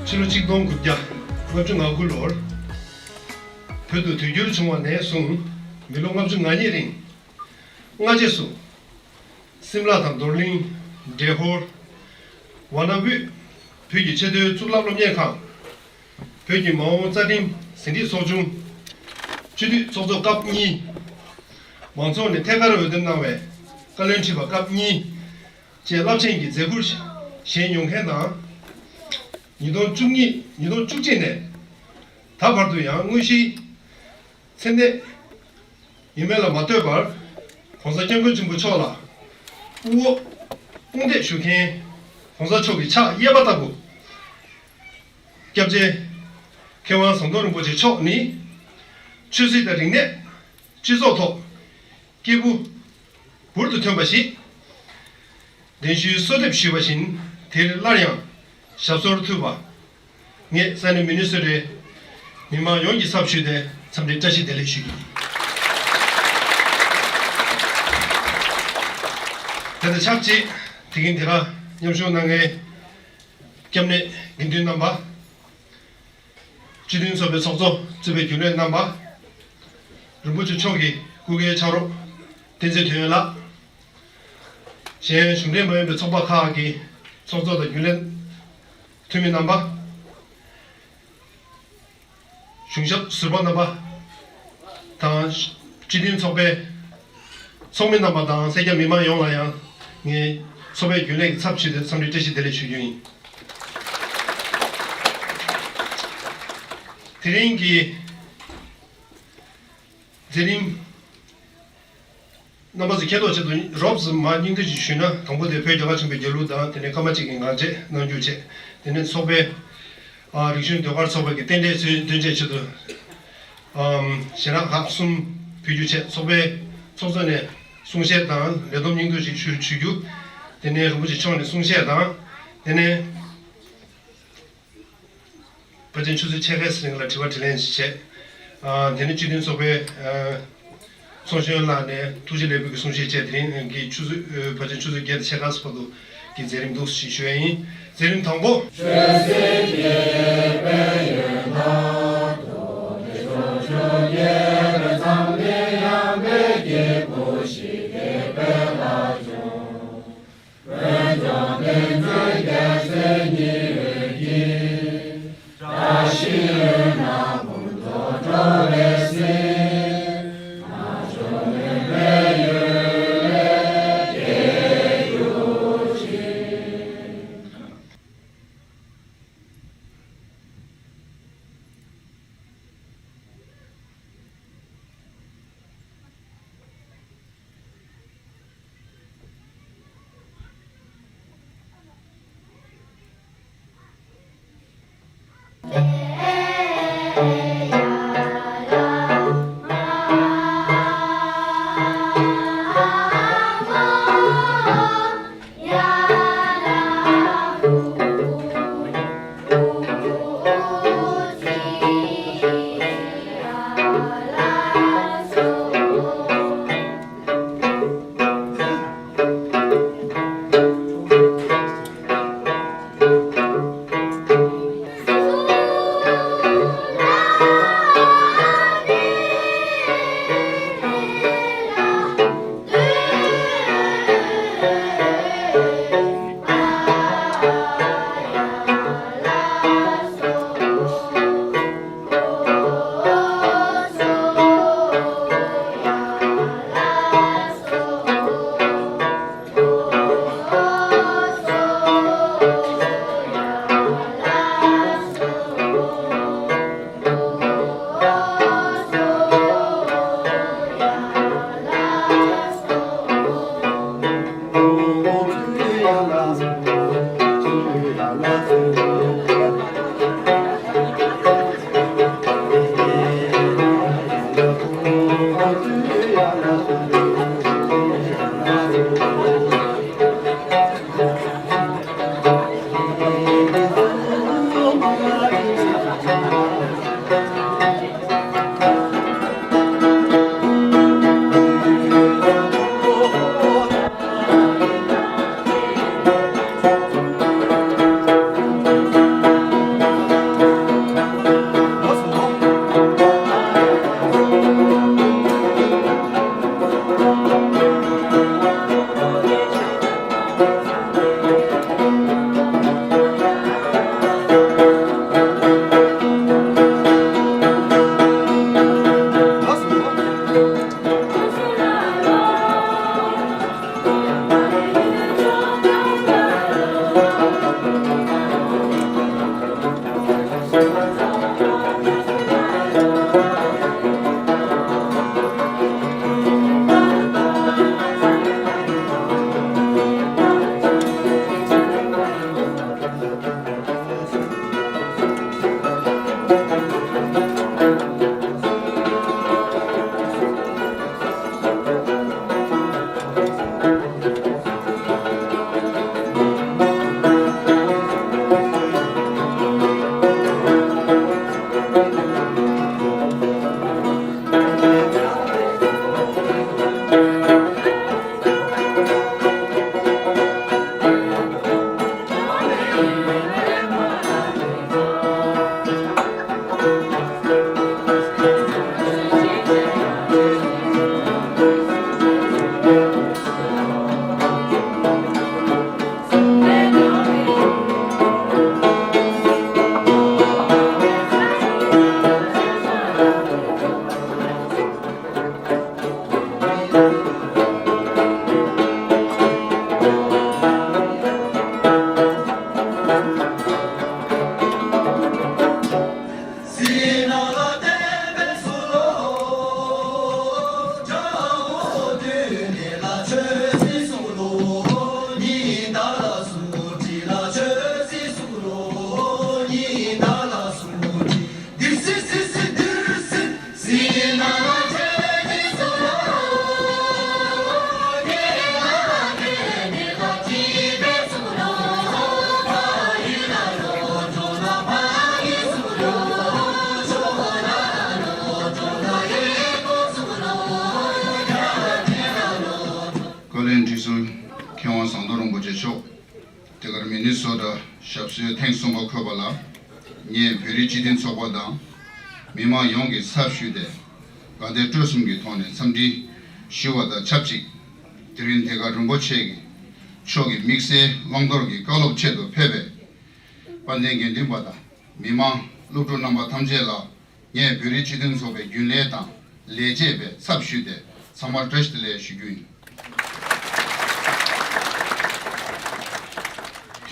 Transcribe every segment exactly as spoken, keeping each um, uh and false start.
ཕྱི་ལོ་ཆིག་སྟོང་དགུ་བརྒྱ་ལྔ་བཅུ་ང་དགུ་ལོར་བོད་དུ་དུས་འགྱུར་བྱུང་བ་ནས་བཟུང་མི་ལོ་ལྔ་བཅུ་ང་གཉིས་རིང་སྔ་རྗེས་སུ་སིམ་ལ་དང་རྡོར་གླིང་། འབྲས་ཧོར། ཝ་ན་དབུས་བོད་ཀྱི་ཆེས་མཐོའི་གཙུག་ལག་སློབ་གཉེར་ཁང་། བོད་ཀྱི་མ་འོངས་རྩ་ཁྲིམས་ཟིན་བྲིས་ཚོགས་ཆུང་། སྤྱི་འཐུས་ཚོགས་གཙོ་སྐབས་གཉིས། མང་ཚོགས་ནས་ཐད་ཀར་འོས་འདེམས་གནང་བའི་བཀའ་བློན་ཁྲི་པ་སྐབས་གཉིས་བཅས་རླབས་ཆེན་གྱི་མཛད་ཁུར་བཞེས་མྱོང་མཁན་དང་། ཉིས་སྟོང་བཅུ་གཉིས་ཉིས་སྟོང་བཅུ་གཅིག་ནས་ད་བར་དུ་ཡང་དངོས་གཞིའི་མཚན་གནས་ཡིན་མིན་ལ་མ་ལྟོས་པར་༸གོང་ས་༸སྐྱབས་མགོན་ཆེན་པོ་མཆོག་ལ་དབུ་འོག་དཔུང་འདེགས་ཞུ་མཁན་༸གོང་ས་མཆོག་གི་ཕྱག་གཡས་པ་ལྟ་བུ། སྐྱབས་རྗེ་མཁས་དབང་ཟམ་གདོང་རིན་པོ་ཆེ་མཆོག་ནི་ཆོས་སྲིད་དང་རིག་གནས། སྤྱི་ཚོགས་ཐོག་སྐྱེས་བུ་འབུར་དུ་ཐོན་པ་ཞིག་གདན་ཞུའི་གསོལ་འདེབས་ཞུས་པ་བཞིན་དེར་སླར་ཡང་ཞབས་སོར་ཐུག་པ། ངས་ས་གནས་མི་ནི་སོ་ཊའི་མི་མང་ཡོངས་ཀྱི་ཚབ་ཞུས་ཏེ་འཚམས་འདྲི་བཀྲ་ཤིས་བདེ་ལེགས་ཞུ་རྒྱུ་ཡིན། དེ་དང་ཆབས་ཅིག་དེ་རིང་འདི་གར་མཉམ་ཞུགས་གནང་མཁན་སྐྱབས་གནས་དགེ་འདུན་རྣམ་པ། སྤྱི་མཐུན་ཚོགས་པའི་ཚོགས་གཙོ་གཙོས་པའི་རྒྱུན་ལས་རྣམ་པ། རིན་པོ་ཆེ་མཆོག་གི་སྐུ་སྒེར་ཕྱག་རོགས་བསྟན་འཛིན་དོན་ཡོད་ལགས། གཞན་གཞུང་འབྲེལ་མ་ཡིན་པའི་ཚོགས་པ་ཁག་གི་ཚོགས་གཙོ་དང་རྒྱུན་ལས་འཐུས་མི་རྣམ་པ། གཞུང་ཞབས་ཟུར་པ་རྣམ་པ་དང་། སྤྱི་མཐུན་ཚོགས་པའི་ཚོགས་མི་རྣམ་པ་དང་། སེར་སྐྱ་མི་མང་ཡོངས་ལ་ཡང་ངས་ཚོགས་པའི་རྒྱུན་ལས་ཀྱི་ཚབ་ཞུས་ཏེ་འཚམས་འདྲི་བཀྲ་ཤིས་བདེ་ལེགས་ཞུ་རྒྱུ་ཡིན། དེ་རིང་གི་མཛད་རིམ་རྣམ་པ་ཚོས་མཁྱེན་རྟོགས་ཆེད་དུ་རོབ་ཙམ་མར་སྙིང་བསྡུས་ཤིག་ཞུས་ན། དང་པོ་དེ་བོད་རྒྱ་གར་ཆེན་པོའི་རྒྱལ་གླུ་དང་། དེ་ནས་སྐར་མ་གཅིག་གི་ངག་བཅད་གནང་རྒྱུ་བྱས། དེ་ནས་ཚོགས་པའི་ཨ་རིག་གཞུང་ཟློས་གར་ཚོགས་པ་གི་རྟེན་འབྲེལ་ཚུལ་སྟོན་ཆེད་ཆེད་དུ་ཨམ་ཞལ་ལག་ཁག་གསུམ་ཕུལ་རྒྱུ་བྱས། ཚོགས་པའི་ཚོགས་གཙོ་ནས་གསུང་བཤད་དང་ལས་བསྡོམས་སྙིང་བསྡུས་ཤིག་ཞུ་ཞུ་རྒྱུ། དེ་ནས་རིན་པོ་ཆེ་མཆོག་ནས་གསུང་བཤད་དང་། དེ་ནས་ཕལ་ཆེར་ཆུ་ཚོད་ཕྱེད་ཀའི་རིང་ལ་དྲི་བ་དྲིས་ལན་ཞིག་བྱས། ཨ་དེ་ནས་སྤྱི་མཐུན་ཚོགས་པའི་ཨ་ཚོགས་གཞོན་ལགས་ནས་ཐུགས་རྗེ་ལེགས་འབུལ་གྱི་གསུང་བཤད་བཅས། དེ་རིང་གི་ཆུ་ཚོད་ཨ་ཕལ་ཆེར་ཆུ་ཚོད་བརྒྱད་དང་ཕྱེད་ཀ་བར་དུ་གི་མཛད་རིམ་འདུག་ཞེས་ཞུ་ཡ་ཡིན། མཛད་རིམ་དང་པོ། བཀའ་བློན་ཁྲི་ཟུར་མཁས་དབང་ཟམ་གདོང་རིན་པོ་ཆེ་མཆོག་དེ་གར་མི་ནི་སོ་ཊ་ཞབས་སོར་ཐེངས་གསུམ་པ་འཁོད་པ་ལ། ངས་བོད་རིགས་སྤྱི་མཐུན་ཚོགས་པ་དང་མི་མང་ཡོངས་ཀྱི་ཚབ་ཞུས་ཏེ། དགའ་དད་སྤྲོ་གསུམ་གྱི་ཐོག་ནས་འཚམས་འདྲི་ཞུ་བ་དང་ཆབས་ཅིག་དེ་རིང་དེ་གར་རིན་པོ་ཆེ་གི་མཆོག་གི་དམིགས་བསལ་བླང་དོར་གྱི་བཀའ་སློབ་ཆེད་དུ་ཕེབས་པའི་དཔལ་ལྡན་དགེ་འདུན་པ་དང་མི་མང་སློབ་ཕྲུག་རྣམ་པ་ཐམས་ཅད་ལ། ངས་བོད་རིགས་སྤྱི་མཐུན་ཚོགས་པའི་རྒྱུན་ལས་དང་ལས་བྱེད་པའི་ཚབ་ཞུས་ཏེ་ཚང་མར་བཀྲ་ཤིས་བདེ་ལེགས་ཞུ་རྒྱུ་ཡིན།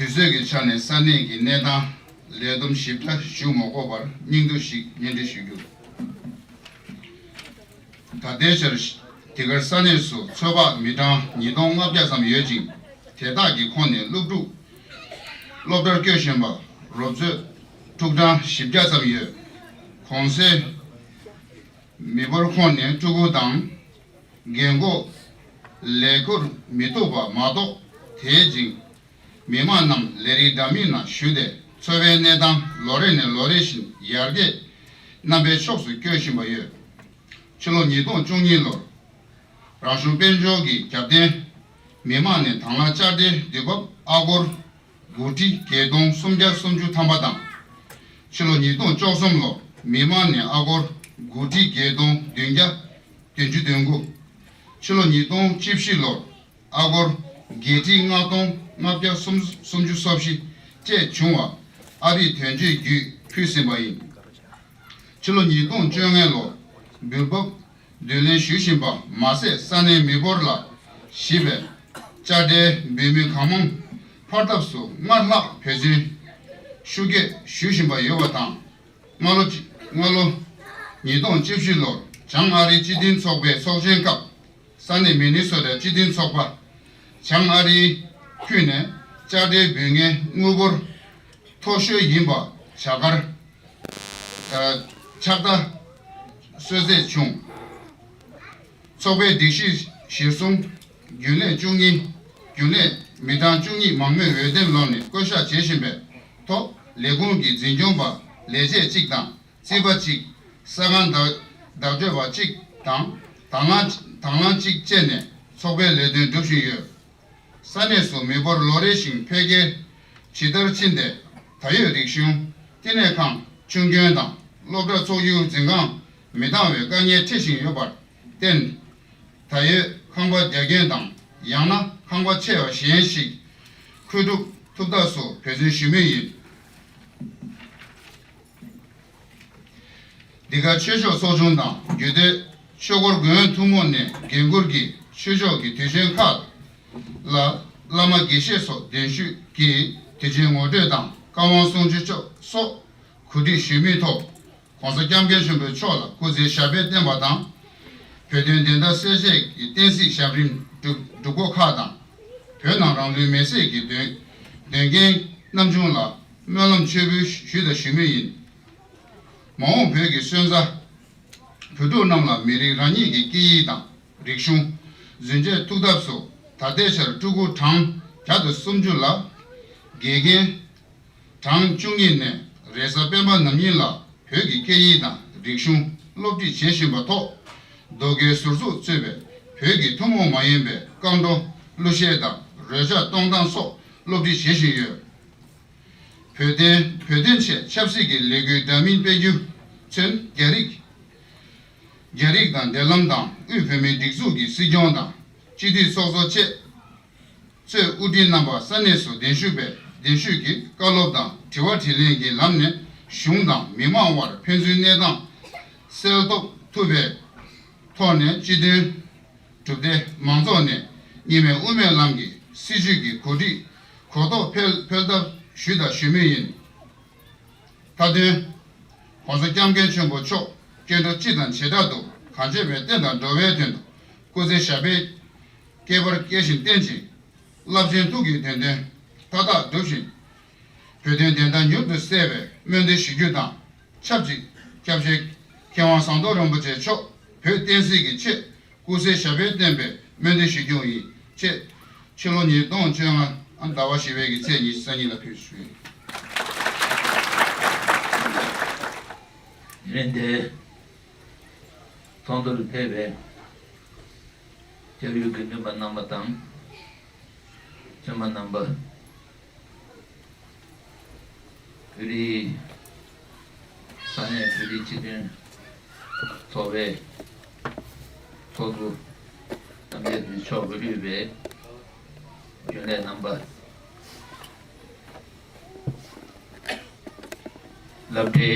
དུས་ཚོད་ཀྱི་ཆ་ནས་ས་གནས་ཀྱི་གནས་སྟངས་ལས་བསྡོམས་ཞིབ་ཕྲ་ཞུ་མ་དགོས་པར་སྙིང་བསྡུས་ཤིག་སྙན་སྒྲོན་ཞུ་རྒྱུ། ད་ལྟའི་ཆར་འདི་གར་ས་གནས་སུ་ཚོད་དཔག་མི་གྲངས་ཉིས་སྟོང་ལྔ་བརྒྱ་ཙམ་ཡོད་ཅིང་། དེ་དག་གི་ཁོངས་ནས་སློབ་ཕྲུག་སློབ་གྲྭར་བསྐྱོད་བཞིན་པ། རོབ་ཚོད་ཕྲུག་གྲངས་བཞི་བརྒྱ་ཙམ་ཡོད། གོང་གསལ་མི་འབོར་ཁོངས་ནས་ཕྲུ་གུ་དང་རྒན་འཁོགས་ལས་འཁུར་མི་ཐུབ་པ་མ་གཏོགས། དེའི་རྗེས་མི་མང་རྣམས་ལས་རིགས་འདྲ་མིན་ནང་ཞུགས་ཏེ་འཚོ་བའི་གནས་སྟངས་ལོ་རེ་ནས་ལོ་རེ་བཞིན་ཡར་རྒྱས་རྣམ་པའི་ཕྱོགས་སུ་བསྐྱོད་བཞིན་པ་ཡོད། ཕྱི་ལོ་ཉིས་སྟོང་བཅུ་གཉིས་ལོར་རང་གཞུང་དཔལ་འབྱོར་གྱི་རྒྱབ་རྟེན་མི་མང་ནས་དང་བླངས་བཅའ་ཁྲལ་དུས་བབ་ཨ་སྒོར་དགུ་ཁྲི་བརྒྱད་སྟོང་སུམ་བརྒྱ་སུམ་ཅུ་ཐམ་པ་དང་། ཕྱི་ལོ་ཉིས་སྟོང་བཅུ་གསུམ་ལོར་མི་མང་ནས་ཨ་སྒོར་དགུ་ཁྲི་བརྒྱད་སྟོང་བདུན་བརྒྱ་བདུན་ཅུ་དོན་དགུ། ཕྱི་ལོ་ཉིས་སྟོང་བཅུ་བཞི་ལོར་ཨ་སྒོར་བརྒྱད་ཁྲི་ལྔ་སྟོང་ལྔ་བརྒྱ་སུམ་ཅུ་སོ་བཞི་བཅས་བྱུང་བ་ཨ་རིའི་དོན་གཅོད་བརྒྱུད་ཕུལ་ཟིན་པ་ཡིན། ཕྱི་ལོ་ཉིས་སྟོང་བཅོ་ལྔ་ལོར་འབུལ་འབབ་བསྡུ་ལེན་ཞུ་བཞིན་པ་མ་ཟད། ས་གནས་མི་འབོར་ལ་གཞིགས་པའི་དཔྱ་ཁྲལ་འབུལ་མི་གང་མང་ཕར་ཐབས་སུ་སྔར་ལྷག་འབད་བརྩོན་ཤུགས་བསྐྱེད་ཞུ་བཞིན་པ་ཡོད་པ་དང་། སྔ་ལོ་སྔ་ལོ་ཉིས་སྟོང་བཅུ་བཞི་ལོར་བྱང་ཨ་རིའི་སྤྱི་མཐུན་ཚོགས་པའི་ཚོགས་ཆེན་སྐབས། ས་གནས་མི་ནི་སོ་ཊ་སྤྱི་མཐུན་ཚོགས་པ་བྱང་ཨ་རིའི་ཁུལ་ནས་དཔྱ་ཁྲལ་འབུལ་མཁན་དངུལ་འབོར་མཐོ་ཤོས་ཡིན་པ་བྱ་དགའ་ཕྱག་རྟགས་ གསོལ་སྩལ་བྱུང་། ཚོགས་པའི་སྒྲིག་གཞི་གཞིར་བཟུང་རྒྱུན་ལས་བཅུ་གཉིས། རྒྱུན་ལས་མི་གྲངས་བཅུ་གཉིས་མང་མོས་འོས་འདེམས་ལམ་ནས་བསྐོ་གཞག་བྱེད་བཞིན་པའི་ཐོག་ལས་ཁུངས་ཀྱི་འཛིན་སྐྱོང་པ་ལས་བྱེད་གཅིག་དང་རྩིས་པ་གཅིག་ས་ཁང་བདག་བདག་སྤྲོད་པ་གཅིག་དང་དང་བླངས་དང་བླངས་གཅིག་བཅས་ནས་ཚོགས་པའི་ལས་དོན་སྒྲུབ་བཞིན་ཡོད། ས་གནས་སུ་མི་འབོར་ལོ་རེ་བཞིན་འཕེལ་རྒྱས་ཇི་ལྟར་ཕྱིན་ཏེ། ད་ཡོད་རིག་གཞུང་བསྟི་གནས་ཁང་ཆུང་སྐྱོན་དང་སློབ་གྲྭ་ཚོགས་ཡུལ་འཛིན་ཁང་མི་འདང་བའི་དཀའ་ངལ་འཕྲད་བཞིན་ཡོད་པར་བརྟེན། ད་ཡོད་ཁང་པ་རྒྱ་སྐྱོན་དང་ཡང་ན་ཁང་པ་ཆེ་བ་གཞན་ཞིག་མཁོ་སྒྲུབ་ཐུབ་ཐབས་སུ་འབད་བརྩོན་ཞུ་མུས་ཡིན། འདི་ག་ཆོས་ཕྱོགས་ཚོགས་ཆུང་དང་རྒྱུད་སྟོད་ཆོས་འཁོར་དགོན་ཐུན་མོང་ནས་འགན་འཁུར་གྱིས་ཆོས་ཕྱོགས་ཀྱི་དུས་ཆེན་ཁག་ལ་བླ་མ་དགེ་བཤེས་སོགས་གདན་ཞུས་ཀྱིས་དུས་ཆེན་ངོ་སྤྲོད་དང་བཀའ་དབང་གསུང་ཆོས་སོགས་གོ་སྒྲིག་ཞུས་མུས་ཐོག ༸གོང་ས་༸སྐྱབས་མགོན་ཆེན་པོ་མཆོག་ལ་སྐུ་ཚེ་ཞབས་པད་བརྟན་པ་དང་། བོད་དོན་བདེན་མཐའ་གསལ་བཤད་ཀྱི་བསྟན་སྲིད་ཞབས་རིམ་སྒྲུབ་སྒྲུབ་སྐོར་ཁག་དང་། བོད་ནང་རང་ལུས་མེར་སྲེག་གི་དོན་དོན་རྐྱེན་རྣམ་བྱུང་ལ་སྨོན་ལམ་མཆོད་འབུལ་ཞུས་དང་ཞུ་མུས་ཡིན། མ་འོངས་བོད་ཀྱི་སོན་རྩ་བོད་ཕྲུག་རྣམས་ལ་མི་རིགས་རང་ཉིད་ཀྱི་སྐད་ཡིག་དང་རིག་གཞུང་རྫུན་བཅོས་ཐུབ་ཐབས་སུ་ད་ལྟའི་ཆར་ཕྲུ་གུ་གྲངས་བརྒྱ་དང་སུམ་ཅུ་ལ་དགེ་རྒན་གྲངས་བཅུ་གཉིས་ནས་རེས་གཟའ་སྤེན་པ་ནམ་ཉིན་ལ་བོད་ཀྱི་སྐད་ཡིག་དང་རིག་གཞུང་སློབ་ཁྲིད་བྱེད་བཞིན་པ་ཐོག་ཟློས་གར་ཟུར་འཛུགས་གཙོས་པའི་བོད་ཀྱི་ཐུན་མོང་མ་ཡིན་པའི་རྐང་བྲོ་གླུ་གཞས་དང་རོལ་ཆ་གཏོང་སྟངས་སོགས་སློབ་ཁྲིད་བྱེད་བཞིན་ཡོད། བོད་དོན་བོད་དོན་ཆེད་ཆབ་སྲིད་ཀྱི་ལས་འགུལ་འདྲ་མིན་སྤེལ་རྒྱུ་ཚུན་རྒྱ་རིགས་རྒྱ་རིགས་དང་འབྲེལ་ལམ་དང་དབུས་བོད་མིའི་སྒྲིག་འཛུགས་ཀྱི་སྲིད་སྐྱོང་དང་སྤྱི་འཐུས་ཚོགས་གཙོ་བཅས་གཙོས་དབུ་ཁྲིད་རྣམ་པ་ས་གནས་སུ་གདན་ཞུས་པའི་གདན་ཞུས་ཀྱི་བཀའ་སློབ་དང་དྲི་བ་དྲིས་ལན་གྱི་ལམ་ནས་གཞུང་དང་མི་མང་དབར་ཕན་ཚུན་གནས་སྟངས་གསལ་རྟོགས་ཐུབ་པའི་ཐོག་ནས་སྤྱི་མཐུན་གྲུབ་སྡེ་མང་ཚོགས་ནས་གཉིས་སྨན་དབུ་མའི་ལམ་གྱི་སྲིད་བྱུས་ཀྱི་གོ་སྒྲིག་གོ་རྟོགས་འཕེལ་འཕེལ་ཐབས་ཞུས་དང་ཞུ་མུས་ཡིན། མཐའ་དོན། ༸གོང་ས་༸སྐྱབས་མགོན་ཆེན་པོ་མཆོག་སྐྱེ་འགྲོ་སྤྱི་དང་བྱེ་བྲག་ཏུ་གང་བྱེད་པའི་བསྟན་དང་འགྲོ་བའི་དོན་དུ་སྐུ་ཚེ་ཞབས་པད་བསྐལ་པར་བསྐྱལ་ཞིང་བརྟན་ཅིང་། རླབས་ཆེན་ཐུགས་ཀྱི་དོན་དོན་མཐའ་དག་འགྲུབ་ཅིང་། བོད་དོན་བདེན་མཐའ་མྱུར་དུ་གསལ་བའི་སྨོན་འདུན་ཞུ་རྒྱུ་དང་ཆབས་ཅིག་སྐྱབས་རྗེ་མཁས་དབང་ཟམ་གདོང་རིན་པོ་ཆེ་མཆོག་བོད་བསྟན་སྲིད་ཀྱི་ཆེད་སྐུ་ཚེ་ཞབས་པད་བརྟན་པའི་སྨོན་འདུན་ཞུ་རྒྱུ་ཡིན། ཅེས་ཕྱི་ལོ་ཉིས་སྟོང་བཅོ་ལྔ་ཟླ་བ་བཞི་པའི་གི་ཚེས་ཉི་ཤུ་རྩ་གཉིས་ལ་ཕེབས་ཞུས། དེ་རིང་འདིར་ཚོགས་འདུར་ཕེབས་པའི་སྐྱབས་ཡུལ་དགེ་འདུན་པ་རྣམ་པ་དང་། བཙུན་མ་རྣམ་པ། བོད་རིགས་ས་གནས་བོད་རིགས་སྤྱི་མཐུན་ཚོགས་པའི་ཚོགས་གཙོ་རྣམ་རྒྱལ་དོན་གྲུབ་མཆོག་གིས་དབུས་པའི་རྒྱུན་ལས་རྣམ་པ། སློབ་གྲྭའི་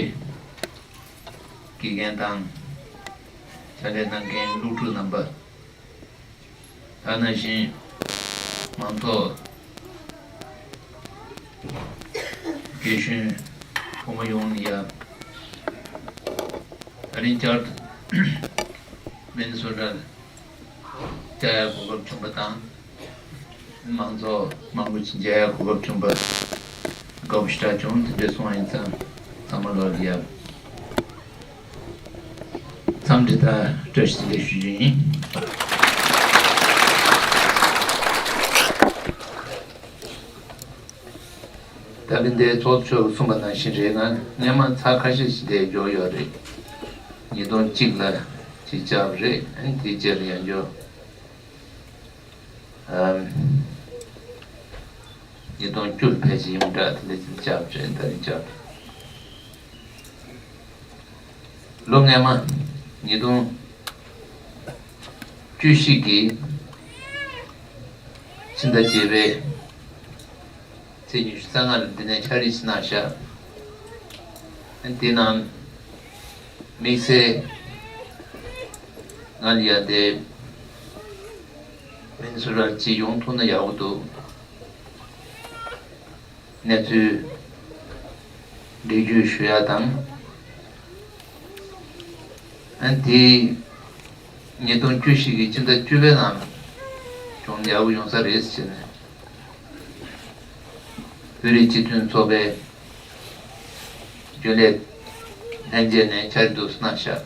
དགེ་རྒན་དང་ཕྱག་ལས་གནང་མཁན་སློབ་ཕྲུག་རྣམ་པ། ད་ནང་བཞིན་མང་ཚོགས་རྒན་གཞོན་ཕོ་མོ་ཡོངས་ལ་ཡ། ད་རིང་བསྐྱར་དུ་མི་ནི་སོ་ཊར་བཅར་ཡག་གོ་སྐབས་བྱུང་བ་དང་། མང་ཚོགས་མང་པོ་ཅིག་མཇལ་ཡག་གོ་སྐབས་བྱུང་བ་དགའ་པོ་ཞེ་དྲག་བྱུང་། དེ་འདྲ་སོང་བ་ཡིན་ཙང་ཚང་མ་ལོག་ལ་ཡ། འཚམས་འདྲི་དང་བཀྲ་ཤིས་བདེ་ལེགས་ཞུ་རྒྱུ་ཡིན། ད་གིན་དེ་ཚོགས་གཙོ་མཆོག་གིས་གསུངས་པ་ནང་བཞིན་རེད། ང་སྔས་མ་ཚར་ཁ་ཤས་ཤིག་དེ་འབྱོར་ཡོད་རེད། ཉིས་སྟོང་གཅིག་ལ་ཅིག་བཅར་བ་རེད། ཨ་ནི་དེའི་རྗེས་ལ་ཡང་འབྱོར། ཨམ། ཉིས་སྟོང་བཅུ་ལ་ཕལ་ཆེར་ཡོངས་གྲགས་དེ་འདྲ་ཅིག་བཅར་བ་རེད། ད་རིང་བཅར་བ་རེད། ལོ་སྔས་མ་ཉིས་སྟོང་བཅུ་བཞི་གི་ཕྱི་ཟླ་བརྒྱད་པའི་ཚེས་ཉི་ཤུ་རྩ་ལྔ་ལ་འདི་ནས་ཕྱག་བྲིས་ཤིག་གནང་བཞག་དེ་ནང་དམིགས་བསལ་ང་ལ་ཡ་དེ་མི་ནི་སོ་ཊར་ཅིག་ཡོང་ཐུབ་ན་ཡག་པོ་འདུག་གནས་ཚུལ་འགྲེལ་བརྗོད་ཞུ་ཡ་དང་། ཨ་ནི་དེ་ཉིས་སྟོང་བཅུ་བཞི་གི་ཕྱི་ཟླ་བཅུ་པའི་ནང་བྱུང་ན་ཡག་པོ་ཡོང་ས་རེད་ཟེར་ནས། བོད་རིགས་སྤྱི་མཐུན་ཚོགས་པའི་རྒྱུན་ལས་ལྷན་རྒྱས་ནས་ཕྱག་བྲིས་འདུག་སེ་གནང་བཞག་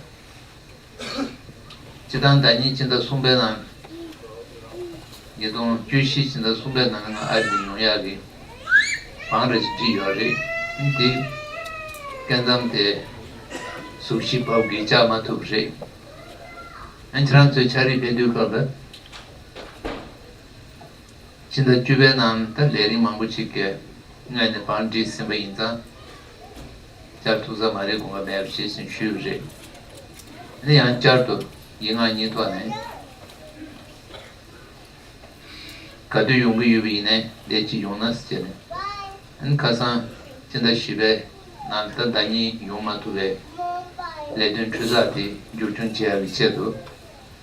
སྤྱིར་བཏང་ཟླ་ཉིན་སྤྱི་ཟླ་གསུམ་པའི་ནང་། ཉིས་སྟོང་བཅུ་བཞི་སྤྱི་ཟླ་གསུམ་པའི་ནང་ང་ཨ་རི་ནས་ཡོང་ཡག་གི་བང་རེ་ཞིག་བསྒྲིགས་ཡོད་རེད། འདི་སྐལ་མཚམས་དེ་གཟུགས་གཞི་བབས་ཀྱིས་བཅག་མ་ཐུབ་པ་རེད། ཨ་ཁྱེད་རང་ཚོའི་ཕྱག་བྲིས་ཕེབས་དུས་སྐབས་ལ། ཕྱི་ཟླ་བཅུ་པའི་ནང་ད་ལས་རིམ་མང་པོ་ཞིག་གི་སྔོན་ནས་བང་བསྒྲིགས་ཟིན་པ་ཡིན་ཙང་། བསྐྱར་ཐུག་ས་མ་རེད་དགོངས་པ་མེད་པ་ཞེས་ཟིན་ཞུས་པ་རེད། ཨ་ནི་ཡང་བསྐྱར་དུ་ཡིག་ངག་གཉིས་ཐོག་ནས་ག་དུས་ཡོང་གི་ཡོད་པ་ཡིན་ནའི་འདས་ཅིག་ཡོང་ན་ཟེར་ནས། ཨ་ནི་ཁ་སང་སྤྱི་ཟླ་བཞི་པའི་ནང་ད་ཟླ་ཉིན་ཡོང་མ་ཐུབ་པའི་ལས་དོན་འཕྲོ་བརླག་དེ་མཇུག་སྐྱོང་བྱེད་ཡག་གི་ཆེད་དུ།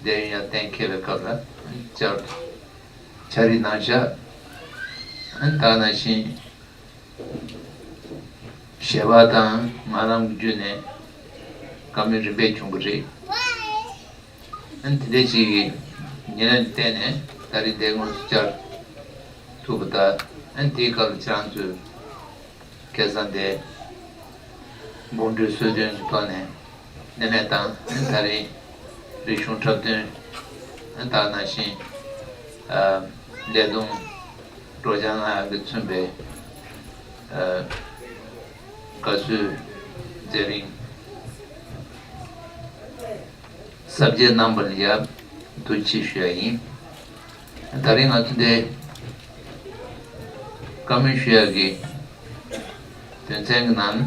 འདས་ཡོང་ཡ་གཏན་འཁེལ་བའི་སྐབས་ལ་བསྐྱར་དུ་ཕྱག་བྲིས་གནང་བཞག་ཨ་ནི་ད་ག་ནང་བཞིན་ཞལ་པར་དང་ངག་ལམ་གྱི་བརྒྱུད་ནས་བཀའ་མོལ་རིམ་པས་བྱུང་བ་རེད། ཨ་ནི་དེ་འདྲ་ཞིག་གི་ཉེ་ལམ་བརྟེན་ནས་ད་རེས་འདས་དངོས་སུ་བཅར་ཐུབ་པ་དང་། ཨ་ནི་དེའི་སྐབས་ལ་ཁྱེད་རང་ཚོས། ཁ་སང་དེ་དགོང་དྲོའི་གསོལ་སྟོན་གྱི་ཐོག་ནས་གནད་མེད་དང་། ད་རེས་རིག་གཞུང་འཁྲབ་སྟོན་ད་ནང་བཞིན་ལས་བསྡོམས་སྤྲོ་འཆམ་ལ་གི་མཚོན་པའི་དགའ་བསུའི་མཛད་རིམ་གཟབ་རྒྱས་གནང་བ་ལ་ཡང་ཐུགས་རྗེ་ཆེ་ཞུ་ཡ་ཡིན། ད་རིང་ང་ཚོ་འདིར་བཀའ་མོལ་ཞུ་ཡག་གི་དོན་ཚན་གྱི་ནང་།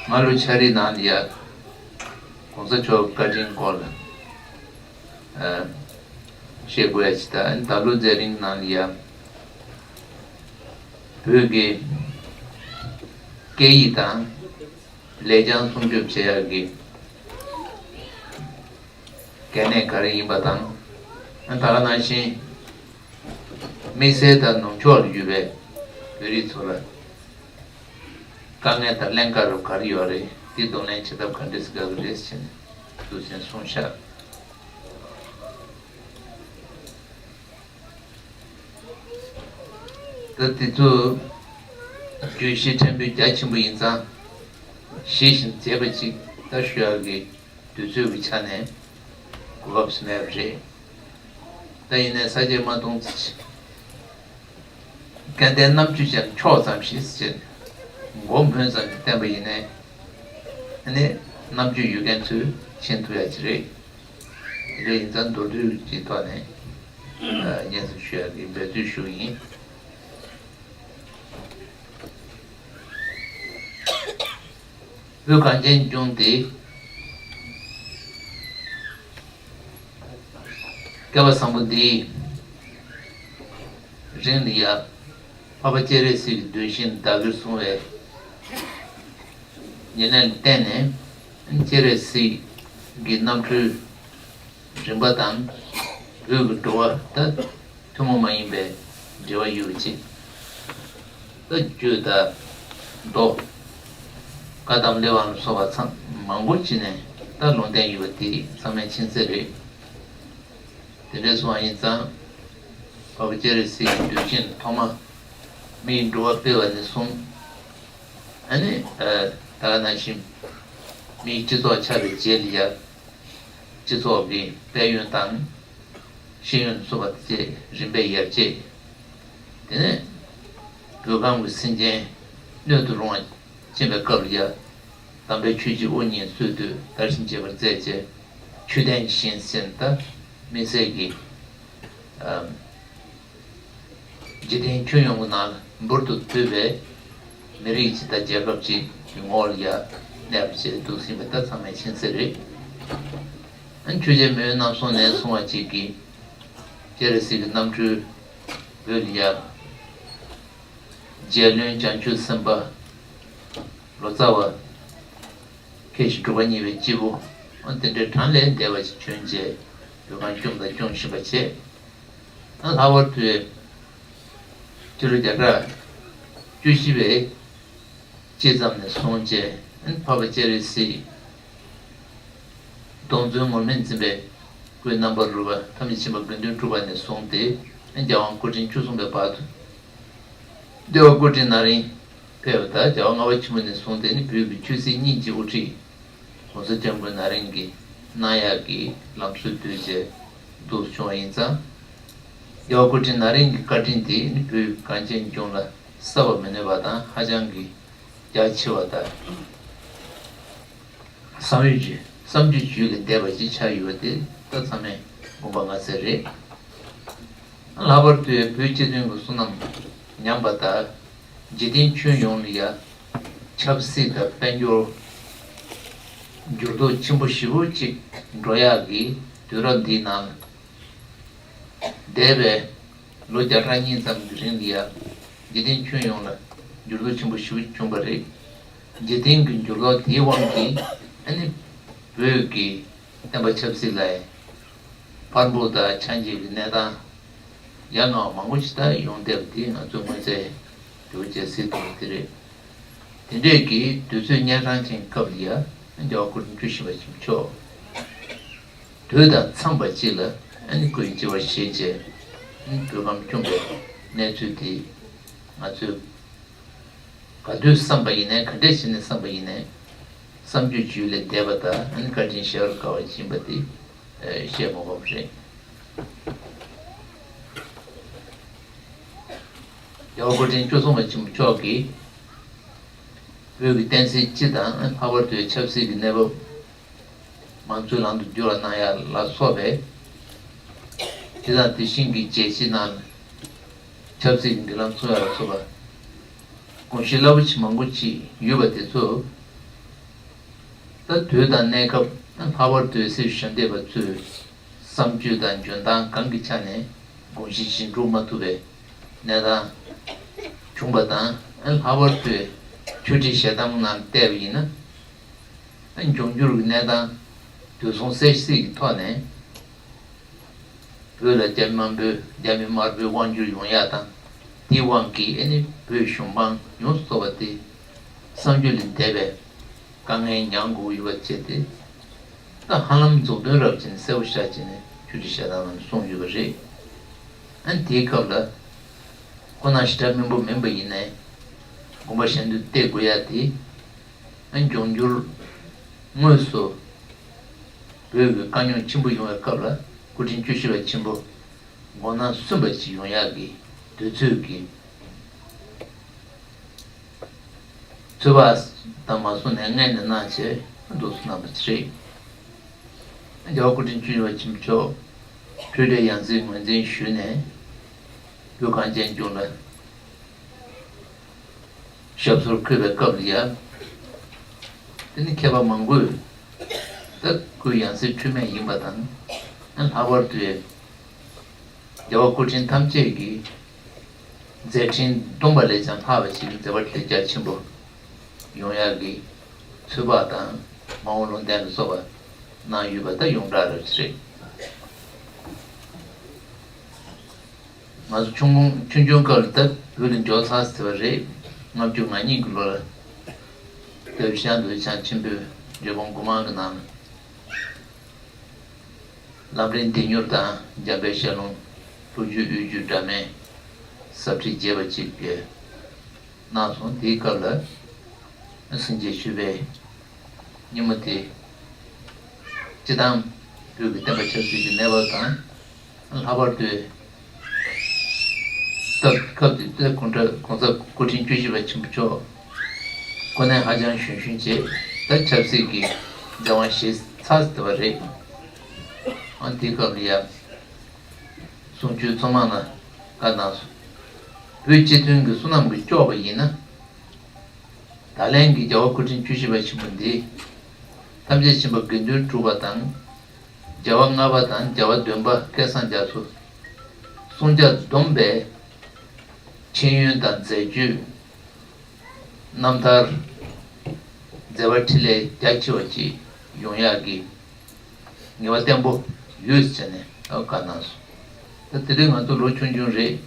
སྔ་ལོའི་ཕྱག་བྲིས་ནང་ལ་ཡ་༸གོང་ས་མཆོག་བཀའ་དྲིན་སྐོར་ལ་བཤད་དགོས་ཡ་ཅིག་དང་། ད་ལོའི་མཛད་རིམ་ནང་ལ་ཡ་བོད་ཀྱི་སྐད་ཡིག་དང་ལེགས་བྱང་སྲུང་སྐྱོབ་བྱེད་ཡག་གི་གལ་གནད་ག་རེ་ཡིན་པ་དང་། ད་ག་ནང་བཞིན་དམིགས་བསལ་དང་ནུབ་ཕྱོགས་ལ་ཡོད་པའི་བོད་རིགས་ཚོ་ལ་དཀའ་ངལ་དང་ཀླན་ཀ་རུ་ག་རེ་ཡོད་རེད། དེ་གདོང་ལེན་བྱེད་ཐབས་ག་འདྲས་སེ་དགའ་གི་རེད་ཟེར་ནས་ཐུགས་སེམས་གསུངས་ཤག་ད་དེ་ཚོ་བརྗོད་གཞི་ཕྲན་བུ་རྒྱ་ཆེན་པོ་ཡིན་ཙང་། ཞིབ་ཅིང་མཛེས་པ་ཅིག་ད་ཞུ་ཡག་གི་དུས་ཚོད་ཀྱི་ཆ་ནས་གོ་སྐབས་སུ་མེད་པ་རེད། ད་ཡིན་ནའི་ས་བཅད་མ་སྟོང་ཙམ་ཅིག་སྐལ་ལྡན་རྣམ་དཔྱོད་ཅན་མཆོག་ཙམ་ཞིག་ཟེར་མགོ་འབོན་ཙམ་ཞིག་བསྟན་པ་ཡིན་ནའི། ཨ་ནི་རྣམ་དཔྱོད་ཡོད་མཁན་ཚོས་མཁྱེན་ཐུབ་ཡག་ཅིག་རེད། དེ་འདྲ་ཡིན་ཙང་མདོར་བསྡུས་ཀྱི་ཐོག་ནས་སྙན་སེང་ཞུ་ཡག་གི་འབད་བརྩོན་ཞུ་ཡིན། བོད་གངས་ཅན་ལྗོངས་འདི་བསྐལ་པ་བཟང་པོ་འདིའི་རིང་ལ་ཡ། འཕགས་པ་སྤྱན་རས་གཟིགས་ཀྱི་གདུལ་ཞིང་བདག་གིར་བཟུང་བའི་ཉེར་ལེན་བརྟེན་ནས། སྤྱན་རས་གཟིགས་ཀྱི་རྣམ་འཕྲུལ་རིམ་པ་དང་། བོད་ཀྱི་འགྲོ་བ་ད་ཐུན་མོང་མ་ཡིན་པའི་འབྲེལ་བ་ཡོད་པ་ཅིག་ད་རྒྱུད་དང་མདོ། བཀའ་གདམས་གླེགས་བམ་ལ་སོགས་པ་ཚང་མང་པོ་ཅིག་ནས་ད་ལུང་བསྟན་ཡོད་པ་དེ་ཚང་མས་མཁྱེན་གསལ་རེད། དེ་འདྲ་སོང་བ་ཡིན་ཙང་། འཕགས་པ་སྤྱན་རས་གཟིགས་ཀྱི་གདུལ་ཞིང་ཐོག་མ་མིའི་འགྲོ་བ་སྤེལ་བ་ནས་བཟུང་། ཨ་ནི་ད་ག་ནང་བཞིན་མིའི་སྤྱི་ཚོགས་ཆགས་པའི་རྗེས་ལ་ཡ། སྤྱི་ཚོགས་ཀྱི་དཔལ་ཡོན་དང་ཤེས་ཡོན་སོགས་པ་བཅས་རིམ་པས་ཡར་རྒྱས། དེ་ནས་བོད་ཁམས་ཀྱི་སེམས་ཅན་སྣོད་དུ་རུང་བ་ཕྱིན་པའི་སྐབས་ལ་ཡ། དམ་པའི་ཆོས་ཀྱི་དབུ་བརྙེས་སྲོལ་དུ་དར་ཞིང་རྒྱས་པར་མཛད་ཅེས། ཆོས་ལྡན་ཞིང་ཟེར་ད་དམིགས་བསལ་གྱི་འཇིག་རྟེན་ཁྱོན་ཡོངས་ཀྱི་ནང་ལ་འབུར་དུ་བཏུད་པའི་མི་རིགས་ཅིག་དང་རྒྱལ་ཁབ་ཅིག་གི་ངོ་བོ་ལ་ཡ་གནས་པ་ཞིག་འདུག་ཟིན་པ་ད་ཚང་མས་མཁྱེན་གསལ་རེད། ཨ་ནི་ཆོས་རྒྱལ་མེས་དབོན་རྣམ་གསུམ་ནས་བཟུང་བ་ཅིག་གིས་སྤྱན་རས་གཟིགས་ཀྱི་རྣམ་འཕྲུལ་བོད་ལ་ཡ། རྒྱལ་བློན་བྱང་ཆུབ་སེམས་དཔའ་ལོ་ཙཱ་བ། མཁས་ཤིང་གྲུབ་པ་བརྙེས་པའི་སྐྱེས་བུ། ཨ་དེ་འདྲའི་གྲངས་ལས་འདས་པ་ཞིག་བྱོན་རྗེས་བོད་ཁམས་སྐྱོང་དང་སྐྱོང་བཞིན་པ་བྱས། ཨ་ལྷག་པར་དུ་སྤྱི་ལོ་བརྒྱ་ཕྲག་བཅུ་བཞི་པའི་དཔྱིད་ཙམ་ནས་བཟུང་བྱས། ཨ་འཕགས་པ་སྤྱན་རས་གཟིགས་སྟོང་བརྩོན་ངུར་སྨྲིག་འཛིན་པའི་སྐུའི་རྣམ་པར་རོལ་པ་ཐམས་ཅད་མཁྱེན་པ་དགེ་འདུན་གྲུབ་པ་ནས་བཟུང་སྟེ། ཨ་རྒྱལ་དབང་སྐུ་ཕྲེང་བཅུ་གསུམ་པའི་བར་དུ། རྒྱལ་བ་སྐུ་ཕྲེང་ན་རིམ་ཕེབས་པ་དང་། རྒྱལ་བ་ལྔ་པ་ཆེན་པོ་ནས་བཟུང་སྟེ་ནི་བོད་ཀྱི་ཆོས་སྲིད་གཉིས་ཀྱི་དབུ་ཁྲིད་༸གོང་ས་༸སྐྱབས་མགོན་ན་རིམ་གྱི་ གནང་ཡག་གི་ལམ་སྲོལ་བཏོད་རྗེས་འདུག་བྱུང་བ་ཡིན་ཙང་། རྒྱལ་བ་སྐུ་ཕྲེང་ན་རིམ་གྱི་བཀའ་དྲིན་དེ་ནི་བོད་གངས་ཅན་ལྗོངས་ལ་གསལ་བར་མི་གནས་པ་དང་ཧ་ཅང་གི་རྒྱ་ཆེ་བ་དང་། བསམ་ཡུལ་གྱི་བསམ་བརྗོད་བརྗོད་ལས་འདས་པ་ཅིག་ཆགས་ཡོད་པ་དེ་ད་ཚང་མས་དགོངས་པ་མངའ་གསལ་རེད། ལྷག་པར་དུ་བོད་སྤྱི་མཐུན་གྱི་བསོད་ནམས་ཉམས་པ་དང་། འཇིག་རྟེན་ཁྱོན་ཡོངས་ལ་ཡང་ཆབ་སྲིད་དང་དཔལ་འབྱོར་འགྱུར་ལྡོག་ཆེན་པོ་ཞེ་པོ་ཅིག་འགྲོ་ཡག་གི་དུས་རབས་འདིའི་ནང་ལ། འདས་པའི་ལོ་བརྒྱ་ཕྲག་གཉིས་ཙམ་གྱི་རིང་ལ་ཡང་འཇིག་རྟེན་ཁྱོན་ཡོངས་ལ་འགྱུར་ལྡོག་ཆེན་པོ་ཞེ་པོ་བྱུང་བ་རེད། འཇིག་རྟེན་གྱི་འགྱུར་ལྡོག་དེའི་དབང་གིས་ཨ་ནི་བོད་ཀྱི་བསྟན་པ་ཆབ་སྲིད་ལ་ཡང་འཕར་འབུབ་དང་ཆགས་འཇིག་གི་གནས་སྟངས་ཡ་ང་བ་མང་པོ་ཞིག་ད་ཡོང་བསྡད་པ་དེ་ང་ཚོས་མངོན་གསལ་དོད་པོ་བྱས་གཟིགས་ཐུབ་པ་དེ་རེད། དེ་འདྲས་ཀྱི་དུས་ཚོད་གཉན་འཕྲང་ཅན་སྐབས་ལ་ཡང་རྒྱལ་བ་སྐུ་ཕྲེང་བཅུ་བཞི་པ་ཆེན་པོ་མཆོག་དུས་དང་འཚམས་པ་ཅིག་ལ་ཨ་ནི་སྐུ་ཡི་སྤྱི་བོར་བཞེས་བྱས་ཨ་ནི་བོད་ཁམས་བསྐྱངས་པའི་གནས་ཚུལ་དེ་ང་ཚོས་ག་དུས་བསམ་པ་ཡིན་ནའི་ག་འདྲས་བྱས་ནས་བསམ་པ་ཡིན་ནའི་བསམ་བརྗོད་བརྗོད་ལས་འདས་པ་དང་ཨ་ནི་བཀའ་དྲིན་གཞལ་བར་དཀའ་བ་ཡིན་པ་དེ་བཤད་མ་དགོས་པ་རེད། རྒྱལ་བ་སྐུ་ཕྲེང་བཅུ་གསུམ་པ་ཆེན་པོ་མཆོག་གིས་བོད་ཀྱི་བསྟན་སྲིད་སྤྱི་དང་ལྷག་པར་དུ་ཆབ་སྲིད་ཀྱི་གནས་བབ་མང་གཙོའི་ལམ་དུ་བསྒྱུར་བ་གནང་ཡག་ལ་སོགས་པའི་དེ་དང་དེ་བཞིན་གྱི་རྒྱལ་སྤྱིའི་ནང་ཆབ་སྲིད་ཀྱི་མདུན་ལམ་སྲུང་ཡག་ལ་སོགས་པ་དགོངས་གཞི་རླབས་པོ་ཆེ་མང་པོ་ཅིག་ཡོད་པ་དེ་ཚོ་ད་དུས་དང་གནས་སྐབས་ལྷག་པར་དུ་སྲིད་ཞུ་འདེབས་པ་ཚོས། བསམ་སྤྱོད་དང་འཇོན་ཐང་གང་གི་ཆ་ནས་དགོངས་གཞི་བཞིན་སྒྲུབ་མ་ཐུབ་པའི་གནས་སྟངས་བྱུང་བ་དང་། ལྷག་པར་དུ་ཆོས་ཁྲིད་ཞལ་གདམས་ནང་བལྟས་པ་ཡིན་ན། འབྱུང་འགྱུར་གྱི་གནས་སྟངས་དུས་སོང་གསལ་སྲིད་ཀྱི་ཐོག་ནས་བོད་ལ་རྒྱ་མི་དམར་པོའི་རྒྱ་མི་དམར་པོའི་དབང་བསྒྱུར་ཡོང་ཡག་དང་། དེའི་དབང་གིས་ཨ་ནི་བོད་གཞུང་འབངས་ཡོངས་སུ་རྫོགས་པ་དེ་བསམ་སྤྱོད་ལས་འདས་པའི་དཀའ་ངལ་མྱངས་དགོས་ཡོད་པ་བྱས་ཏེ། ད་ཧ་ལམ་མཛུབ་སྟོན་རབ་ཅིག་གསལ་པོ་ཤར་བྱས་ནས་ཆོས་ཁྲིད་ཞལ་གདམས་ནང་གསུངས་ཡོད་པ་རེད། ཨ་ནི་དེའི་སྐབས་ལ་ཁོ་ན་ཞེ་དྲག་སྨིན་པོ་མིན་པ་ཡིན་ནའི་དགོངས་པ་གཞན་དུ་གཏད་དགོས་ཡ་དེ། ཨ་ནི་འབྱུང་འགྱུར་དངོས་སུ་བོད་ཀྱི་དཀའ་རྙོག་ཆེན་པོ་ཡོང་བའི་སྐབས་ལ་སྐུ་ཕྲེང་བཅུ་བཞི་པ་ཆེན་པོ་མགོ་ནག་སུན་པ་ཅིག་ཡོང་ཡག་གི་དུས་ཚོད་ཀྱི་ཚོད་དཔག་དང་མ་སོང་ནས་སྔོན་ནས་གནང་བྱས་འདུག་སེ་གནང་བ་རེད། རྒྱལ་བ་སྐུ་ཕྲེང་བཅུ་བཞི་པ་ཆེན་པོ་མཆོག་འཕྲོད་བསྟེན་ཡང་སྲིད་ངོས་འཛིན་ཞུས་ནས་བོད་གངས་ཅན་ལྗོངས་ལ་ཞབས་སོར་འཁོད་པའི་སྐབས་ལ་ཡ། དེ་ནི་མཁས་པ་མང་པོས་ད་སྐུའི་ཡང་སྲིད་འཁྲུལ་མེད་ཡིན་པ་དང་། ལྷག་པར་དུ་རྒྱལ་བ་སྐུ་ཕྲེང་ཐམས་ཅད་ཀྱི་མཛད་འཕྲིན་བསྡོམས་པ་ལས་ཀྱང་ལྷག་པ་ཞིག་མཛད་པ་འཕྲིན་ལས་རྒྱ་ཆེན་པོ་ཡོང་ཡག་གི་ཚོད་དཔག་དང་མ་འོངས་ལུང་བསྟན་ལ་སོགས་པ་གནང་ཡོད་པ་ད་ཡོངས་གྲགས་རེད། ང་ཚོ་ཆུང་ཆུང་ཆུང་ཆུང་སྐབས་ལ་ད་བོད་ལ་འབྱོར་ཚར་ཟེར་བ་རེད། ལྔ་བཅུ་ང་གཉིས་ཀྱི་ལོ་ལ་སྟོད་ཤར་འདོད་ཆགས་ཆེན་པོའི་འབྲས་སྤུངས་སྒོ་མང་གི་ནང་ལ། ལམ་རིམ་བདེ་མྱུར་དང་འཇམ་དཔལ་ཞལ་ལུང་ལྷོ་རྒྱུད་དབུས་རྒྱུད་འདྲ་མིན་ཟབ་ཁྲིད་རྒྱས་པ་ཅིག་གནང་སོང་། དེའི་སྐབས་ལ་སེང་ཆེན་ཆོས་འཕེལ་ཉིན་མོ་དེ་སྤྱི་བཏང་བོད་ཀྱི་བསྟན་པ་ཆབ་སྲིད་ཀྱི་གནས་བབ་དང་། ལྷག་པར་དུ་སྐབས་སྐབས་དེ་དུས་གོང་ས་སྐུ་ཕྲེང་བཅུ་བཞི་པ་ཆེན་པོ་མཆོག་གོ་གནས་ཧ་ཅང་གཞོན་གཞོན་བྱས། ད་ཆབ་སྲིད་ཀྱི་མཛད་དབང་བཞེས་ཚར་ཟེར་བ་རེད། ཨ་དེའི་སྐབས་ལ་ཡ་གསུང་ཆོས་ཚང་མ་ལ་བཀའ་གནང་སོང་། བོད་སྤྱི་མཐུན་གྱི་བསོད་ནམས་ཀྱིས་ལྕོགས་པ་ཡིན་ན། ད་ལན་གྱི་རྒྱལ་བ་སྐུ་ཕྲེང་བཅུ་བཞི་པ་ཆེན་པོ་འདི། ཐམས་ཅད་མཁྱེན་པ་དགེ་འདུན་གྲུབ་པ་དང་། རྒྱལ་བ་ལྔ་པ་དང་རྒྱལ་བ་བདུན་པ་སྐལ་བཟང་རྒྱ་མཚོ། གསུང་བྱ་བསྡོམས་པས་མཁྱེན་ཡོན་དང་མཛད་སྤྱོད། རྣམ་ཐར། མཛད་པ་འཕྲིན་ལས་རྒྱ་ཆེ་བ་ཅིག་ཡོང་ཡག་གི་ངེས་པ་བརྟན་པོ་ཡོད་ཟེར་ནས་བཀའ་གནང་སོང་། ད་དེ་དུས་ང་ཚོ་ལོ་ཆུང་ཆུང་རེད།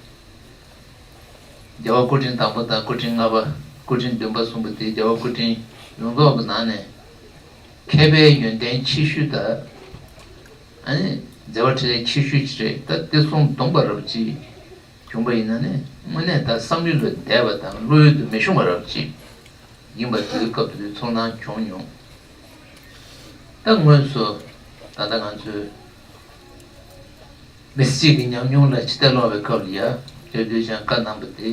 རྒྱལ་བ་སྐུ་ཕྲེང་དང་པོ་དང་སྐུ་ཕྲེང་ལྔ་པ། སྐུ་ཕྲེང་བདུན་པ་གསུམ་པ་དེ་རྒྱལ་བ་སྐུ་ཕྲེང་ཡོངས་རྫོགས་ཀྱི་ནང་ནས་མཁས་པའི་ཡོན་ཏན་ཆེ་ཤོས་དང་། ཨ་ནི་མཛད་པ་འཕྲིན་ལས་ཆེ་ཤོས་ཅིག་རེད། ད་དེ་གསུམ་བསྡོམས་པ་རབ་ཅིག་བྱུང་པ་ཡིན་ན་ནི་དངོས་གནས་ད་བསམ་ཡུལ་ལས་འདས་པ་དང་བློ་ཡུལ་དུ་མི་ཤོང་བ་རབ་ཅིག་ཡིན་པ་དེའི་སྐབས་དེ་དུས་ཚོར་སྣང་བྱུང་མྱོང་། ད་དངོས་སུ་ ད་ལྟ་ང་ཚོས་མི་སེར་གྱི་ཉམས་མྱོང་ལ་ཕྱི་བལྟས་ཀློག་པའི་སྐབས་ལ་ཡ་ལྟོས་དུས་ཀྱང་བཀའ་གནང་པ་དེ་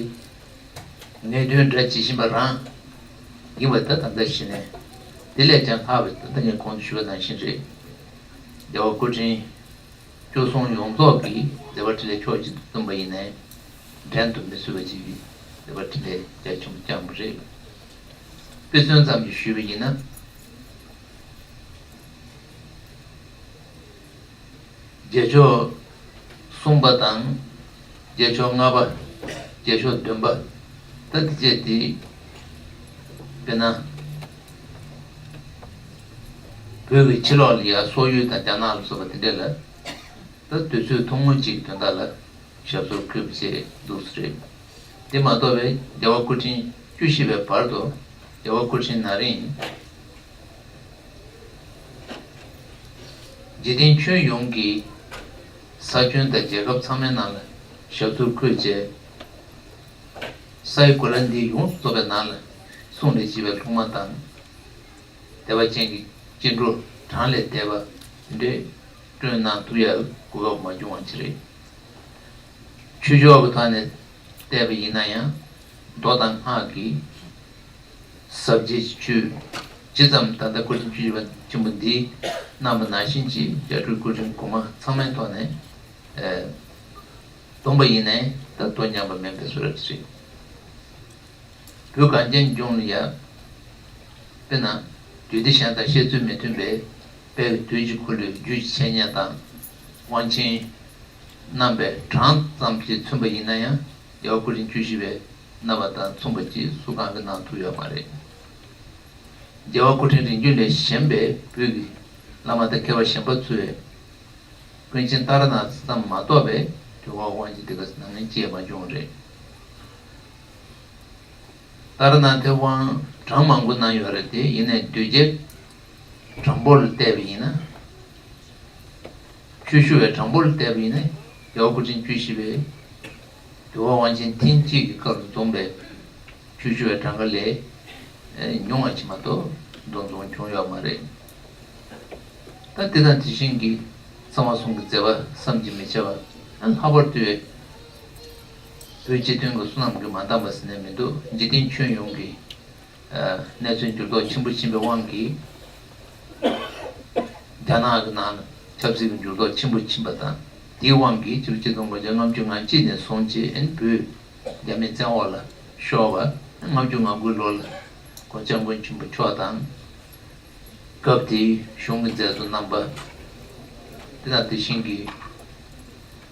ངེས་དོན་སྒྲ་ཇི་བཞིན་པ་རང་ཡིན་པ་ད་ད་ལྟ་གཞི་ནས་དེ་ལས་ཀྱང་ལྷག་པའི་ད་ལྟ་ངས་གོང་དུ་ཞུས་པ་ནང་བཞིན་རེད། རྒྱལ་བ་སྐུ་ཕྲེང་བཅུ་གསུམ་ཡོངས་རྫོགས་ཀྱིས་མཛད་པ་འཕྲིན་ལས་ཕྱོགས་གཅིག་ཏུ་བརྩམས་པ་ཡིན་ནའི་འགྲན་དུ་མི་བཟོད་པ་ཅིག་གིས་མཛད་པ་འཕྲིན་ལས་རྒྱ་ཆེན་པོ་བསྐྱངས་པ་རེད། དཔེ་མཚོན་ཙམ་ཞིག་ཞུས་པ་ཡིན་ན། རྗེས་ཕྱོགས་གསུམ་པ་དང་། རྗེས་ཕྱོགས་ལྔ་པ། རྗེས་ཕྱོགས་བདུན་པ། ད་དེ་བཅས་དེ། དཔེར་ན། བོད་ཀྱི་ཕྱི་ལོགས་ལ་ཡ་སོག་ཡུལ་དང་རྒྱ་ནག་ལ་སོགས་པ་དེ་འདྲ་ལ། ད་དུས་ཚོད་ཐུང་ངུ་གཅིག་གི་དོན་དག་ལ་ཞབས་སོར་འཁོད་པ་བཅས་འདུག་སེ་རེད། དེ་མ་གཏོགས་པའི་རྒྱལ་བ་སྐུ་ཕྲེང་བཅུ་བཞི་པའི་བར་དུ་རྒྱལ་བ་སྐུ་ཕྲེང་ན་རིང་འཇིག་རྟེན་ཁྱོན་ཡོངས་ཀྱི་ས་ཁྱོན་དང་རྒྱལ་ཁབ་ཚང་མའི་ནང་ལ་ཞབས་སོར་འཁོད་བྱས། སའི་གོ་ལ་འདི་ཡོངས་སུ་རྫོགས་པའི་ནང་ལ་གསུང་ལས་བྱེད་པའི་སློབ་མ་དང་། དད་པ་ཅན་གྱི་སྐྱེ་འགྲོ་གྲངས་ལས་འདས་པ་འདི་འདྲའི་བསྐྲུན་གནང་ཐུབ་ཡག་གོ་སྐབས་མ་བྱུང་བ་ཅིག་རེད། ཆོས་ཕྱོགས་ཀྱི་ཐོག་ནས་བལྟས་པ་ཡིན་ན་ཡང་མདོ་དང་སྔགས་ཀྱི་ཟབ་རྒྱས་ཀྱི་ཆོས་ཇི་ཙམ་ད་ལྟ་སྐུ་ཕྲེང་བཅུ་བཞི་པ་ཆེན་པོ་འདིས་གནང་བ་ནང་བཞིན་གྱི་རྒྱ་སྤྲུལ་སྐུ་ཕྲེང་གོང་མ་ཚང་མའི་ཐོག་ནས་བསྡོམས་པ་ཡིན་ནའི་ད་དོ་མཉམ་པ་མིན་པའི་བཟོ་འདྲ་ཅིག་རེད། བོད་གངས་ཅན་ལྗོངས་ལ་ཡ། དཔེར་ན། རྒྱུད་སྡེ་གཞན་དང་བཤད་ཚུལ་མི་མཐུན་པའི་དཔལ་གྱི་དུས་ཀྱི་འཁོར་ལོའི་རྒྱུད་ཀྱི་འཆད་ཉན་དང་། དབང་ཆེན་རྣམ་པའི་གྲངས་ཙམ་ཞིག་མཚོན་པ་ཡིན་ན་ཡང་རྒྱལ་བ་སྐུ་ཕྲེང་བཅུ་བཞི་པའི་རྣམ་པ་དང་མཚུངས་པ་ཅིག་སུ་གང་གིས་གནང་ཐུབ་ཡོད་མ་རེད། རྒྱལ་བ་སྐུ་ཕྲེང་རིམ་བྱོན་ལས་གཞན་པའི་བོད་ཀྱི་བླ་མ་དང་མཁས་པ་གཞན་པ་ཚོས། ཀུན་མཁྱེན་ཏཱ་ར་ནཱ་ཐ་ཙམ་མ་གཏོགས་པའི་དུས་འཁོར་དབང་ཆེན་དེ་ག་ནང་ནས་སྐྱེས་མ་བྱུང་བ་རེད། ཏཱ་ར་ནཱ་ཐའི་དབང་གྲངས་མང་པོ་གནང་ཡོད་རེད་དེ་ཡིན་ནའི་གདུལ་བྱའི་གྲངས་འབོར་ལ་བལྟས་པ་ཡིན་ན། ཆོས་ཞུ་བའི་གྲངས་འབོར་ལ་བལྟས་པ་ཡིན་ན་རྒྱལ་བ་སྐུ་ཕྲེང་བཅུ་བཞི་པའི་དུས་འཁོར་དབང་ཆེན་ཐེངས་གཅིག་གི་སྐབས་སུ་འཛོམས་པའི་ཆོས་ཞུ་བའི་གྲངས་ཀ་ལས་ཉུང་བ་ཞིག་མ་གཏོགས་འདུ་འཛོམས་བྱུང་ཡོད་མ་རེད། ད་དེ་དང་དེ་བཞིན་གྱི་གསང་བ་གསུམ་གྱི་མཛད་པ་བསམ་གྱིས་མི་ཁྱབ་པ། ལྷག་པར་དུ་བོད་སྤྱི་མཐུན་གྱི་བསོད་ནམས་ཀྱིས་མ་འདང་བ་ཟེར་ནས་མི་འདུག་འཇིག་རྟེན་ཁྱོན་ཡོངས་ཀྱི་གནས་ཚུལ་འགྱུར་ལྡོག་ཆེན་པོ་ཕྱིན་པའི་དབང་གིས། རྒྱ་ནག་གི་ནང་ལ་ཆབ་སྲིད་ཀྱི་འགྱུར་ལྡོག་ཆེན་པོ་ཕྱིན་པ་དང་། དེའི་དབང་གིས་ཕྱི་ལོ་ཆིག་སྟོང་དགུ་བརྒྱ་ལྔ་བཅུ་ང་གཅིག་ནས་བཟུང་སྤྱི་ཨན་བོད་རྒྱ་མིའི་བཙན་འོག་ལ་ཤོར་བ། ལྔ་བཅུ་ང་དགུ་ལོ་ལ་གོང་སྐྱབས་མགོན་ཆེན་པོ་མཆོག་དང་། སྐབས་དེའི་གཞུང་གི་མཛད་གཙོ་རྣམ་པ། དེ་དང་དེ་བཞིན་གྱི་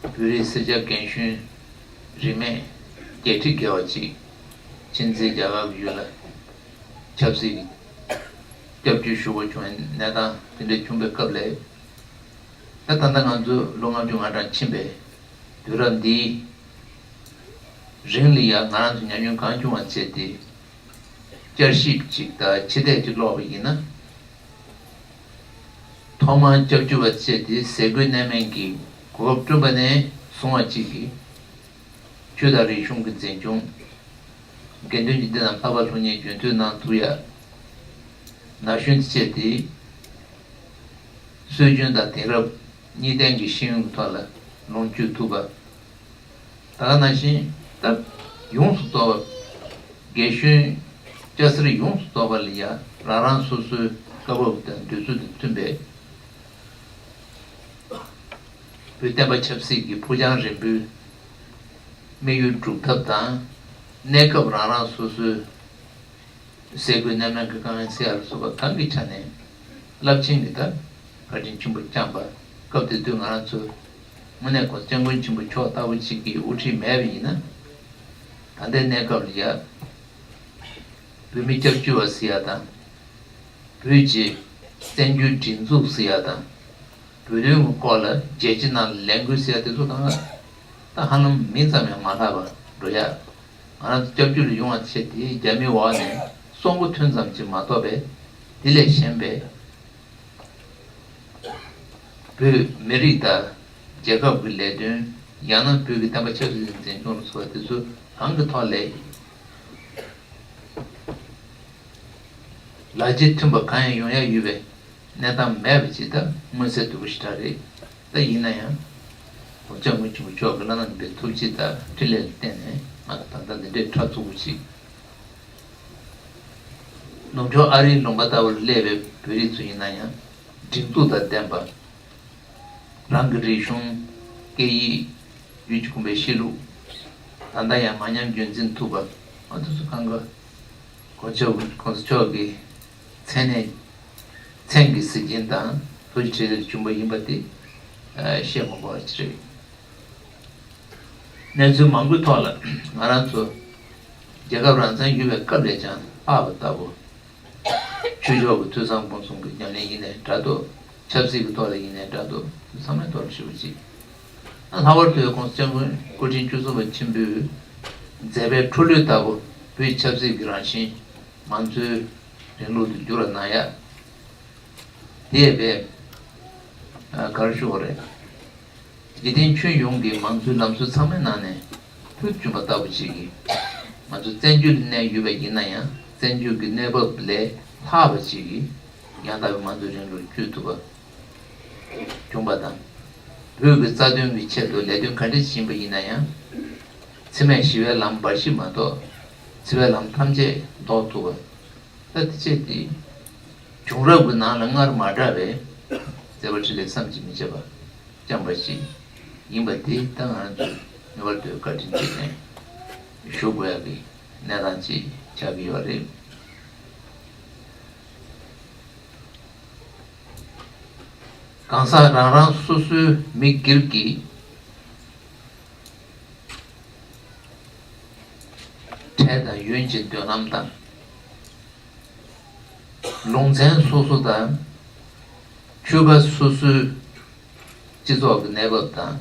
བོད་རིགས་སེར་སྐྱ་རྒན་གཞོན་རིས་མེད་བརྒྱད་ཁྲི་བརྒལ་བ་ཅིག་ཕྱི་མཛེས་རྒྱ་གར་གྱི་ཡུལ་ལ་ཆབ་སྲིད་ཀྱི་སྐྱབས་བཅོལ་ཞུ་དགོས་བྱུང་བའི་གནས་སྟངས་དེ་འདྲ་བྱུང་བའི་སྐབས་ལ། ད་ད་ལྟ་ང་ཚོ་ལོ་ལྔ་བཅུ་ང་གྲངས་ཕྱིན་པའི་དུས་རབས་འདིའི་རིང་ལ་ཡང་ང་རང་ཚོ་ཉམས་མྱོང་གང་བྱུང་བ་བྱས་ཏེ། བསྐྱར་ཞིབ་ཅིག་དང་ཕྱི་བལྟས་ཅིག་ཀློག་པ་ཡིན་ན། ཐོག་མར་སྐྱབས་བཅོལ་བ་བྱས་ཏེ་ཟས་གོས་གནས་མལ་གྱི་གོ་སྐབས་བསྐྲུན་པ་ནས་བཟུང་བ་གཅིག་གིས། ཆོས་དང་རིག་གཞུང་གི་འཛིན་སྐྱོང་། དགེ་འདུན་གྱི་སྡེ་དང་ལྷ་པ་སློབ་གཉེར་རྒྱུན་མཐུད་གནང་ཐུབ་ཡ། ན་གཞོན་བཅས་ཏེ། སྲོལ་རྒྱུན་དང་དེང་རབས་གཉིས་ལྡན་གྱི་ཤེས་ཡོན་གྱི་ཐོག་ལ་ལོངས་སྤྱོད་ཐུབ་པ། ད་ག་ནང་བཞིན་སྐབས་ཡོངས་སུ་རྫོགས་པ། རྒན་གཞོན་སྐྱ་སེར་ཡོངས་སུ་རྫོགས་པ་ལ་ཡང་རང་རང་སོ་སོའི་སྐབས་བབ་དང་དུས་ཚོད་དང་མཐུན་པའི་བོད་བསྟན་པ་ཆབ་སྲིད་ཀྱི་ཕུགས་རྒྱང་རིང་པོའི་དམིགས་ཡུལ་སྒྲུབ་ཐབས་དང་། གནས་སྐབས་རང་རང་སོ་སོའི་ཟས་གོས་གནས་མལ་གྱི་དཀའ་ངལ་སེལ་ཡ་ལ་སོགས་པ་གང་གི་ཆ་ནས་རླབས་ཆེན་གྱི་ད་བཀའ་དྲིན་ཆེན་པོ་བསྐྱངས་པ། སྐབས་དེ་དུས་ང་རང་ཚོ་དངོས་གནས་གོང་ས་སྐྱབས་མགོན་ཆེན་པོ་མཆོག་ལྟ་བུ་ཅིག་གི་དབུ་ཁྲིད་མེད་པ་ཡིན་ན། ད་ལྟའི་གནས་སྐབས་ལ་ཡ། བོད་མི་སྐྱབས་བཅོལ་བ་ཟེར་ཡ་དང་། བོད་ཀྱི་བཙན་བྱོལ་སྒྲིག་འཛུགས་ཟེར་ཡ་དང་། བོད་དོན་གྱི་སྐོར་ལ་རྒྱལ་སྤྱི་ནང་ལ་ལས་འགུལ་ཟེར་ཡ་དེ་ཚོ་གང་ག་ད་ཧ་ལམ་མིང་ཙམ་ཡང་མ་ལྷག་པར་འགྲོ་ཡ། ང་རང་ཚོ་སྐྱབས་བཅོལ་ལ་ཡོང་བ་བྱས་ཏེ་རྒྱ་མིའི་འོག་ནས་སྲོག་མགོ་ཐོན་ཙམ་ཅིག་མ་གཏོགས་པའི་དེ་ལས་གཞན་པའི་བོད་མི་རིགས་དང་རྒྱལ་ཁབ་ཀྱི་ལས་དོན། ཡང་ན་བོད་ཀྱི་བསྟན་པ་ཆབ་སྲིད་ཀྱི་འཛིན་སྐྱོང་ལ་སོགས་པ་དེ་ཚོ་གང་གི་ཐོག་ལས། ལག་རྗེས་མཐུན་པ་གང་ཡང་ཡོང་ཡ་ཡོད་པའི་ གནས་སྟངས་མེད་པ་ཅིག་དང་མངོན་གསལ་དོད་པོ་ཞེ་དྲག་རེད། ད་ཡིན་ན་ཡང་། གོང་ས་སྐྱབས་མགོན་ཆེན་པོ་མཆོག་གི་བླ་ན་མེད་པའི་ཐུགས་རྗེ་དང་འཕྲིན་ལས་ལ་བརྟེན་ནས་ང་ལ་ད་ལྟ་འདི་འདྲའི་ཕྲག་ཚུགས་པོ་ཅིག་ནུབ་ཕྱོགས་ཨ་རིའི་ལུང་པ་ལྟ་བུར་སླེབས་པའི་བོད་རིགས་ཚོ་ཡིན་ན་ཡང་། སྒྲིག་འཛུགས་དང་ལྡན་པ། རང་གི་རིག་གཞུང་། སྐད་ཡིག་ཡུལ་གྱི་གོམས་པའི་གཤིས་ལུགས། ད་ལྟ་ཡང་མ་ཉམས་རྒྱུན་འཛིན་ཐུབ་པ། ང་ཚོ་ཚོ་གང་ག་གོང་ས་མཆོག་གོང་ས་མཆོག་གི་མཚན་གནས་མཚན་གྱི་གཟི་བརྗིད་དང་ཐུགས་རྗེ་བྲིས་ཏེ་བྱུང་བ་ཡིན་པ་དེ་བཤད་མ་དགོས་པ་ཅིག་རེད། གནས་ཚུལ་མང་པོའི་ཐོག་ལ་ང་རང་ཚོ་རྒྱལ་ཁབ་རང་བཙན་ཡོད་པའི་སྐབས་ལས་ཀྱང་ལྷག་པ་ལྟ་བུ། ཆོས་ཕྱོགས་ཀྱི་ཐོས་བསམ་སྒོམ་གསུམ་གྱི་ཉམས་ལེན་ཡིན་ནའི་འདྲ་འདུག་ཆབ་སྲིད་ཀྱི་ཐོག་ལ་ཡིན་ནའི་འདྲ་འདུག་ཚང་མའི་ཐོག་ལ་ཞུ་བ་ཅིག་ལྷག་པར་དུ་༸གོང་ས་༸སྐྱབས་མགོན་སྐུ་ཕྲེང་བཅུ་གསུམ་པ་ཆེན་པོས་མཛད་པའི་འཕྲོ་ལུས་ལྟ་བུ་བོད་ཆབ་སྲིད་ཀྱི་རང་བཞིན་མང་གཙོའི་རིང་ལུགས་སུ་འགྱུར་བ་གནང་ཡ། དེ་ཡས་པས། ག་རེ་ཞུ་དགོས་རེད། འཇིག་རྟེན་ཁྱོན་ཡོངས་ཀྱི་མང་གཙོའི་ལམ་སྲོལ་ཚང་མའི་ནང་ནས་ཕུད་བྱུང་བ་ལྟ་བུ་ཅིག་གིས། ང་ཚོ་བཙན་བྱོལ་གནས་ཡོད་པ་ཡིན་ན་ཡང་བཙན་བྱོལ་གྱི་གནས་བབ་ལས་ལྷག་པ་ཅིག་གིས་ཡང་དག་པའི་མང་གཙོའི་རིང་ལུགས་བསྐྱོད་ཐུབ་པ་བྱུང་བ་དང་། བོད་ཀྱི་རྩ་དོན་གྱི་ཆེད་དུ་ལས་དོན་ག་འདྲ་ཞིག་ཡིན་པ་ཡིན་ན་ཡང་། འཚེ་མེད་ཞི་བའི་ལམ་འབའ་ཞིག་མ་གཏོགས་འཚེ་བའི་ལམ་ཐམས་ཅད་ཟློག་ཐུབ་པ། ད་དེ་བྱས་ཏེ། བྱུང་རབས་ཀྱི་ནང་ལ་སྔར་མ་གྲགས་པའི་མཛད་པ་འཕྲིན་ལས་བསམ་གྱིས་མི་ཁྱབ་པ་བཅངས་པ་ཞིག་ཡིན་པ་དེ་ད་ང་ཚོས་ངེས་པར་དུ་བཀའ་དྲིན་རྗེས་དྲན་ཞུ་དགོས་ཡག་གི་གནས་སྟངས་ཅིག་ཆགས་ཀྱི་ཡོད་རེད། གང་ཟག་རང་རང་སོ་སོའི་མི་སྒེར་གྱི་ཁྲལ་དང་ཡོན་གྱི་འདོད་རྔམ་དང་། ལུང་ཚན་སོ་སོ་དང་ཆོལ་ཁ་སོ་སོའི་སྤྱི་ཚོགས་ཀྱི་གནས་བབ་དང་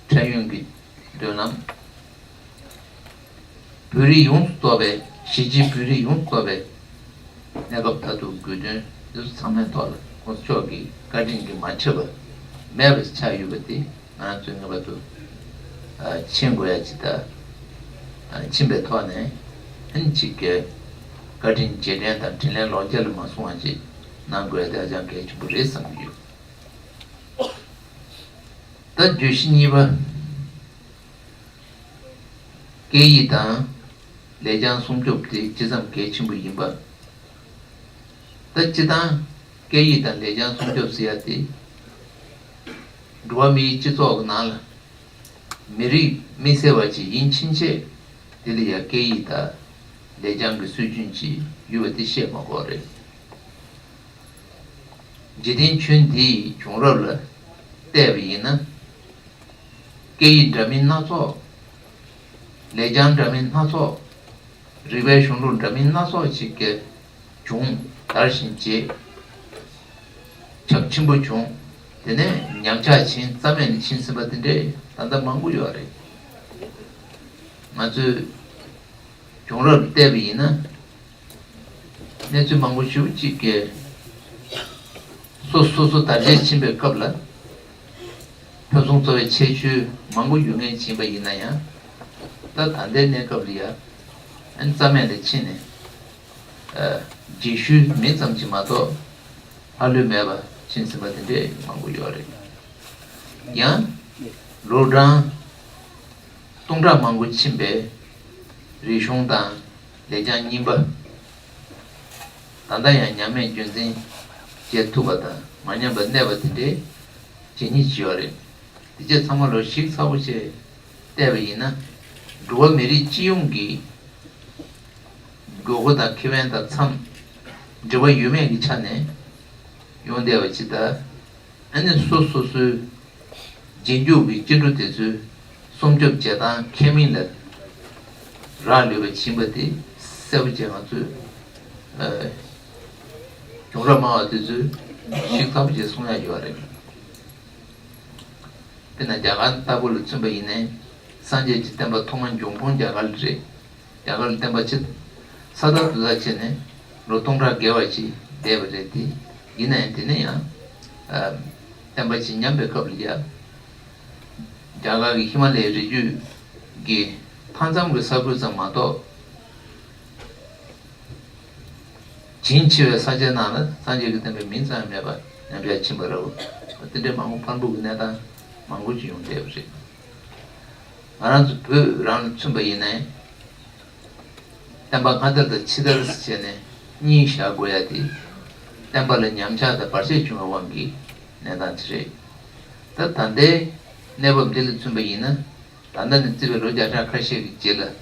ཁྲལ་ཡོན་གྱི་འདོད་རྔམ། བོད་རིགས་ཡོངས་སུ་གཏོགས་པའི་གཞིས་བྱེས་བོད་རིགས་ཡོངས་སུ་གཏོགས་པའི་གནས་སྐབས་མཐར་ཐུག་དགོས་དོན་འདི་ཚོ་ཚང་མའི་ཐོག་ལ་གོང་ས་མཆོག་གི་བཀའ་དྲིན་གྱིས་མ་ཁྱབ་པ་མེད་པ་ཆགས་ཡོད་པ་དེ་ང་རང་ཚོས་ངེས་པར་དུ་ཨ་མཁྱེན་དགོས་ཡ་ཅིག་དང་། ཨ་མཁྱེན་པའི་ཐོག་ནས་ཨ་ནི་གཅིག་གི་བཀའ་དྲིན་རྗེས་དྲན་དང་དྲིན་ལན་ལོག་འཇལ་ལ་མ་སོང་བ་ཅིག་གནང་དགོས་ཡ་དེ་ཧ་ཅང་གལ་ཆེན་པོ་རེད་བསམ་གྱི་ཡོད། ད་བརྗོད་གཞི་གཉིས་པ། སྐད་ཡིག་དང་ལེགས་བྱང་སྲུང་སྐྱོབ་དེ་ཇི་ཙམ་གལ་ཆེན་པོ་ཡིན་པ། ད་སྤྱིར་བཏང་སྐད་ཡིག་དང་ལེགས་བྱང་སྲུང་སྐྱོབ་ཟེར་ཡ་དེ། འགྲོ་བ་མིའི་སྤྱི་ཚོགས་ཀྱི་ནང་ལ་མི་རིགས་དམིགས་བསལ་བ་ཅིག་ཡིན་ཕྱིན་ཆད་དེ་ལ་ཡ་སྐད་ཡིག་དང་ལེགས་བྱང་གི་སྲོལ་རྒྱུན་ཅིག་ཡོད་པ་དེ་བཤད་མ་དགོས་རེད། འཇིག་རྟེན་ཁྱོན་འདིའི་བྱུང་རབས་ལ་བལྟས་པ་ཡིན་ན། སྐད་ཡིག་འདྲ་མིན་སྣ་ཚོགས། ལེགས་བྱང་འདྲ་མིན་སྣ་ཚོགས། རིག་པའི་གཞུང་ལུགས་འདྲ་མིན་སྣ་ཚོགས་ཤིག་གི་བྱུང་དར་ཞིང་རྒྱས། ཁྱབ་ཆེན་པོ་བྱུང་། དེ་ནས་ཉམས་ཆག་ཕྱིན་རྩ་མེད་ལ་ཕྱིན་ཟིན་པ་དེ་འདྲའི་ད་ལྟ་མང་པོ་ཡོད་རེད། ང་ཚོས་བྱུང་རབས་བལྟས་པ་ཡིན་ན། གནས་ཚུལ་མང་པོ་ཞེ་པོ་ཅིག་གིས་སོ་སོ་སོ་དར་རྒྱས་ཕྱིན་པའི་སྐབས་ལ་ཕུན་སུམ་ཚོགས་པའི་ཁྱད་ཆོས་མང་པོ་ཡོད་མཁན་ཅིག་ཡིན་པ་ཡིན་ན་ཡང་། ད་ད་ལྟའི་གནས་སྐབས་ལ་ཡང་ཨ་ནི་རྩ་མེད་ལ་ཕྱིན་ནས་ཨ་རྗེས་ཤུལ་མེད་ཙམ་ཅིག་མ་གཏོགས་ལྷག་ལུས་མེད་པ་ཕྱིན་ཟིན་པ་དེ་འདྲས་མང་པོ་ཡོད་རེད། ཡང་ལོ་གྲངས་སྟོང་ཕྲག་མང་པོ་ཕྱིན་པའི་རིག་གཞུང་དང་ལེགས་བྱང་རྙིང་པ། ད་ལྟ་ཡང་ཉམས་མེད་རྒྱུན་འཛིན་བྱེད་ཐུབ་པ་དང་མ་ཉམས་པར་གནས་པ་དེ་འདྲའི་བྱེད་ཉིད་ཅིག་ཡོད་རེད། དེ་རྗེས་ཚང་མ་ལོ་ཞིབ་ཚགས་པོ་བྱས་བལྟས་པ་ཡིན་ན། འགྲོ་བ་མི་རིགས་སྤྱི་ཡོངས་ཀྱི་དགོས་མཁོ་དང་ཁེ་ཕན་དང་འཚམ་འབྲེལ་བ་ཡོད་མེད་ཀྱི་ཆ་ནས་ཡོང་བསྡད་པ་ཅིག་དང་། ཨ་ནི་སོ་སོ་སོའི་རྗེས་འཇུག་གི་སྐྱེ་འགྲོ་དེ་ཚོའི་སྲུང་སྐྱོབ་བྱེད་སྟངས་ཁས་མིན་ལ་རག་ལུས་པ་ཕྱིན་པ་དེ་གསལ་པོ་བྱས་ང་ཚོས་ཨ་བྱུང་རབས་སྨྲ་བ་དེ་ཚོས་ཞིབ་ཚགས་པོ་བྱས་གསུང་ཡ་ཡོད་རེད། དཔེར་ན་རྒྱ་གར་ལྟ་བུ་ལ་མཚོན་པ་ཡིན་ནའི་སངས་རྒྱས་ཀྱི་བསྟན་པ་ཐོག་མ་འབྱུང་ཁུངས་རྒྱ་གར་རེད། རྒྱ་གར་ལ་བསྟན་པ་ཕྱི་ས་དར་དུ་དར་བྱས་ནས་ལོ་སྟོང་ཕྲག་བརྒལ་བ་ཅིག་འདས་པ་རེད་དེ། ཡིན་ན་ཡང་དེ་ནས་ཡང་ཨ་བསྟན་པ་ཅིག་ཉམས་པའི་སྐབས་ལ་ཡ། རྒྱ་གར་གྱི་ཧི་མ་ལ་ཡའི་རི་རྒྱུད་ཀྱི་མཐའ་མཚམས་ཀྱི་ས་ཁུལ་ཙམ་མ་གཏོགས། བྱིན་ཆེ་བའི་ས་ཆའི་ནང་ལ་སངས་རྒྱས་ཀྱི་བསྟན་པའི་མིང་ཙམ་ཡང་མེད་པར་ཉམས་ཆག་ཕྱིན་པ་རེད། དེ་འདྲའི་མང་པོ་འཕར་འབུར་གྱི་གནས་སྟངས་མང་པོ་ཅིག་ཡོང་བསྡད་པ་རེད། ང་རང་ཚོ་བོད་རང་ལ་མཚོན་པ་ཡིན་ནའི། བསྟན་པ་སྔ་དར་དང་ཕྱི་དར་ཟེར་བྱས་ནས་གཉིས་བཞག་དགོས་ཡ་དེ། བསྟན་པ་ལ་ཉམས་ཆག་དང་བར་ཆད་བྱུང་བའི་དབང་གིས་གནས་སྟངས་དེ་རེད། ད་ད་ལྟའི་གནས་བབ་འདི་ལ་མཚོན་པ་ཡིན་ན། ད་ལྟ་ནས་བརྩིས་པའི་ལོ་བརྒྱ་ཕྲག་ཁ་ཤས་ཀྱི་རྗེས་ལ།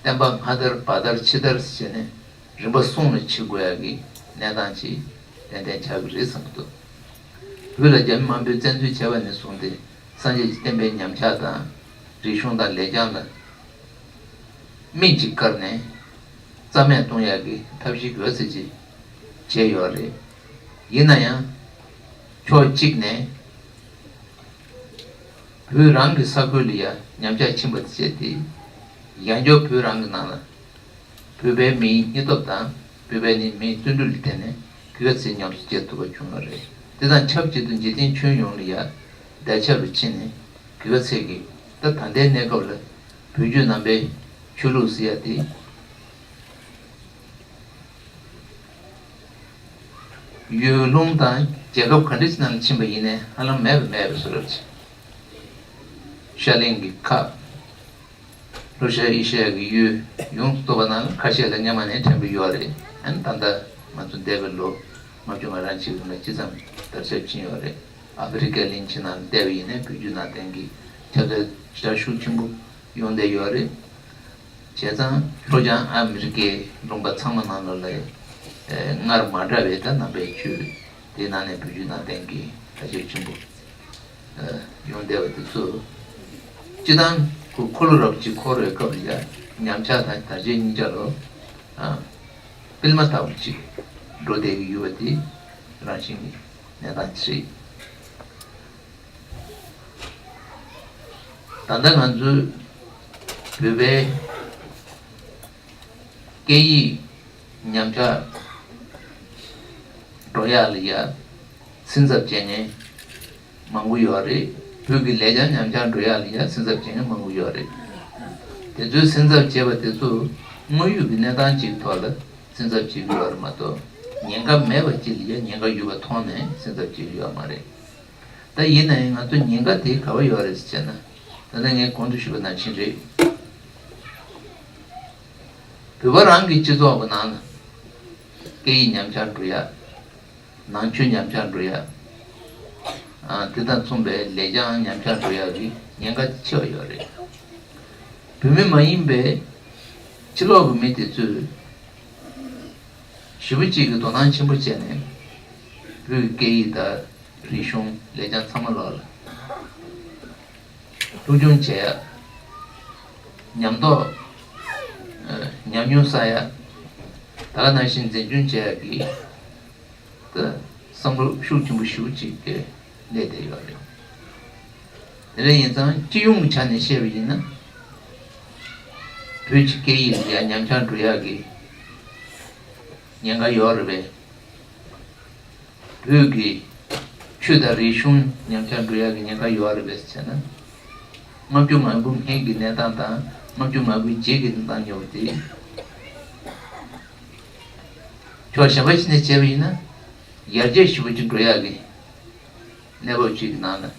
བསྟན་པ་སྔ་དར་བར་དར་ཕྱི་དར་ཟེར་བྱས་ནས་རིམ་པ་གསུམ་ལ་ཕྱེ་དགོས་ཡ་གི་གནས་སྟངས་ཅིག་ཏན་ཏན་ཆགས་ཀྱི་རེད་བསམ་གྱི་འདུག་བོད་ལ་རྒྱ་མི་དམར་པོས་བཙན་འཛུལ་བྱས་པ་ནས་བཟུང་སྟེ། སངས་རྒྱས་ཀྱི་བསྟན་པའི་ཉམས་ཆག་དང་། རིག་གཞུང་དང་ལེགས་བྱང་ལ་མིག་ཅིག་བཀར་ནས་རྩ་མེད་གཏོང་ཡག་གི་ཐབས་ཤེས་ག་ཚད་ཅིག་བྱས་ཡོད་རེད། ཡིན་ན་ཡང་ཕྱོགས་གཅིག་ནས་བོད་རང་གི་ས་ཁུལ་ལ་ཡ་ཉམས་ཆག་ཕྱིན་པ་དེ་བྱས་ཏེ། ཡང་བསྐྱར་བོད་རང་གི་ནང་ལ་བོད་པའི་མིའི་སྙིང་སྟོབས་དང་བོད་པའི་ནི་མིའི་བརྩོན་འགྲུས་ལ་བརྟེན་ནས་གེགས་ཚད་ཉམས་སུ་བསྐྱལ་ཐུབ་པ་བྱུང་བ་རེད། དེ་དང་ཆབས་ཅིག་ཏུ་འཇིག་རྟེན་ཁྱོན་ཡོངས་ལ་ཡ་བརྡ་ཁྱབ་ལ་ཕྱིན་ནས་གེགས་ཚད་ཀྱིས་ད་ད་ལྟའི་གནས་སྐབས་ལ་བོད་བརྒྱུད་ནང་པའི་ཆོས་ལུགས་ཟེར་ཡ་དེ། ཡུལ་ལུང་དང་རྒྱལ་ཁབ་ག་འདྲ་ཞིག་ནང་ལ་ཕྱིན་པ་ཡིན་ནའི་ཧ་ལམ་མེད་པ་མེད་པ་བཟོ་འདྲ་ཅིག་ཤར་གླིང་གི་ཁག་ལྷོ་ཤར་ཨེ་ཤ་ཡ་གི་ཡུལ་ཡོངས་སུ་རྫོགས་པ་ནང་ལ་ཁ་ཤས་ལ་སྔོན་མ་ནས་དྲན་པ་ཡོད་རེད། ཨ་ནི་ད་ལྟ་ང་ཚོ་འདས་པའི་ལོ་ལྔ་བཅུ་ང་གྲངས་ཅིག་རིང་ལ་ཅི་ཙམ་དར་ཁྱབ་ཕྱིན་ཡོད་རེད། ཨ་ཧྥེ་རི་ཀའི་གླིང་ཆེན་ནང་བལྟས་པ་ཡིན་ནའི་བོད་བརྒྱུད་ནང་བསྟན་གྱི་ཁྱབ་གདལ་ཞེ་དྲག་ཤུགས་ཆེན་པོ་ཡོང་བསྡད་ཡོད་རེད། བྱས་ཙང་ལྷོ་བྱང་ཨ་མི་རི་ཀའི་ལུང་པ་ཚང་མ་ནང་ལོགས་ལ་སྔར་མ་འདྲ་བའི་ད་ནང་པའི་ཆོས་དེའི་ནང་ནས་བོད་བརྒྱུད་ནང་བསྟན་གྱི་དར་ཁྱབ་ཆེན་པོ་ཡོང་བསྡད་པ་དེ་ཚོ། སྤྱི་བཏང་ཁོ་འཁོར་ལོ་རབ་གཅིག་འཁོར་བའི་སྐབས་ལ་ཡ་ཉམས་ཆག་དང་དར་ཆའི་གཉིས་ཆ་ལོ་སྤེལ་མ་ཐག་པ་ཅིག་འགྲོ་བསྡད་ཀྱི་ཡོད་པ་དེ་རང་བཞིན་གྱི་གནས་སྟངས་ཅིག་རེད། ད་ལྟ་ང་ཚོའི་བོད་པའི་སྐད་ཡིག་ཉམས་ཆག་འགྲོ་ཡག་ལ་ཡ་སེམས་འཚབ་བྱེད་མཁན་མང་པོ་ཡོད་རེད། བོད་ཀྱི་ལེགས་བྱང་ཉམས་ཆག་འགྲོ་ཡག་ལ་ཡ་སེམས་འཚབ་བྱེད་མཁན་མང་པོ་ཡོད་རེད། དེ་ཚོའི་སེམས་འཚབ་བྱེད་པ་དེ་ཚོ་དངོས་ཡོད་ཀྱི་གནས་སྟངས་ཅིག་ཐོག་ལ་སེམས་འཚབ་བྱེད་ཀྱི་ཡོད་རེད་མ་གཏོགས། ཉེན་ཁ་མེད་པ་ཅིག་ལ་ཡ་ཉེན་ཁ་ཡོད་པ་མཐོང་ནས་སེམས་འཚབ་བྱེད་ཀྱི་ཡོད་མ་རེད། ད་ཡིན་ན་ཡང་ང་ཚོ་ཉེན་ཁ་དེ་ག་པར་ཡོད་རེད་ཟེར་ན། ད་ལྟ་ངས་གོང་དུ་ཞུས་པ་ནང་བཞིན་རེད། བོད་པ་རང་གི་སྤྱི་ཚོགས་ཀྱི་ནང་ལ་སྐད་ཡིག་ཉམས་ཆག་འགྲོ་ཡ། ནང་ཆོས་ཉམས་ཆག་འགྲོ་ཡ། ཨ། དེ་དང་མཚུངས་པའི་ལེགས་བྱང་ཉམས་ཆག་འགྲོ་ཡ་གི་ཉེན་ཁ་ཆེ་བ་ཡོད་རེད། བོད་མི་མ་ཡིན་པའི་ཕྱི་ལོགས་ཀྱི་མི་དེ་ཚོས་ཞེ་པོ་ཅིག་གི་དོ་སྣང་ཆེན་པོ་བྱས་ནས་བོད་ཀྱི་སྐད་ཡིག་དང་། རིག་གཞུང་ལེགས་བྱང་ཚང་མ་ལོག་ལ་སློབ་སྦྱོང་བྱེད་ཡ། ཉམས་རྟོགས། ཨ། ཉམས་མྱོང་བསགས་ཡ། ད་ག་ནང་བཞིན་འཛིན་སྐྱོང་བྱེད་ཡ་གི་ད་བསམ་བློ་ཤུགས་ཆེན་པོ་ཞེ་པོ་ཅིག་གི་སླེབས་བསྡད་ཡོད་རེད། དེ་འདྲ་ཡིན་ཙང་སྤྱི་ཡོངས་ཀྱི་ཆ་ནས་བཤད་པ་ཡིན་ན། བོད་ཀྱི་སྐད་ཡིག་ལ་ཡ་ཉམས་ཆག་འགྲོ་ཡ་གི་ཉེན་ཁ་ཡོད་རེད་པས། བོད་ཀྱི་ཆོས་དང་རིག་གཞུང་ཉམས་ཆག་འགྲོ་ཡག་གི་ཉེན་ཁ་ཡོད་རེད་པས་ཟེར་ན། ལྔ་བཅུ་ང་དགུ་སྔོན་གྱི་གནས་སྟངས་དང་ལྔ་བཅུ་ང་དགུ་རྗེས་ཀྱི་གནས་སྟངས་ཉོ་བ་དེ། ཕྱོགས་གཞན་པ་ཞིག་ནས་བྱས་པ་ཡིན་ན། ཡར་རྒྱས་ཞེ་པོ་ཅིག་འགྲོ་ཡག་གི་གནས་བབ་ཅིག་གི་ནང་ལ་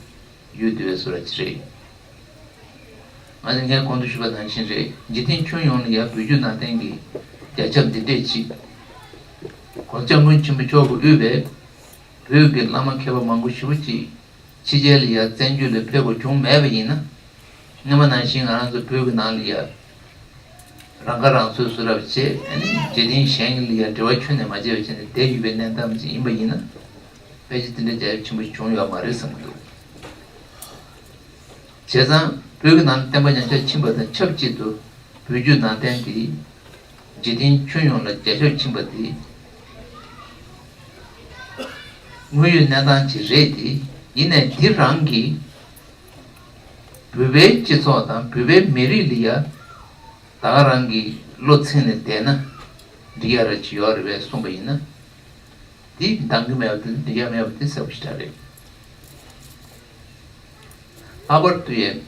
ཡོད་བསྡད་པའི་བཟོ་འདྲ་ཅིག་རེད། ང་ཚོས་ངས་གོང་དུ་ཞུས་པ་ནང་བཞིན་རེད། འཇིག་རྟེན་ཁྱོན་ཡོངས་ལ་ཡ་བོད་བརྒྱུད་ནང་བསྟན་གྱི་རྒྱ་ཁྱབ་འདི་འདྲས་ཅིག་གོང་ས་སྐྱབས་མགོན་ཆེན་པོ་མཆོག་གིས་དབུས་པའི་བོད་ཀྱི་བླ་མ་མཁས་པ་མང་པོ་ཞེ་པོ་ཅིག་ཕྱི་རྒྱལ་ལ་ཡ་བཙན་བྱོལ་ལ་ཕེབས་དགོས་བྱུང་མེད་པ་ཡིན་ན། སྔོན་མ་ནང་བཞིན་ང་རང་ཚོ་བོད་ཀྱི་ནང་ལ་ཡ་རང་ཁ་རང་གསོའི་བཟོ་འདྲ་བྱས། ཨ་ནི་འཇིག་རྟེན་གཞན་ལ་ཡ་འབྲེལ་བ་ཁྱོན་ནས་མ་བྱས་པ་བྱས་ནས་བསྡད་ཡོད་པའི་གནས་སྟངས་ཅིག་ཡིན་པ་ཡིན་ན། ཕལ་ཆེར་དེ་འདྲ་རྒྱ་ཁྱབ་ཆེན་པོ་བྱུང་ཡོད་མ་རེད་བསམ་གྱི་འདུག་བྱས་ཙང་བོད་ཀྱི་ནང་བསྟན་པ་ཉམས་ཆག་ཕྱིན་པ་དང་ཆབས་ཅིག་ཏུ་བོད་བརྒྱུད་ནང་བསྟན་དེ་འཇིག་རྟེན་ཁྱོན་ཡོངས་ལ་རྒྱ་ཁྱབ་ཕྱིན་པ་དེ་དངོས་ཡོད་གནས་སྟངས་ཅིག་རེད་དེ། ཡིན་ནའི་འདི་རང་གིས་བོད་པའི་སྤྱི་ཚོགས་དང་བོད་པའི་མི་རིགས་ལ་ཡ་ད་ག་རང་གི་བློ་ཚིམ་ནས་བསྡད་ན་འགྲིག་ཡ་ར་ཅིག་ཡོད་རེད་པས་གསུངས་པ་ཡིན་ན། དེ་འདང་གི་མེད་པ་དེ་འགྲིག་ཡ་མེད་པ་དེ་གསལ་པོ་ཞེ་དྲག་རེད། ལྷག་པར་དུ་ཡང་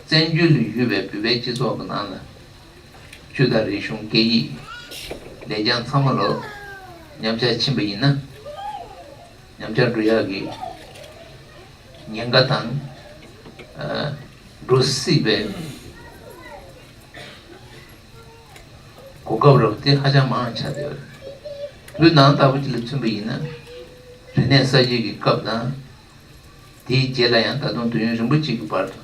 བཙན་བྱོལ་དུ་ཡོད་པའི་བོད་པའི་སྤྱི་ཚོགས་ཀྱི་ནང་ལ་ཆོས་དང་རིག་གཞུང་སྐད་ཡིག་ ལས་རྐྱང་ཚང་མ་ལོ་མཉམ་ཆ་ཕྱིན་པ་ཡིན་ན། མཉམ་ཆ་འགྲོ་ཡག་གི་ཉེན་ཁ་དང་། ཨ། འགྲོ་སྲིད་པའི་གོ་སྐབས་རབ་དེ་ཧ་ཅང་མང་ཆགས་བསྡད་ཡོད་རེད། བོད་ནང་ལྟ་བུ་ཅིག་ལ་མཚོན་པ་ཡིན་ན། རིག་གནས་གསར་བརྗེ་གི་སྐབས་དང་། དེའི་རྗེས་ལ་ཡང་ད་དུང་དུས་ཡུན་རིང་པོ་གཅིག་གི་བར་དུ་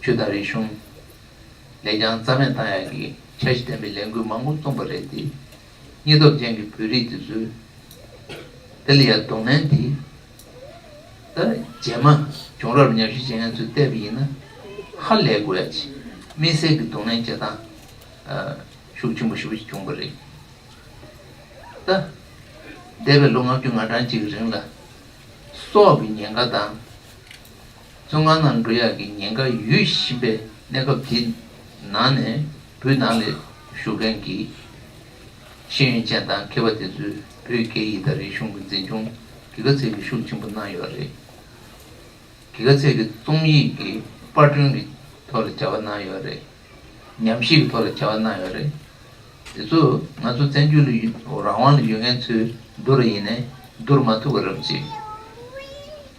ཆོས་དང་རིག་གཞུང་ལས་ཀྱང་རྩ་མེད་བཏང་ཡག་གི་འཆར་གཞི་ལྡན་པའི་ལས་འགུལ་མང་པོ་བརྩམས་པ་རེད་དེ། སྙིང་སྟོབས་ཅན་གྱི་བོད་རིགས་དེ་ཚོས་དེ་ལ་ཡང་གདོང་ལེན་དེ་ད་རྗེས་མ་བྱུང་རབས་ཉམས་ཞིབ་བྱེད་མཁན་ཚོས་བལྟས་པ་ཡིན་ན་ཧ་ལས་དགོས་ཡ་ཆེ། དམིགས་བསལ་གྱི་གདོང་ལེན་བྱེད་སྟངས་ཤུགས་ཆེན་པོ་ཞེ་པོ་ཞིག་བྱུང་པ་རེད། ད། འདས་པའི་ལོ་ལྔ་བཅུ་ང་གྲངས་ཅིག་གི་རིང་ལ། སྲོག་གི་ཉེན་ཁ་དང་། བཙོན་ཁང་ནང་འགྲོ་ཡག་གི་ཉེན་ཁ་ཡོད་བཞིན་པའི་གནས་སྐབས་དེ་ནང་ནས་བོད་ནང་ལ་བཞུགས་མཁན་གྱི་ཤེས་ཡོན་ཅན་དང་མཁས་པ་དེ་ཚོས་བོད་སྐད་ཡིག་དང་རིག་གཞུང་གི་འཛིན་སྐྱོང་གི་ག་ཚད་ཀྱི་ཤུགས་ཆེན་པོ་གནང་ཡོད་རེད། གི་ག་ཚད་ཀྱི་རྩོམ་ཡིག་གི་པར་སྐྲུན་གྱི་ཐོག་ལ་བྱ་བ་གནང་ཡོད་རེད། ཉམས་ཞིབ་ཀྱི་ཐོག་ལ་བྱ་བ་གནང་ཡོད་རེད། དེ་ཚོ་ང་ཚོ་བཙན་བྱོལ་ལ་ཡོད་རང་དབང་ལ་ཡོད་མཁན་ཚོས་བསྡུར་བ་ཡིན་ནའི་བསྡུར་མ་ཐུབ་པ་རབ་ཅིག་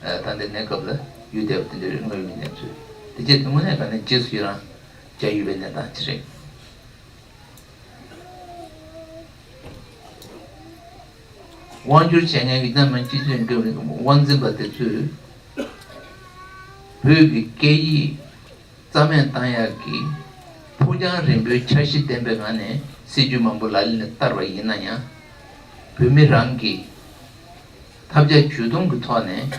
ཨ། ད་ལྟའི་གནས་སྐབས་ལ་ཡོད་བསྡད་པ་དེ་འདྲ་རེད། དངོས་ཡོད་གནས་ཚུལ་དེ་རྗེས་དེ་དངོས་གནས་ག་ནས་རྗེས་སུ་ཡི་རང་བྱ་ཡོད་པའི་གནས་སྟངས་ཅིག་རེད། དབང་སྒྱུར་བྱེད་མཁན་གྱི་རྣམ་སྨིན་སྤྱི་ཚོགས་འདུ་བའི་དབང་འཛིན་པ་དེ་ཚོས་བོད་ཀྱི་སྐད་ཡིག་རྩ་མེད་བཏང་ཡག་གི་ཕུགས་རྒྱང་རིང་པོའི་འཆར་གཞི་ལྡན་པའི་ངང་ནས་སྲིད་ཇུས་མང་པོ་ལག་ལེན་ལ་བསྟར་བ་ཡིན་ན་ཡང་། བོད་མི་རང་གིས་ཐབས་བརྒྱ་ཇུས་སྟོང་གི་ཐོག་ནས་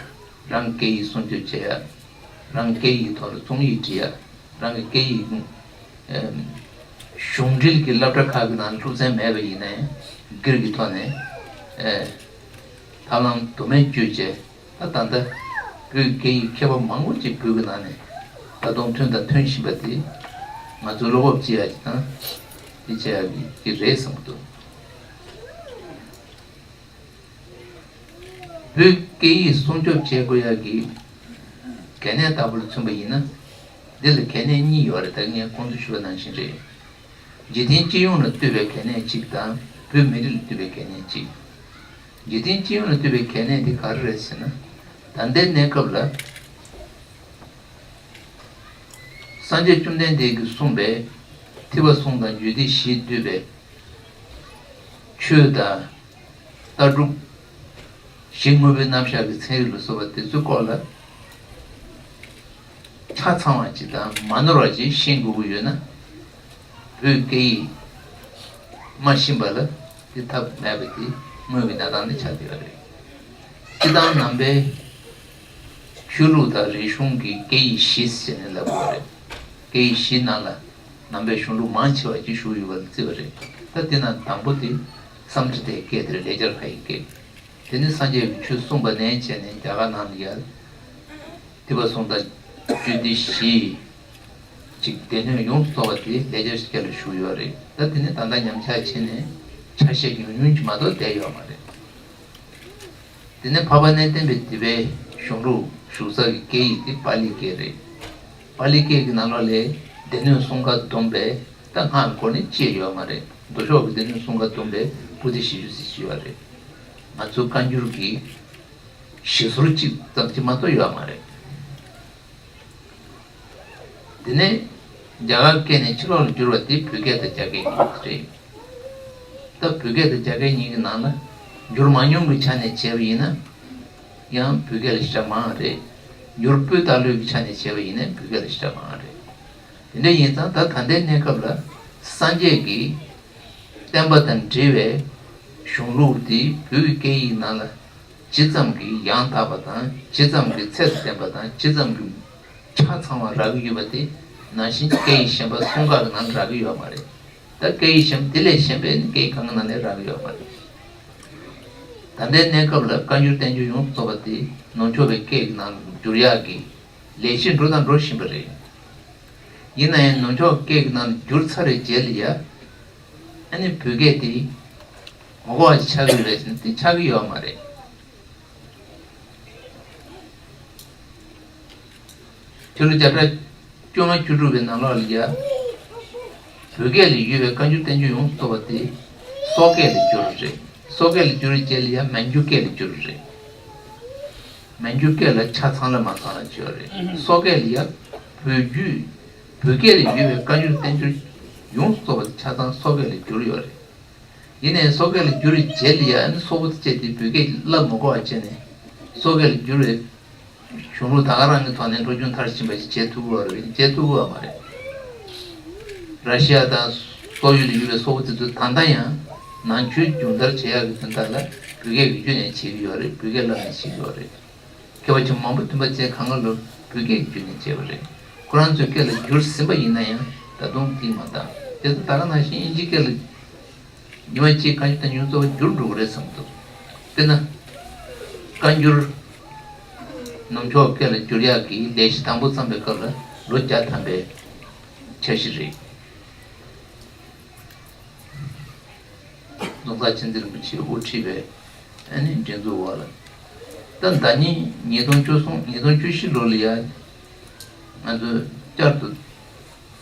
རང་སྐད་ཡིག་སྲུང་སྐྱོབ་བྱེད་ཡག་རང་སྐད་ཡིག་ཐོག་ལ་རྩོམ་ཡིག་འབྲི་ཡག་རང་གི་སྐད་ཡིག་ཨེམ། གཞུང་འབྲེལ་གྱི་སློབ་གྲྭ་ཁག་གི་ནང་སློབ་ཚན་མེད་པ་ཡིན་ནའི་སྒེར་གྱི་ཐོག་ནས་ཨེ། ཐབས་ལམ་དུ་མས་བཅོས་བྱས། ད་ད་ལྟ་བོད་སྐད་ཡིག་མཁས་པ་མང་པོ་ཅིག་བོད་ཀྱི་ནང་ནས་ད་དུང་ཐོན་དང་ཐོན་བཞིན་པ་དེ་ང་ཚོ་བློ་སྤོབས་སྐྱེ་ཡག་ཅིག་དང་དེ་བྱེད་ཡག་གི་རེད་བསམ་གྱི་འདུག་བོད་སྐད་ཡིག་སྲུང་སྐྱོབ་བྱེད་དགོས་ཡག་གི་གལ་གནད་ལྟ་བུར་མཚོན་པ་ཡིན་ན། འདི་ལ་གལ་གནད་གཉིས་ཡོད་རེད། ད་ངས་གོང་དུ་ཞུས་པ་ནང་བཞིན་རེད། འཇིག་རྟེན་སྤྱི་ཡོངས་ལ་ལྟོས་པའི་གལ་གནད་གཅིག་དང་བོད་མི་རིགས་ལ་ལྟོས་པའི་གལ་གནད་གཅིག་འཇིག་རྟེན་སྤྱི་ཡོངས་ལ་ལྟོས་པའི་གལ་གནད་དེ་ག་རེ་རེད་ཟེར་ན། ད་ལྟའི་གནས་སྐབས་ལ་སངས་རྒྱས་བཅོམ་ལྡན་འདས་ཀྱིས་གསུངས་པའི་ཐེག་པ་གསུམ་དང་རྒྱུད་སྡེ་བཞིས་བསྡུས་པའི་ཆོས་དང་། ལྟ་གྲུབ། གཞི་དངོས་པོའི་རྣམ་གཞག་གི་ཚན་རིག་ལ་སོགས་པ་དེ་ཚོའི་སྐོར་ལ་ཆ་ཚང་བ་ཅིག་དང་མ་ནོར་བ་ཅིག་ཤེས་དགོས་ཀྱི་ཡོད་ན། བོད་སྐད་ཡིག་མ་ཤེས་པ་ལ་དེ་ཐབས་མེད་པ་དེ་དངོས་ཀྱི་གནས་སྟངས་དེ་ཆགས་བསྡད་ཡོད་རེད། སྤྱིར་བཏང་ནང་པའི་ཆོས་ལུགས་དང་རིག་གཞུང་གི་སྐད་ཡིག་བཞི་ཟེར་ནས་ལབ་དགོས་རེད། སྐད་ཡིག་བཞི་ནང་ལ་ནང་པའི་གཞུང་ལུགས་མང་ཆེ་བ་ཅིག་བཞུགས་ཡོད་པར་བརྩི་བ་རེད། ད་དེ་ནང་དང་པོ་དེ་སཾ་སྐྲྀ་ཏའི་སྐད་དེ་རེད། ལེགས་སྦྱར་ཁ་ཡི་སྐད། དེ་ནི་སངས་རྒྱས་ཀྱིས་ཆོས་གསུངས་པ་ནས་བྱས་ནས་རྒྱ་གར་ནང་ལ་ཡར་ཐེག་པ་གསུམ་དང་རྒྱུད་སྡེ་བཞི་ཅིག་སྡེ་སྣོད་ཡོངས་སུ་རྫོགས་པ་དེ་ལེགས་སྦྱར་སྐད་ལ་བཞུགས་ཡོད་རེད། ད་དེ་ནི་ད་ལྟ་ཉམས་ཆག་ཕྱིན་ནས་ཆ་ཤས་ཉུང་ཉུང་ཅིག་མ་གཏོགས་བསྡད་ཡོད་མ་རེད། དེ་ནས་འཕགས་པ་གནས་བརྟན་པའི་སྡེ་པའི་གཞུང་ལུགས་བཞུགས་ས་ཀྱི་སྐད་ཡིག་དེ་པཱ་ལིའི་སྐད་རེད། པཱ་ལིའི་སྐད་ཀྱི་ནང་ལོགས་ལ་སྡེ་སྣོད་གསུམ་ཀ་བསྡོམས་པས་ད་སྔགས་སྒོ་ནས་ཕྱེ་ཡོད་མ་རེད། མདོ་ཕྱོགས་ཀྱི་སྡེ་སྣོད་གསུམ་ཀ་བསྡོམས་པས་པོ་ཏི་བཞི་བཅུ་ཙམ་ཞིག་ཡོད་རེད། ང་ཚོ་བཀའ་འགྱུར་གྱི་བཞི་ཟུར་གཅིག་ཙམ་ཅིག་མ་གཏོགས་ཡོད་མ་རེད། དེ་ནས་རྒྱ་གར་སྐད་ནས་ཕྱི་ལོགས་ལ་བསྒྱུར་བ་དེ་བོད་སྐད་དང་རྒྱ་སྐད་གཉིས་རེད། ད་བོད་སྐད་དང་རྒྱ་སྐད་གཉིས་ཀྱི་ནང་ལ་བསྒྱུར་མ་མྱོང་གི་ཆ་ནས་བྱས་པ་ཡིན་ན་ཡང་བོད་སྐད་ལ་ཞེ་དྲག་མང་རེད། བསྒྱུར་སྤོས་ལྟ་ལོས་ཀྱི་ཆ་ནས་བྱས་པ་ཡིན་ན་བོད་སྐད་ལ་ཞེ་དྲག་མང་རེད། དེ་འདྲ་ཡིན་ཙང་ད་ད་ལྟའི་གནས་སྐབས་ལ་སངས་རྒྱས་ཀྱི་བསྟན་པ་དང་འབྲེལ་བའི་གཞུང་ལུགས་འདི་བོད་ཀྱི་སྐད་ཡིག་ནང་ལ་ཇི་ཙམ་གྱིས་ཡང་དག་པ་དང་ཇི་ཙམ་གྱིས་ཚད་དང་ལྡན་པ་དང་ཇི་ཙམ་གྱིས་ཆ་ཚང་བ་རག་གི་ཡོད་པ་དེ་ནང་བཞིན་སྐད་ཡིག་གཞན་པ་གསུམ་ཀ་གི་ནང་ལ་རག་གི་ཡོད་མ་རེད། ད་སྐད་ཡིག་གཞན་པ་དེ་ལས་གཞན་པའི་ནི་སྐད་ཡིག་གང་གི་ནང་ལས་རག་གི་ཡོད་མ་རེད། ད་ལྟའི་གནས་སྐབས་ལ་བཀའ་འགྱུར་བསྟན་འགྱུར་ཡོངས་སུ་རྫོགས་པ་དེ་ནུབ་ཕྱོགས་པའི་སྐད་ཀྱི་ནང་ལ་བསྒྱུར་ཡག་གི་ལས་གཞི་འགྲོ་དང་འགྲོ་བཞིན་པ་རེད། ཡིན་ན་ཡང་ནུབ་ཕྱོགས་སྐད་ཀྱི་ནང་ལ་བསྒྱུར་ཚར་བའི་རྗེས་ལ་ཡ། ཨ་ནི་བོད་སྐད་དེ་ངོ་ལྐོག་ཅིག་ཆགས་ཀྱི་ཡོད་རེད་ཟེར་ན་དེ་ཆགས་ཀྱི་ཡོད་མ་རེད། ཕྱི་ལོ་བརྒྱ་ཕྲག་བཅོ་ལྔ་བཅུ་དྲུག་པའི་ནང་ལོགས་ལ་ཡ། བོད་སྐད་ལ་ཡོད་པའི་བཀའ་འགྱུར་བསྟན་འགྱུར་ཡོངས་སུ་རྫོགས་པ་དེ། སོག་སྐད་ལ་བསྒྱུར་བ་རེད། སོག་སྐད་ལ་བསྒྱུར་བའི་རྗེས་ལ་ཡང་མན་ཇུ་སྐད་ལ་བསྒྱུར་བ་རེད། མན་ཇུ་སྐད་ལ་ཆ་ཚང་ལ་མ་ཚང་ལ་བྱས་པ་རེད། སོག་སྐད་ལ་ཡང་བོད་བརྒྱུད་བོད་སྐད་ལ་བསྒྱུར་བའི་བཀའ་འགྱུར་བསྟན་འགྱུར་ཡོངས་སུ་རྫོགས་པ་དེ་ཆ་ཚང་སོག་སྐད་ལ་བསྒྱུར་ཡོད་རེད། ཡིན་ནའི་སོག་སྐད་ལ་བསྒྱུར་བའི་རྗེས་ལ་ཡང་སོག་པོ་དེ་བཅས་དེ་བོད་སྐད་བསླབ་མ་དགོས་པ་བྱས་ནས་སོག་སྐད་ལ་བསྒྱུར་བའི་གཞུང་ལུགས་ད་ག་རང་གི་ཐོག་ནས་སློབ་སྦྱོང་མཐར་ཕྱིན་པ་ཞིག་བྱེད་ཐུབ་ཀྱི་ཡོད་རེད། བྱེད་ཐུབ་ཀྱི་ཡོད་མ་རེད། ར་ཤི་ཡ་དང་སོག་ཡུལ་ལ་ཡོད་པའི་སོག་པོ་དེ་ཚོ་ད་ལྟ་ཡང་ནང་ཆོས་སྦྱོང་བརྡར་བྱེད་ཡག་གི་དོན་དག་ལ་བོད་སྐད་ཀྱི་བརྒྱུད་ནས་བྱེད་ཀྱི་ཡོད་རེད། བོད་སྐད་བསླབ་ནས་བྱེད་ཀྱི་ཡོད་རེད། མཁས་པ་ཆེན་པོ་མང་པོ་འདུས་པ་བཅས་གང་ག་ལོར་བོད་སྐད་ཀྱི་བརྒྱུད་ནས་བྱས་པ་རེད། ཁོ་རང་ཚོའི་སྐད་ལ་བསྒྱུར་ཟིན་པ་ཡིན་ན་ཡང་ད་དུང་ཐིག་མ་བཏང་། དེ་ཚོ་ད་ག་ནང་བཞིན་དབྱིན་ཇིའི་སྐད་ལ་ཉི་མ་གཅིག་བཀའ་འགྱུར་དང་ཉུང་ཙམ་བསྒྱུར་འགྲོ་གི་རེད་བསམ་འདུག་དཔེར་ན། བཀའ་འགྱུར་ནུབ་ཕྱོགས་སྐད་ལ་བསྒྱུར་ཡག་གི་ལས་གཞི་དང་པོ་བརྩམས་པའི་སྐབས་ལ་ལོ་བརྒྱ་ཐམ་པའི་འཆར་གཞི་རེད། རྫོང་སར་ཆོས་འཛིན་རིན་པོ་ཆེས་དབུ་ཁྲིད་པའི་ཨ་ནི་སྒྲིག་འཛུགས་འོག་ལ། ད་ཟླ་ཉིན་ཉིས་སྟོང་བཅུ་གསུམ་ཉིས་སྟོང་བཅུ་བཞི་ལོ་ལ་ཡ། ང་ཚོས་བསྐྱར་དུ་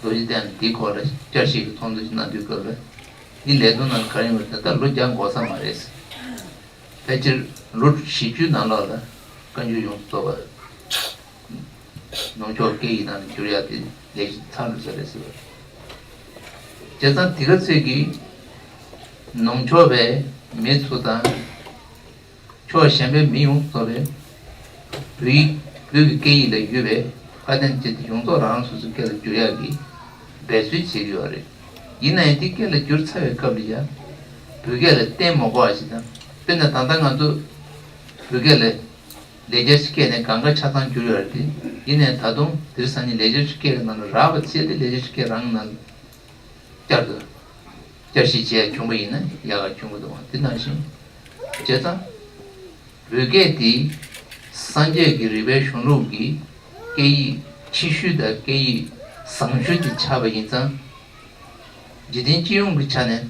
རྡོ་རྗེ་གདན་འདིའི་སྐོར་ལ་བསྐྱར་ཞིབ་ཀྱི་ཚོགས་འདུ་ཞིག་གནང་དུས་སྐབས་ལ། འདི་ལས་དོན་ནང་ག་རེ་ཡོང་བ་ཟེར་ན་ད་ལོ་བརྒྱ་འགོར་ས་མ་རེད། ཕལ་ཆེར་ལོ་བཞི་བཅུའི་ནང་ལོགས་ལ་བཀའ་འགྱུར་ཡོངས་སུ་རྫོགས་པ་ནུབ་ཕྱོགས་སྐད་ཡིག་ནང་ལ་བསྒྱུར་ཡག་དེ་ལས་གཞི་ཚར་འགྲོ་ས་རེད་ཟེར་བ་རེད། བྱས་ཙང་དེ་ག་ཚོད་ཀྱིས་ནུབ་ཕྱོགས་པའི་མི་ཚོ་དང་། ཕྱོགས་གཞན་པའི་མི་ཡོངས་སུ་རྫོགས་པའི་བོད་ཡིག་བོད་ཀྱི་སྐད་ཡིག་ལ་ཡོད་པའི་ཁ་དན་བཅས་ཏེ་ཡོངས་རྫོགས་རང་རང་སོ་སོའི་སྐད་ལ་བསྒྱུར་ཡག་གི་འབད་རྩོལ་བྱེད་ཀྱི་ཡོད་རེད། ཡིན་ན་ཡང་དེ་སྐད་ལ་བསྒྱུར་ཚར་བའི་སྐབས་ལ་ཡང་བོད་སྐད་ལ་བརྟེན་མ་དགོས་པ་ཞིག་དང་། དཔེར་ན་ད་ལྟ་ང་ཚོ་བོད་སྐད་ལ་ལེགས་སྦྱར་ཞིག་བཀལ་ནས་གང་ག་ཆ་ཚང་བསྒྱུར་ཡོད་རེད་དེ། ཡིན་ནའི་ད་དུང་དེང་སང་ཉིན་ལེགས་སྦྱར་ཞིག་བཀལ་གྱི་ནང་ལ་རག་པ་བྱས་ཏེ་ལེགས་སྦྱར་ཞིག་བཀལ་རང་གི་ནང་ལ། བསྐྱར་དུ་བསྐྱར་ཞིབ་བྱས་བྱུང་བ་ཡིན་ན་ཡག་ག་བྱུང་གི་འདུག་དེ་ནང་བཞིན་བྱས་ཙང་བོད་སྐད་དེ་སངས་རྒྱས་ཀྱི་རིག་པའི་གཞུང་ལུགས་ཀྱི་སྐད་ཡིག་ཆེ་ཤོས་དང་སྐད་ཡིག་བཟང་ཤོས་དེ་ཆགས་པ་ཡིན་ཙང་འཇིག་རྟེན་སྤྱི་ཡོངས་ཀྱི་ཆ་ནས་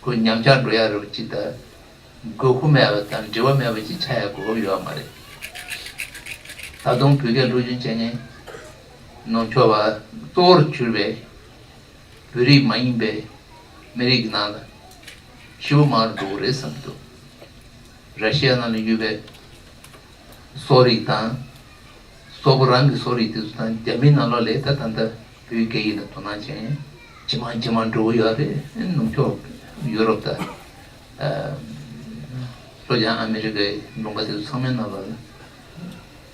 ཁོ་ཉམས་ཆག་འགྲོ་ཡག་རེད་པ་ཅིག་དང་། དགོས་མཁོ་མེད་པ་དང་འབྲེལ་བ་མེད་པ་ཅིག་ཆགས་ཡག་གོ་སྐབས་ཡོད་མ་རེད། ད་དུང་བོད་སྐད་སློབ་སྦྱོང་བྱེད་མཁན་ནུབ་ཕྱོགས་པ་གཙོ་བོར་གྱུར་པའི་བོད་རིགས་མ་ཡིན་པའི་མི་རིགས་ཀྱི་ནང་ལ་ཤི་བོ་མང་རུ་འགྲོ་གི་རེད་བསམ་གྱི་འདུག་ར་ཤི་ཡ་ནང་ལ་ཡོད་པའི་སོག་རིགས་དང་། སོག་པོ་རང་གི་སོག་རིགས་དེ་ཚོ་དང་རྒྱ་མིའི་ནང་ལོགས་ལ་ད་ད་ལྟ་བོད་སྐད་ཡིག་ལ་དོ་སྣང་བྱེད་མཁན་ཇེ་མང་ཇེ་མང་འགྲོ་གི་ཡོད་རེད། ནུབ་ཕྱོགས་ཡུ་རོབ་དང་། ལྷོ་བྱང་ཨ་མི་རི་ཀའི་ལུང་པ་དེ་ཚོ་ཚང་མའི་ནང་ལོགས་ལ།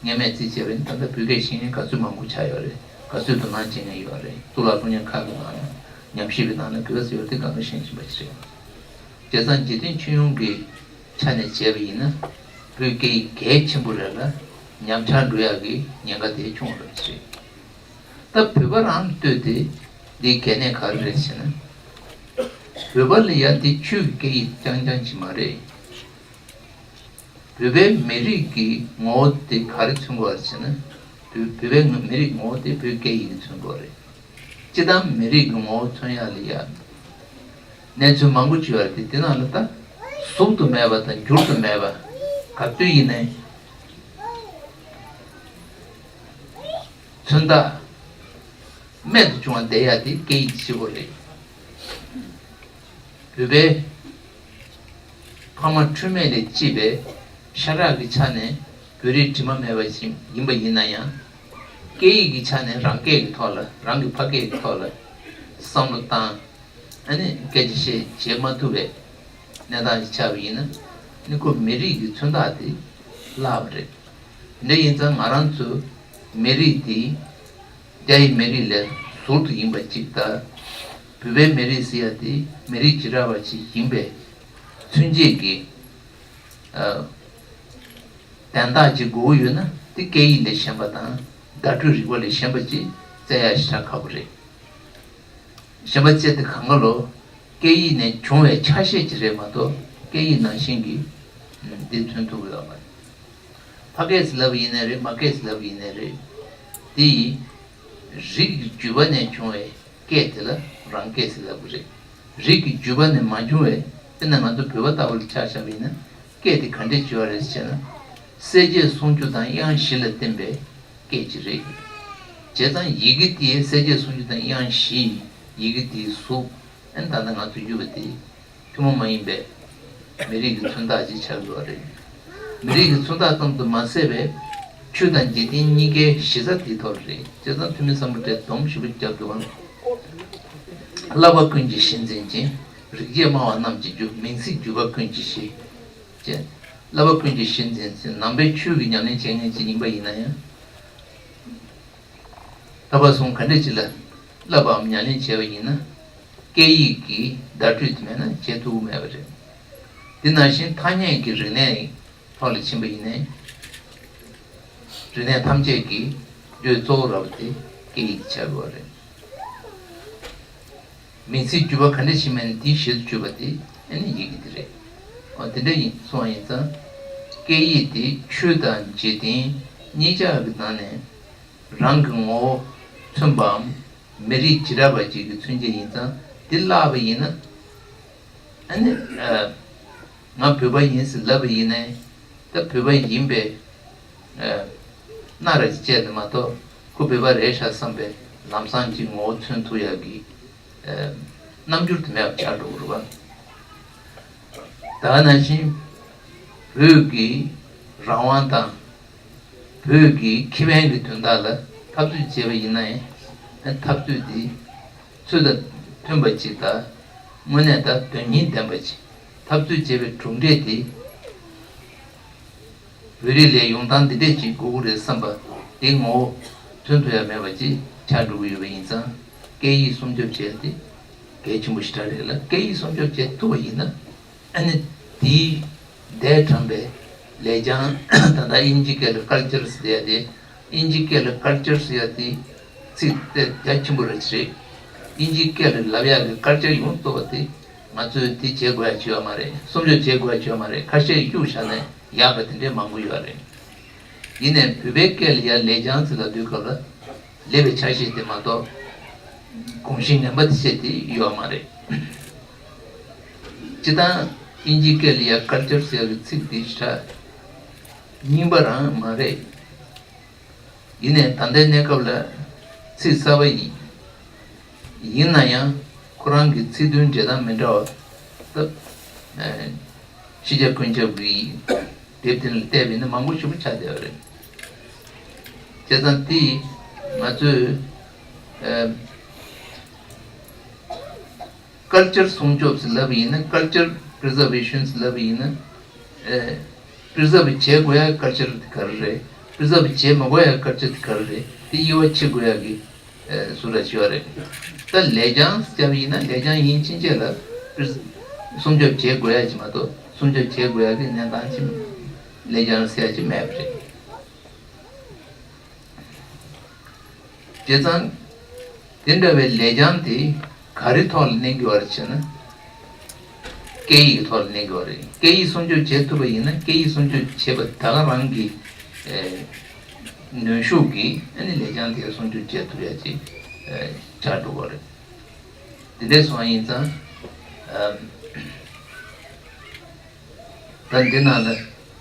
ངས་སྨྲས་ཚིག་བྱས་པ་ཡིན། ད་ལྟ་བོད་སྐད་ཤེས་མཁན་ག་ཚོད་མང་པོ་ཆགས་ཡོད་རེད། ག་ཚོད་དོ་སྣང་བྱེད་མཁན་ཡོད་རེད། གཙུག་ལག་སློབ་གཉེར་ཁག་གི་ནང་ལ་ཉམས་ཞིབ་པའི་ནང་ལ་བོད་ཟེར་བ་དེ་གང་ག་ཤེས་བཞིན་པ་ཞིག་རེད། བྱས་ཙང་འཇིག་རྟེན་སྤྱི་ཡོངས་ཀྱི་ཆ་ནས་བྱས་པ་ཡིན་ན་བོད་སྐད་ཡིག་གལ་ཆེན་པོ་རེད་ལ་ཉམས་ཆག་འགྲོ་ཡག་གི་ཉེན་ཁ་དེ་ཆུང་བ་རེད། ད་བོད་པ་རང་ལ་ལྟོས་ཏེ་འདིའི་གལ་གནད་ག་རེ་རེད་ཟེར་ན། བོད་པ་ལ་ཡ་འདི་ཆོས་ཀྱི་སྐད་ཡིག་རྐྱང་རྐྱང་ཅིག་མ་རེད། བོད་པའི་མི་རིགས་ཀྱི་ངོ་བོ་དེ་ག་རེ་མཚོན་གྱི་ཡོད་རེད་ཟེར་ན། བོད་བོད་པའི་མི་རིགས་ངོ་བོ་དེ་བོད་སྐད་ཡིག་གིས་མཚོན་གྱི་ཡོད་རེད། སྤྱིར་བཏང་མི་རིགས་ཀྱི་ངོ་བོ་མཚོན་ཡག་ལ་ཡ། གནས་ཚུལ་མང་པོ་ཅིག་ཡོད་རེད་དེ། དེ་ནང་ལ་ད་ཟུག་ཏུ་མེད་པ་དང་འགྱུར་དུ་མེད་པ་ག་དུས་ཡིན་ནའི་མཚོན་རྟགས་རྨད་དུ་བྱུང་བ་བསྡད་ཡག་དེ་སྐད་ཡིག་གཅིག་པོ་རེད། བོད་པའི་ཕ་མ་འཁྲུལ་མེད་ལས་སྐྱེས་པའི་ཤ་ཁྲག་གི་ཆ་ནས་བོད་རིགས་དྲི་མ་མེད་པ་ཞིག་ཡིན་པ་ཡིན་ན་ཡང་། སྐད་ཡིག་གི་ཆ་ནས་རང་སྐད་ཀྱི་ཐོག་ལ་རང་གི་ཕ་སྐད་ཀྱི་ཐོག་ལ་བསམ་བློ་བཏང་། ཨ་ནི་སྐད་ཆ་བཤད་བྱེད་མ་ཐུབ་པའི་གནས་སྟངས་ཤིག་ཆགས་པ་ཡིན་ན། ཨ་ནི་ཁོ་མི་རིགས་ཀྱི་མཚོན་རྟགས་དེ་བརླག་པ་རེད། དེ་འདྲ་ཡིན་ཙང་ང་རང་ཚོ་མི་རིགས་དེ་རྒྱ་ཡི་མི་རིགས་ལས་ཟུར་དུ་ཡིན་པ་ཅིག་དང་། བོད་པའི་མི་རིགས་ཟེར་ཡ་དེ་མི་རིགས་བྱེ་བྲག་པ་ཞིག་ཡིན་པའི་མཚོན་བྱེད་ཀྱི་ཨ། དན་རྟགས་ཅིག་དགོས་ཀྱི་ཡོད་ན་དེ་སྐད་ཡིག་ལས་གཞན་པ་དང་བརྡ་སྤྲོད་རིག་པ་ལས་གཞན་པ་ཅིག་བཙལ་ཡ་ཞེ་དྲག་ཁག་པོ་རེད། གཞན་པ་བཙལ་དེ་གང་ག་ལོ་སྐད་ཡིག་ནས་བྱུང་བའི་ཆ་ཤས་ཅིག་རེད་མ་གཏོགས་སྐད་ཡིག་ནང་བཞིན་གྱི་འདི་མཚོན་ཐུབ་ཀྱི་ཡོད་མ་རེད། ཕ་སྐད་ཟེར་ལབ་པ་ཡིན་ནའི་རེད། མ་སྐད་ཟེར་ལབ་པ་ཡིན་ནའི་རེད། དེ་ཡི་རིགས་ཀྱི་བརྒྱུད་པ་ནས་བྱུང་བའི་སྐད་དེ་ལ་རང་སྐད་ཟེར་ལབ་ཀྱི་རེད། རིགས་ཀྱི་བརྒྱུད་པ་ནས་མ་བྱུང་བའི། དཔེར་ན་ང་ཚོ་བོད་པ་ལྟ་བུ་ལ་ཆ་བཞག་པ་ཡིན་ན་སྐད་དེ་ག་འདྲས་བྱུང་བ་རེད་ཟེར་ན། གསལ་བྱེད་སུམ་ཅུ་དང་དབྱངས་བཞི་ལ་བརྟེན་པའི་སྐད་ཅིག་རེད། བྱས་ཙང་ཡི་གེ་དེའི་གསལ་བྱེད་སུམ་ཅུ་དང་དབྱངས་བཞི་ཡི་གེ་དེའི་གཟུགས། ཨན་ད་ལྟ་ང་ཚོ་ཡོད་པ་དེ་ཐུན་མོང་མ་ཡིན་པའི་མི་རིགས་ཀྱི་མཚོན་རྟགས་ཅིག་ཆགས་ཡོད་རེད། མི་རིགས་ཀྱི་མཚོན་རྟགས་ཙམ་དུ་མ་ཟད་པའི་ཆོས་དང་འཇིག་རྟེན་གཉིས་ཀའི་གཞི་རྩ་དེའི་ཐོག་རེད། བྱས་ཙང་ཐུ་མི་སམ་བྷོ་ཊས་སྡོམ་ཞེ་པོ་བརྒྱབ་འདུག་ཨང་། བསླབ་པ་ཀུན་གྱི་གཞི་འཛིན་ཅིང་། རིག་བྱེད་སྨྲ་བ་རྣམས་ཀྱི་རྒྱུ། མིང་ཚིག་བརྒྱུད་པ་ཀུན་གྱི་གཞི། ཅེས། བསླབ་པ་ཀུན་གྱི་གཞི་འཛིན་ཅིང་། ནང་པའི་ཆོས་ཀྱི་ཉམས་ལེན་བྱེད་མཁན་ཅིག་ཡིན་པ་ཡིན་ན་ཡང་། བསླབ་པ་གསུམ་ག་འདྲ་ཅིག་ལ་བསླབ་པའམ་ཉམས་ལེན་བྱས་པ་ཡིན་ན། སྐད་ཡིག་གི་བརྡ་སྤྲོད་དེ་མེད་ན་བྱེད་ཐུབ་ཀྱི་མེད་པ་རེད། དེ་ནང་བཞིན་ཐ་སྙད་ཀྱི་རིག་གནས་ཐོག་ལ་ཕྱིན་པ་ཡིན་ནའི། རིག་གནས་ཐམས་ཅད་ཀྱི་རྒྱུ་གཙོ་བོ་ར་བ་དེ་སྐད་ཡིག་ཆགས་དགོས་པ་རེད། མིང་ཚིག་བརྒྱུད་པ་ག་འདྲ་ཞིག་མེད་ན་དེའི་གཞིར་གྱུར་པ་དེ་ཨ་ནི་ཡི་གེ་དེ་རེད། འོ་དེ་འདྲ་ཡིན་སོང་ཡིན་ཙང་། སྐད་ཡིག་དེ་ཆོས་དང་འཇིག་རྟེན་གཉིས་ཆར་གྱི་ནང་ནས་རང་གི་ངོ་བོ་མཚོན་པའམ་མི་རིགས་བྱེ་བྲག་པ་ཅིག་གི་མཚོན་བྱེད་ཡིན་ཙང་དེ་བརླག་པ་ཡིན་ན། ཨ་ནི། ཨ། ང་བོད་པ་ཡིན་ཟེར་ལབ་པ་ཡིན་ནའི། ད་བོད་པ་ཡིན་པའི། ཨ། སྣ་ར་ཅིག་བཅད་དེ་མ་གཏོགས་ཁོ་བོད་པ་རེད་ཤག་བསམ་པའི་ལམ་སང་ཅིག་ངོ་བོ་མཚོན་ཐུབ་ཡག་གི། ཨ། རྣམ་འགྱུར་དེ་མེད་པ་ཆགས་འགྲོ་གི་རེད་པ། ད་ག་ནང་བཞིན། བོད་ཀྱི་རང་དབང་དང་། བོད་ཀྱི་ཁེ་ཕན་གྱི་དོན་དག་ལ་འཐབ་རྩོད་བྱས་པ་ཡིན་ན་ཡང་། འཐབ་རྩོད་འདི་ཚུལ་དང་མཐུན་པ་ཅིག་དང་། དངོས་གནས་དང་དོན་སྙིང་ལྡན་པ་ཅིག་འཐབ་རྩོད་བྱས་པའི་གྲུབ་འབྲས་དེ། བོད་རིགས་ལ་ཡོང་སྟངས་འདི་འདྲས་ཅིག་དགོས་ཀྱི་རེད་བསམ་པ་དེ་ངོ་བོ་མཚོན་ཐུབ་ཡ་མེད་པ་ཅིག་ཆགས་འགྲོ་གི་ཡོད་པ་ཡིན་ཙང་། སྐད་ཡིག་སྲུང་སྐྱོབ་བྱས་ཏེ་གལ་ཆེན་པོ་ཞེ་དྲག་རེད་ལ། སྐད་ཡིག་སྲུང་སྐྱོབ་བྱེད་ཐུབ་པ་ཡིན་ན། ཨ་ནི་དེའི་འདས་དྲངས་པའི་ལེགས་བྱང་། ད་ལྟ་དབྱིན་ཇི་སྐད་ལ་ཀལ་ཅར་ཟེར་ཡ་དེ། དབྱིན་ཇི་སྐད་ལ་ཀལ་ཅར་ཟེར་ཡ་དེ་ཚིག་དེ་རྒྱ་ཆེན་པོ་རེད་ཅེས་རེད། དབྱིན་ཇི་སྐད་ལ་ལབ་ཡག་གི་ཀལ་ཅར་ཡོངས་རྫོགས་པ་དེ་ང་ཚོས་དེ་བྱེད་དགོས་ཡ་ཅིག་ཡོད་མ་རེད། སྲུང་སྐྱོབ་བྱེད་དགོས་ཡ་ཅིག་ཡོད་མ་རེད། ཁ་ཤས་གཡུག་བཞག་ནས་ཡག་གི་དེ་འདྲས་མང་པོ་ཡོད་རེད། ཡིན་ནའི་བོད་པའི་སྐད་ལ་ཡ་ལེགས་བྱང་ཟེར་ལབ་དུས་སྐབས་ལ། ལེགས་པའི་ཆ་ཤས་དེ་མ་གཏོགས་གོམས་གཤིས་ངན་པ་དེ་བཤད་དེ་ཡོད་མ་རེད། སྤྱིར་བཏང་དབྱིན་ཇིའི་སྐད་ལ་ཡ་ཀལ་ཅར་ཟེར་ཡག་གི་ཚིག་དེ་ཞེ་དྲག་རྙིང་པ་རང་མ་རེད། ཡིན་ནའི་ད་ལྟའི་གནས་སྐབས་ལ་ཚིག་གསར་པ་ཡིན། ཡིན་ན་ཡང་ཁོ་རང་གི་ཚིག་དོན་འབྲེལ་སྟངས་མི་འདྲ་བ་སྟབས། ཨ། ཕྱི་རྒྱལ་ཀུན་ཁྱབ་ཀྱི་དེབ་དེ་ལ་བལྟས་པ་ཡིན་ན་མང་པོ་ཞེ་པོ་ཆགས་བསྡད་པ་རེད། བྱས་ཙང་དེ་ང་ཚོས། ཨ། ཀལ་ཅར་སྲུང་སྐྱོབ་ཟེར་ལབ་པ་ཡིན་ན། ཀལ་ཅར་པི་རི་ཛར་ཝེ་ཤན་ཟེར་ལབ་པ་ཡིན་ན། ཨ། པི་རི་ཛར་བ་བྱེད་དགོས་ཡ་ཀལ་ཅར་དེ་ག་རེ་རེད། པི་རི་ཛར་བ་བྱེད་མི་དགོས་ཡ་ཀལ་ཅར་དེ་ག་རེ་རེད། དེ་དབྱེ་བ་ཕྱེ་དགོས་ཡ་གི། ཨ། སུ་ར་ཞུ་བ་རེད། ད་ལེགས་བྱང་ཟེར་བ་ཡིན་ན། ལེགས་བྱང་ཡིན་ཕྱིན་ཆད་ལ་པི་རི། སྲུང་སྐྱོབ་བྱེད་དགོས་ཡ་ཅིག་མ་གཏོགས་སྲུང་སྐྱོབ་བྱེད་དགོས་ཡ་གི་གནས་སྟངས་ཅིག་ལེགས་བྱང་ཟེར་ཡ་ཅིག་མེད་པ་རེད། བྱས་ཙང་། དེ་འདྲ་བའི་ལེགས་བྱང་དེ་ག་རེ་ཐོག་ལ་གནས་དགོས་པ་རེད་ཟེར་ན། སྐད་ཡིག་གི་ཐོག་ལ་གནས་དགོས་པ་རེད། སྐད་ཡིག་སྲུང་སྐྱོབ་བྱེད་ཐུབ་པ་ཡིན་ན། སྐད་ཡིག་སྲུང་སྐྱོབ་བྱེད་པ་ད་ག་རང་གི། ཨེ། ནུས་ཤུགས་ཀྱིས་ཨ་ནི་ལེགས་བྱང་དེ་སྲུང་སྐྱོབ་བྱེད་ཐུབ་ཡ་ཅིག་ཨེ། ཆགས་འགྲོ་གི་རེད། དེ་འདྲ་སོང་བ་ཡིན་ཙང་། ཨམ། ད་འདི་ནང་ལ་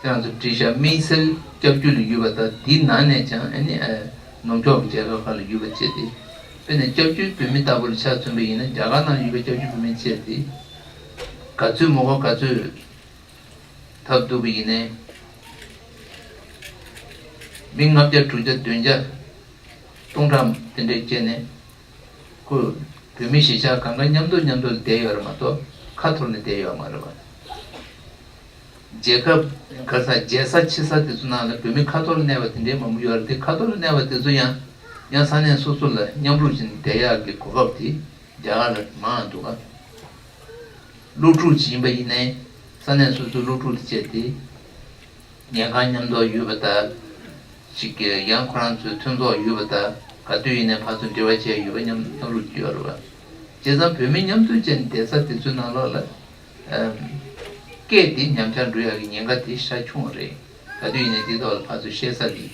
ཁྱེད་རང་ཚོ་བྲིས་ཤག་དམིགས་བསལ་སྐྱབས་བཅོལ་ལ་ཡོད་པ་དང་། འདིའི་ནང་ནས་ཀྱང་ཨ་ནི། ཨ། ནུབ་ཕྱོགས་ཀྱི་རྒྱལ་ཁབ་ཁག་ལ་ཡོད་པ་བྱས་ཏེ། དཔེར་ན་སྐྱབས་བཅོལ་བོད་མི་ལྟ་བུ་ལ་ཆ་མཚོན་པ་ཡིན་ན། རྒྱ་གར་ནང་ལ་ཡོད་པའི་སྐྱབས་བཅོལ་བོད་མི་བྱས་ཏེ། ག་ཚོད་མི་དགོས་ག་ཚོད་ཐབས་སྡུག་པ་ཡིན་ནའི། མི་ལྔ་བརྒྱ་དྲུག་བརྒྱ་བདུན་བརྒྱ་སྟོང་ཕྲག་དེ་འདྲས་བྱས་ནས། ཁོ་བོད་མི་གཞིས་ཆགས་གང་ག་མཉམ་དུ་མཉམ་དུ་ལ་བསྡད་ཡོད་རེད་མ་གཏོགས་ཁ་འཐོར་ནས་བསྡད་ཡོད་མ་རེད་བ། རྒྱལ་ཁབ་ག་ས་རྒྱལ་ས་ཕྱི་ས་དེ་ཚོ་ནང་ལ་བོད་མི་ཁ་འཐོར་གནས་པ་དེ་འདྲའི་མང་པོ་ཡོད་རེད་དེ། ཁ་འཐོར་གནས་པ་དེ་ཚོ་ཡང་ཡང་ས་གནས་སོ་སོ་ལ་མཉམ་རུབ་བྱས་ནས་བསྡད་ཡག་གི་གོ་སྐབས་དེ་རྒྱ་གར་ལ་མང་འདུག་ག་སློབ་ཕྲུག་ཅིག་ཡིན་པ་ཡིན་ནའི་ས་གནས་སོ་སོའི་སློབ་ཕྲུག་དེ་བྱས་ཏེ། ཉལ་ཁང་མཉམ་དུ་ཡོད་པ་དང་། ཅིག་གི་ཡང་ཁོ་རང་ཚོའི་མཐུན་ཚོགས་ཡོད་པ་དང་། ག་དུས་ཡིན་ནའི་ཕར་ཚུར་འབྲེལ་བ་བྱས་ཡོད་པ་མཉམ་མཉམ་རུབ་ཀྱི་ཡོད་རེད་བ། བྱས་ཙང་བོད་མི་མཉམ་འཛོམས་བྱས་ནས་བསྡད་ས་དེ་ཚོའི་ནང་ལོགས་ལ། ཨམ། སྐད་དེ་ཉམས་ཆག་འགྲོ་ཡག་གི་ཉེན་ཁ་དེ་ཤ་ཆུང་བ་རེད། ག་དུས་ཡིན་ནའི་དེ་ཐོག་ལ་ཕར་ཚུར་བཤད་ས་དེ།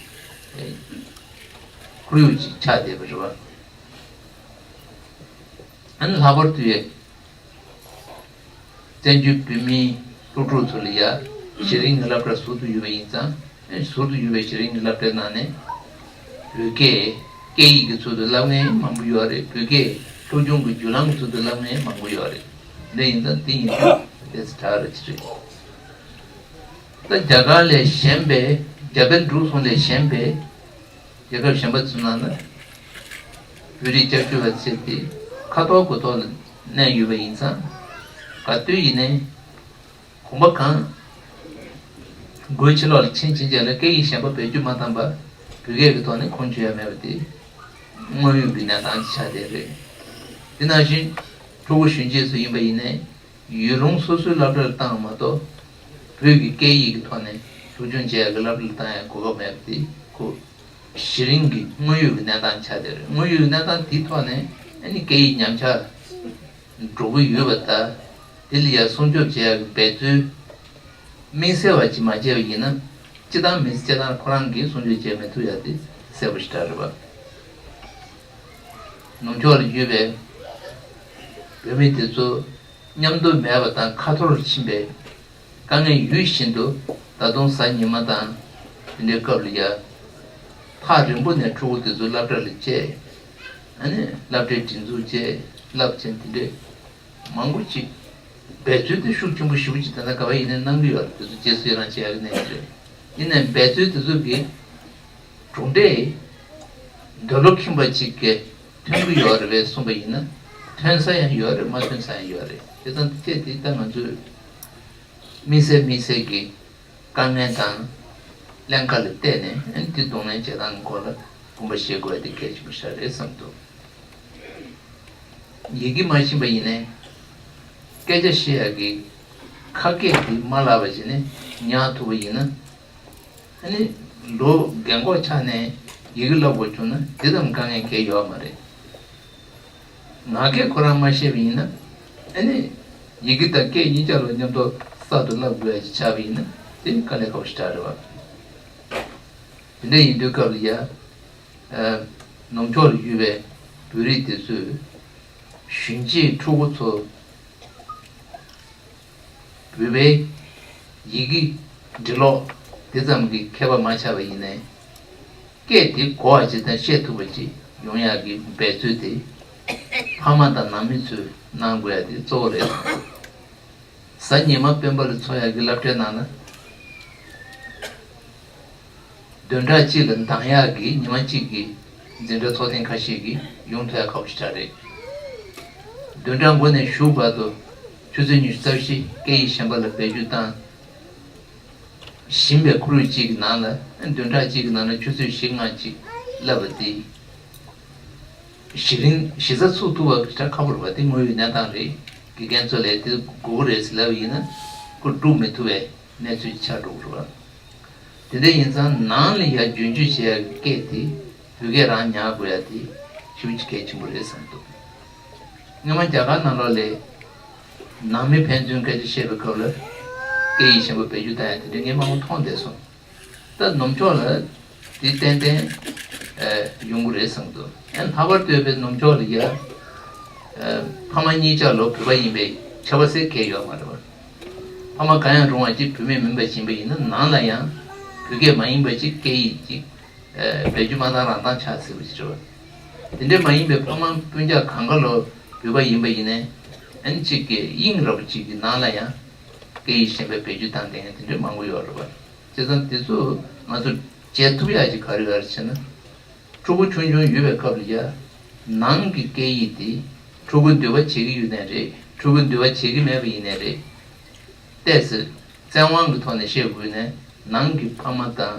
ཨེ། ཁོར་ཡུག་ཅིག་ཆགས་བསྡད་པ་རེད་བ། ཨ་ནི་ལྷག་པར་དུ་ཡ། བཙན་བྱོལ་བོད་མིའི་སློབ་ཕྲུག་ཚོ་ལ་ཡ་གཞི་རིམ་གྱི་སློབ་གྲྭ་ཟུར་དུ་ཡོད་པ་ཡིན་ཙང་། ཟུར་དུ་ཡོད་པའི་གཞི་རིམ་གྱི་སློབ་གྲྭའི་ནང་ནས་བོད་སྐད། སྐད་ཡིག་གི་ཚུལ་དུ་བསླབ་མཁན་མང་པོ་ཡོད་རེད། བོད་སྐད་ སློབ་སྦྱོང་གི་བརྒྱུད་ལམ་ཚུལ་དུ་བསླབ་མཁན་མང་པོ་ཡོད་རེད། འདི་ཡིན་ཙང་འདི་ཡིན་དུས་དེ་ཚོ་དྲག་རེད་ཅི་རེད། ད་རྒྱ་གར་ལས་གཞན་པའི་རྒྱ་བལ་འབྲུག་གསུམ་ལས་གཞན་པའི་རྒྱལ་ཁབ་གཞན་པ་ཚོའི་ནང་ན་བོད་རིགས་སྐྱབས་བཅོལ་བ་ཚོ་དེ་ཁ་ཐོར་དགུ་ཐོར་ལ་གནས་ཡོད་པ་ཡིན་ཙང་ག་དུས་ཡིན་ནའི། གོམ་པ་གང་། སྒོའི་ཕྱི་ལོགས་ལ་ཕྱིན་ཕྱིན་ཆད་ལ་སྐད་ཡིག་གཞན་པ་བེད་སྤྱོད་མ་བཏང་པར་བོད་སྐད་ཀྱི་ཐོག་ནས་ཁུངས་འཁྱོལ་ཡ་མེད་པ་དེ་དངོས་ཡོད་ཀྱི་གནས་སྟངས་ཆགས་བསྡད་རེད། དེ་ནང་བཞིན་ཕྲུ་གུ་གཞོན་སྐྱེས་ཚོ་ཡིན་པ་ཡིན་ནའི་ཡུལ་ལུང་སོ་སོའི་སློབ་གྲྭ་ལ་བཏང་བ་མ་གཏོགས་བོད་ཀྱི་སྐད་ཡིག་གི་ཐོག་ནས་སློབ་སྦྱོང་བྱེད་ཡ་གི་སློབ་གྲྭ་ལ་བཏང་ཡ་གོ་སྐབས་མེད་པ་དེ་ཁོ་གཞི་རིམ་གྱི་དངོས་ཡོད་ཀྱི་གནས་སྟངས་ཆགས་བསྡད་རེད། དངོས་ཡོད་ཀྱི་གནས་སྟངས་དེའི་ཐོག་ནས་ཨ་ནི་སྐད་ཡིག་ཉམས་ཆག་འགྲོ་གི་ཡོད་པ་དང་། དེ་ལ་ཡང་སྲུང་སྐྱོབ་བྱེད་ཡག་གི་འབད་རྩོལ་དམིགས་བསལ་བ་ཅིག་མ་བྱས་པ་ཡིན་ན། སྤྱི་བཏང་མི་སེར་སྤྱི་བཏང་ཁོ་རང་གིས་སྲུང་སྐྱོབ་བྱེད་མི་ཐུབ་ཡག་དེ་གསལ་པོ་ཞེ་དྲག་རེད་པ། ནུབ་ཕྱོགས་ལ་ཡོད་པའི་བོད་མི་དེ་ཚོ་མཉམ་དུ་མེད་པ་དང་ཁ་ཐོར་ཕྱིན་པའི་དཀའ་ངལ་ཡོད་བཞིན་དུ། ད་དུང་གཟའ་ཉི་མ་དང་དེ་འདྲའི་སྐབས་ལ་ཡ། ཐག་རིང་པོ་ནས་ཕྲུ་གུ་དེ་ཚོ་སློབ་གྲྭ་ལ་བསྐྱལ། ཨ་ནི་སློབ་གྲྭའི་སྒྲིག་འཛུགས་བཅས་བསླབ་ཆེན་དེ་འདྲའི་མང་པོ་ཅིག་འབད་རྩོལ་དེ་ཤུགས་ཆེན་པོ་ཞེ་པོ་ཅིག་ད་ལྟ་ག་བ་ཡིན་ནའི་གནང་གི་ཡོད་རེད། དེ་ཚོ་རྗེས་སུ་ཡི་རང་བྱེད་ཡག་གི་གནས་ཚུལ་རེད། ཡིན་ནའི་འབད་རྩོལ་དེ་ཚོ་གི་གྲུབ་འབྲས་འདོད་བློ་ཁེངས་པ་ཅིག་གི་ཐོན་གྱི་ཡོད་རེད་པས་གསུངས་པ་ཡིན་ན། ཐོན་ས་ཡང་ཡོད་རེད། མ་ཐོན་ས་ཡང་ཡོད་རེད། དེ་ཙང་དེ་དེ་ད་ང་ཚོས་དམིགས་བསལ་དམིགས་བསལ་གྱི་དཀའ་ངལ་དང་ཀླན་ཀ་ལ་བལྟས་ནས་ཨ་ནི་དེ་གདོང་ལེན་བྱེད་སྟངས་སྐོར་ལ་དགོངས་པ་བཞེས་དགོས་ཡ་དེ་གལ་ཆེན་པོ་ཞིག་རེད་བསམ་འདུག་ཡི་གེ་མ་ཤེས་པ་ཡིན་ནའི་སྐད་ཆ་བཤད་ཡ་གི་ཁ་སྐད་དེ་མ་བརླག་པ་བྱས་ནས་ཉར་ཐུབ་པ་ཡིན་ན། ཨ་ནི་ལོ་རྒན་གོག་ཆགས་ནས་ཡི་གེ་བསླབ་དགོས་བྱུང་ན་དེ་ཙམ་དཀའ་ངལ་གང་ཡང་ཡོད་མ་རེད། ངག་སྐད་ཁོ་རང་མ་ཤེས་པ་ཡིན་ན། ཨ་ནི་ཡི་གེ་དང་སྐད་གཉིས་ཆ་ལ་མཉམ་དུ་གསར་དུ་བསླབ་དགོས་ཡ་ཅིག་ཆགས་པ་ཡིན་ན་དེ་ནི་དཀའ་ལས་ཁག་པོ་ཞེ་དྲག་རེད་བ། དེ་འདྲ་ཡིན་དུས་སྐབས་ལ་ཡ། ཨ། ནུབ་ཕྱོགས་ལ་ཡོད་པའི་བོད་རིགས་དེ་ཚོས་གཞོན་སྐྱེས་ཕྲུ་གུ་ཚོ་བོད་པའི་ཡི་གེ་འབྲི་ཀློག་དེ་ཙམ་གྱི་མཁས་པ་མ་ཆགས་པ་ཡིན་ནའི། སྐད་དེ་གོ་བ་ཅིག་དང་བཤད་ཐུབ་པ་ཅིག་ཡོང་ཡག་གི་འབད་རྩོལ་དེ་ཕ་མ་དང་ནང་མི་ཚོས་གནང་དགོས་ཡ་དེ་གཙོ་བོ་རེད། གཟའ་ཉི་མ་སྤེན་པ་ལ་འཚོགས་ཡག་གི་སློབ་གྲྭའི་ནང་ན། བདུན་ཕྲག་གཅིག་ལ་འདང་ཡག་གི་ཉི་མ་གཅིག་གི་འཛིན་གྲྭ་ཚོགས་ཐེངས་ཁ་ཤས་ཀྱིས་ཡོང་ཐུབ་ཡག་ཁག་པོ་ཞིག་ཆགས་རེད། བདུན་ཕྲག་འགོ་ནས་གཞུག་བར་དུ་ཆུ་ཚོད་ཉི་ཤུ་རྩ་བཞི་སྐད་ཡིག་གཞན་པ་ལ་བེད་སྤྱོད་བཏང་བཞིན་པའི་ཁོར་ཡུག་ཅིག་གི་ནང་ལ། བདུན་ཕྲག་གཅིག་གི་ནང་ལ་ཆུ་ཚོད་བཞི་ལྔ་ཅིག་བསླབ་པ་དེ། གཞི་རིམ་གཞི་རྩ་ཚུགས་ཐུབ་པ་ཞེ་དྲག་ཁག་པོ་རེད་པ། དེ་དངོས་ཡོད་གནས་སྟངས་རེད། དགེ་རྒན་ཚོ་ལ་དེ་དགོས་ཀྱི་རེད་ཟེར་ལབ་པ་ཡིན་ན་ཁོ་སྒྲུབ་མི་ཐུབ་པའི་གནས་ཚུལ་ཆགས་འགྲོ་གི་རེད་པ། དེ་འདྲ་ཡིན་ཙང་ནང་ལ་ཡ་རྒྱུན་སྤྱོད་བྱེད་ཡག་གི་སྐད་དེ་བོད་སྐད་རང་ཉར་དགོས་ཡ་དེ་ཞེ་པོ་ཅིག་གལ་ཆེན་པོ་རེད་བསམ་འདུག་སྔོན་མ་རྒྱ་གར་ནང་ལོགས་ལ་ནང་མི་ཕན་ཚུན་སྐད་ཆ་བཤད་པའི་སྐབས་ལ་སྐད་ཡིག་གཞན་པ་བེད་སྤྱོད་བཏང་ཡ་དེ་འདྲ་ངས་མང་པོ་མཐོང་བསྡད་སོང་། ད་ནུབ་ཕྱོགས་ལ་དེ་ཏན་ཏན་ཨ་ཡོང་གི་རེད་བསམ་འདུག་ཨ་ནི་ལྷག་པར་དུ་བོད་ནུབ་ཕྱོགས་ལ་ཡ་ཨ་ཕ་མ་གཉིས་ཆ་ལོ་བོད་པ་ཡིན་པའི་ཁྱད་པར་ཟེར་གང་ཡང་ཡོད་མ་རེད་པ། ཕ་མ་གང་ཡང་རུང་བ་ཅིག་བོད་མི་མིན་པ་ཡིན་པ་ཡིན་ན་ནང་ལ་ཡང་བོད་སྐད་མ་ཡིན་པ་ཅིག་སྐད་ཡིག་ཅིག་ཨ་བེད་སྤྱོད་མ་བཏང་རང་བཏང་ཆགས་ཟེར་བ་ཅིག་རེད་པ། དེ་འདྲ་མ་ཡིན་པའི་ཕ་མ་སྤུན་ཀྱག་གང་ག་ལོ་བོད་པ་ཡིན་པ་ཡིན་ནའི་ཨ་ནི་གཅིག་གི་དབྱིངས་རབ་ཅིག་གི་ནང་ལ་ཡང་སྐད་ཡིག་གཞན་པ་བེད་སྤྱོད་བཏང་བསྡད་མཁན་དེ་འདྲ་མང་པོ་ཡོད་རེད་པ། བྱས་ཙང་དེ་ཚོ་ང་ཚོ་བྱེད་ཐུབ་ཡག་ཅིག་ག་རེ་ཡོད་རེད་ཟེར་ན། ཕྲུ་གུ་ཆུང་ཆུང་ཡོད་པའི་སྐབས་ལ་ཡ། ནང་གི་སྐད་ཡིག་དེ་ཕྲུ་གུ་འདོད་པ་བྱེད་ཀྱི་ཡོད་ནའི་རེད། ཕྲུ་གུ་འདོད་པ་བྱེད་ཀྱི་མེད་པ་ཡིན་ནའི་རེད། ཏོག་ཙམ་བཙན་དབང་གི་ཐོག་ནས་བཤད་དགོས་ནའི་ནང་གི་ཕ་མ་དང་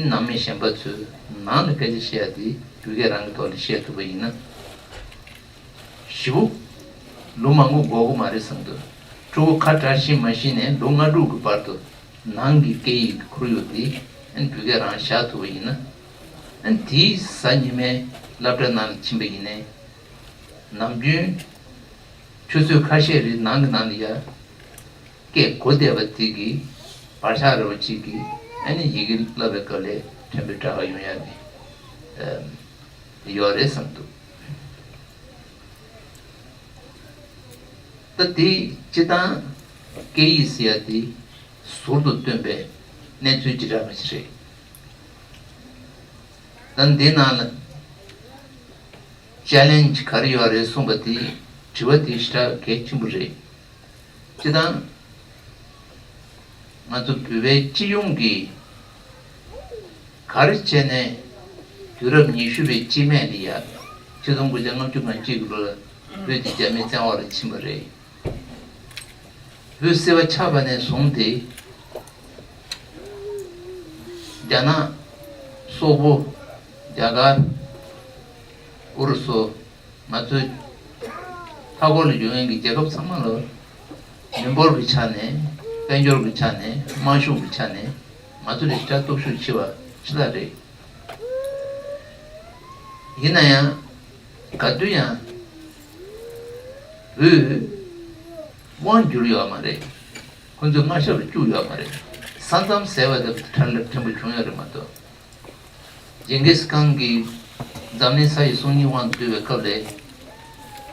ནང་མི་གཞན་པ་ཚོས་ནང་ལ་སྐད་ཆ་བཤད་ཡ་དེ་བོད་སྐད་རང་གི་ཐོག་ནས་བཤད་ཐུབ་པ་ཡིན་ན། ཞེ་པོ་ལོ་མང་པོ་འགོར་གི་མ་རེད་བསམ་འདུག་ཕྲུ་གུ་ཁ་གྲག་ཤེས་མ་ཤེས་ནས་ལོ་ལྔ་དྲུག་གི་བར་དུ་ནང་གི་སྐད་ཡིག་གི་ཁོར་ཡུག་དེ་ཨ་ནི་བོད་སྐད་རང་བཞག་ཐུབ་པ་ཡིན་ན། ཨ་ནི་དེའི་གཟའ་ཉི་མའི་སློབ་གྲྭ་ནང་ལ་ཕྱིན་པ་ཡིན་ནའི། ནམ་རྒྱུན་ཆུ་ཚོད་ཁ་ཤས་རེ་ནང་གི་ནང་ལ་ཡ་སྐད་གོ་བསྡད་པ་དེ་གི་བག་ཆགས་རེ་བ་གཅིག་གིས་ཨ་ནི་ཡི་གེ་བསླབ་པའི་སྐབས་ལ་ཕན་པོ་དྲག་ག་ཡོང་ཡ་གི་ཨ་ཡོད་རེད་བསམ་འདུག་ད་དེ་སྤྱིར་བཏང་སྐད་ཡིག་ཟེར་ཡ་དེ་ཟུར་དུ་བཏོན་པའི་གནས་ཚུལ་ཅིག་འདྲ་མི་ཞིག་རེད། ད་འདི་ནང་ལ་ ཅེ་ལེན་ཇི་ག་རེ་ཡོད་རེད་གསུངས་པ་དེ། དྲི་བ་དེ་ཞེ་དྲག་གལ་ཆེན་པོ་རེད། སྤྱིར་བཏང་ང་ཚོ་བོད་པའི་སྤྱི་ཡོངས་ཀྱི་ག་རེ་བྱས་ནས་དུས་རབས་ཉི་ཤུ་པའི་སྤྱི་སྨད་ལ་ཡ། ཆིག་སྟོང་དགུ་བརྒྱ་ལྔ་བཅུ་ང་གཅིག་གི་ལོ་ལ་བོད་དེ་རྒྱ་མིའི་བཙན་འོག་ལ་ཕྱིན་པ་རེད། བོད་སིལ་བ་ཆགས་པ་ནས་བཟུང་སྟེ། རྒྱ་ནག། སོག་པོ། རྒྱ་གར། ཨུ་རུ་སུ། ང་ཚོའི་མཐའ་འཁོར་ལ་ཡོད་མཁན་གྱི་རྒྱལ་ཁབ་ཚང་མ་ལ། མི་འབོར་གྱི་ཆ་ནས། དཔལ་འབྱོར་གྱི་ཆ་ནས། དམག་ཤུགས་ཀྱི་ཆ་ནས། ང་ཚོ་ལས་ཞེ་དྲག་སྟོབས་ཤུགས་ཆེ་བ་ཞིག་ལ་རེད། ཡིན་ན་ཡང་། ག་དུས་ཡང་། བོད། དབང་བསྒྱུར་ཡོད་མ་རེད། ཁོ་ཚོའི་མངའ་ཞབས་ལ་བཅུག་ཡོད་མ་རེད། ས་མཚམས་ཟེར་བ་དེ་ཕྲ་ལ་ཕྲན་བུ་བྱུང་ཡོད་རེད་མ་གཏོགས། ཇིང་གིས་ཁང་གིས་འཛམ་གླིང་ས་ཡི་སོ་གཉིས་དབང་དུ་བསྡུས་པའི་སྐབས་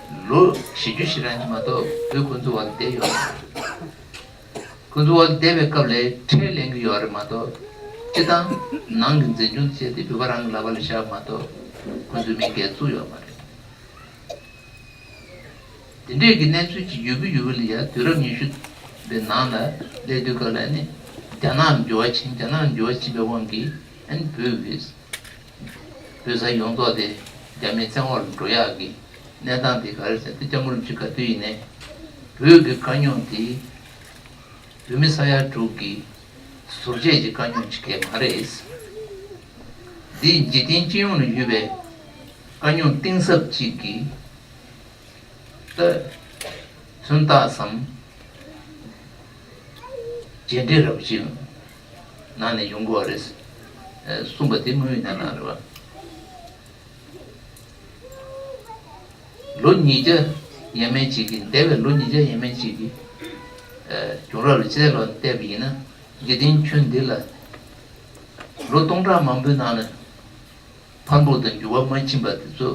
ལ། ལོ་བཞི་བཅུ་ཞིག་རང་གི་མ་གཏོགས་བོད་ཁོ་ཚོའི་འོག་ལ་བསྡད་ཡོད་མ་རེད། ཁོ་ཚོའི་འོག་ལ་བསྡད་པའི་སྐབས་ལ་ཁྲལ་ལེན་གྱི་ཡོད་རེད་མ་གཏོགས། སྤྱིར་བཏང་ནང་གི་འཛིན་སྐྱོང་བྱས་ཏེ་བོད་པ་རང་གི་ལག་པ་ལ་བཞག་མ་གཏོགས་ཁོ་ཚོའི་མི་སྒེར་བཙུགས་ཡོད་མ་རེད། དེ་འདྲས་ཀྱི་གནས་ཚུལ་ཅིག་ཡོད་ཀྱི་ཡོད་ཀྱི་ལ་ཡ། དུས་རབས་ཉི་ཤུ་པའི་ནང་ལ་སླེབས་དུས་སྐབས་ལ་ནི་རྒྱ་ནག་ལ་འགྱུར་བ་ཕྱིན། རྒྱ་ནག་ལ་འགྱུར་བ་ཕྱིན་པའི་དབང་གིས་ཨ་ནི་བོད་ཀྱི་བོད་ས་ཡོངས་རྫོགས་དེ་རྒྱ་མིའི་བཙན་འོག་ལ་འགྲོ་ཡག་གི་གནས་སྟངས་དེ་ག་རེ་ཟེར་ཏེ། སྐྱབས་མགོན་རིན་པོ་ཆེ་ག་དུས་ཡིན་ནའི་བོད་ཀྱི་དཀའ་རྙོག་དེ་བོད་མི་ས་ཡ་དྲུག་གི་ཟུར་བཅད་ཀྱི་དཀའ་རྙོག་ཅིག་གས་མ་རེད། འདི་འཇིག་རྟེན་སྤྱི་ཡོངས་ལ་ཡོད་པའི་དཀའ་རྙོག་གཏིང་ཟབ་ཅིག་གི་ད་མཚོན་རྟགས་སམ། རྗེས་འབྲས་རབ་ཅིག་ནང་ནས་ཡོང་གི་ཡོད་རེད། ཨ། གསུངས་པ་དེ་དངོས་ཡོད་གནས་སྟངས་རེད་བ། ལོ་ཉིས་བརྒྱ་ཡས་མས་ཅིག་གི། འདས་པའི་ལོ་ཉིས་བརྒྱ་ཡས་མས་ཅིག་གི་ཨ། བྱུང་རབས་ལ་ཕྱི་ལོགས་ནས་བལྟས་པ་ཡིན་ན། འཇིག་རྟེན་ཁྱོན་འདི་ལ་ལོ་སྟོང་ཕྲག་མང་པོའི་ནང་ལ་འཕར་འབུར་དང་འགྱུར་བ་མ་ཕྱིན་པ་དེ་ཚོ་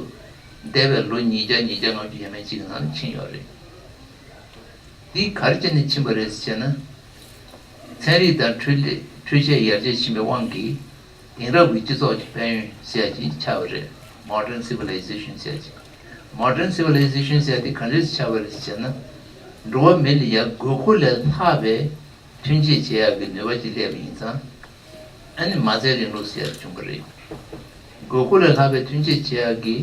འདས་པའི་ལོ་ཉིས་བརྒྱ་ཉིས་བརྒྱ་ལྔ་བཅུ་ཡས་མས་ཅིག་གི་ནང་ལ་ཕྱིན་ཡོད་རེད། འདི་ག་རེ་བྱས་ནས་ཕྱིན་པ་རེད་ཟེར་ན། ཚན་རིག་དང་འཕྲུལ་ལས། འཕྲུལ་ཆས་ཡར་རྒྱས་ཕྱིན་པའི་དབང་གིས་དེང་རབས་ཀྱི་སྤྱི་ཚོགས་ཀྱི་དཔལ་ཡོན་ཟེར་ཡ་ཅིག་ཆགས་པ་རེད། Modern Civilization ཟེར་ཡ་ཅིག Modern Civilization ཟེར་ཡ་དེ་ག་འདྲས་ཆགས་པ་རེད་ཟེར་ན། འགྲོ་བ་མི་ལ་ཡ་དགོས་མཁོ་ལས་ལྷག་པའི་ཐོན་སྐྱེད་བྱེད་ཡག་གི་ནུས་པ་ཅིག་སླེབས་པ་ཡིན་ཙང་། ཨ་ནི་མ་རྩའི་རིང་ལུགས་ཟེར་ཡ་བྱུང་བ་རེད། དགོས་མཁོ་ལས་ལྷག་པའི་ཐོན་སྐྱེད་བྱེད་ཡག་གི་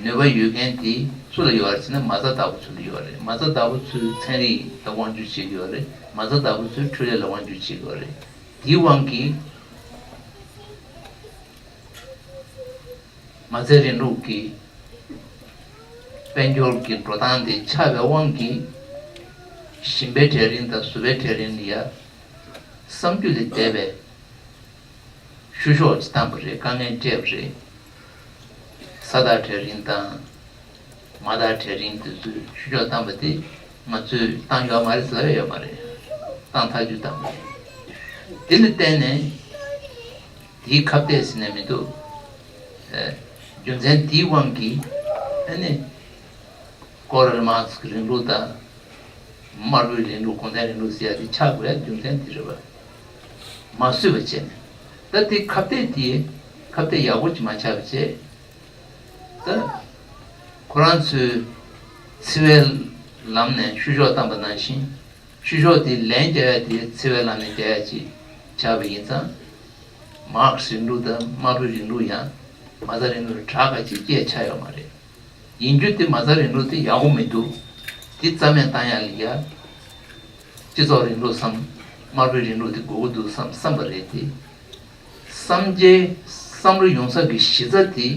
ནུས་པ་ཡོད་མཁན་དེ་སུ་ལ་ཡོད་རེད་ཟེར་ན། མ་རྩ་བདག་པོ་ཚོ་ལ་ཡོད་རེད། མ་རྩ་བདག་པོ་ཚོས་ཚན་རིག་ལ་དབང་སྒྱུར་བྱེད་ཀྱི་ཡོད་རེད། མ་རྩ་བདག་པོ་ཚོས་འཕྲུལ་ལས་ལ་དབང་སྒྱུར་བྱེད་ཀྱི་ཡོད་རེད། དེའི་དབང་གིས་མ་རྩའི་རིང་ལུགས་ཀྱི་དཔལ་འབྱོར་གྱི་འགྲོ་སྟངས་དེ་ཆགས་པའི་དབང་གིས། ཞིང་པའི་གྲལ་རིམ་དང་བཟོ་པའི་གྲལ་རིམ་ལ་ཡ་བསམ་རྒྱུ་ལས་འདས་པའི་བཤུ་གཞོག་ཅིག་བཏང་བ་རེད། དཀའ་ངལ་སྤྲད་པ་རེད། ས་བདག་གྲལ་རིམ་དང་མ་བདག་གྲལ་རིམ་དེ་ཚོས་བཤུ་གཞོག་བཏང་བ་དེ་ང་ཚོས་བཏང་ཡོད་མ་རེད་ཟེར་ཡོད་མ་རེད། བཏང་ཐག་ཆོད་བཏང་བ་རེད། དེ་ལ་བརྟེན་ནས་དེའི་ཁ་གཏད་ཟེར་ནས་མི་འདུག་ཨ། རྒྱུ་མཚན་དེའི་དབང་གིས་ཨ་ནི་ཀརལ་མཱར་ཀསི་གི་རིང་ལུགས་དང་། དམར་པོའི་རིང་ལུགས། གུང་ཁྲན་རིང་ལུགས་ཟེར་ཡ་དེ་ཆགས་དགོས་ཡ་རྒྱུ་མཚན་དེ་རེད་བ། མ་བཟོས་པ་བྱས་ནས། ད་དེ་ཁ་གཏད་དེ་ཁ་གཏད་ཡག་པོ་ཅིག་མ་ཆགས་པ་བྱས། ད་ཁོ་རང་ཚོས་འཚེ་བའི་ལམ་ནས་བཤུ་གཞོག་བཏང་པ་ནང་བཞིན། བཤུ་གཞོག་དེ་ལན་རྒྱག་ཡ་དེ་འཚེ་བའི་ལམ་ནས་རྒྱག་ཡ་ཅིག་ཆགས་པ་ཡིན་ཙང་། མཱར་ཀསི་རིང་ལུགས་དང་དམར་པོའི་རིང་ལུགས་ཡང་མ་རྩ་རིང་ལུགས་ལ་གྲགས་ཁ་ཅིག་སྐྱེས་ཆགས་ཡོད་མ་རེད། ཡིན་རྒྱུ་དེ་མ་རྩ་རིང་ལུགས་དེ་ཡག་པོ་མི་འདུག་དེ་རྩ་མེད་བཏང་ཡ་ལ་ཡ། སྤྱི་ཚོགས་རིང་ལུགས་སམ། དམར་པོའི་རིང་ལུགས་དེ་དགོས་ཀྱི་འདུག་བསམ་བསམ་པ་རེད་དེ། བསམ་བྱའི་བསམ་བློ་ཡོང་ས་གི་གཞི་རྩ་དེ།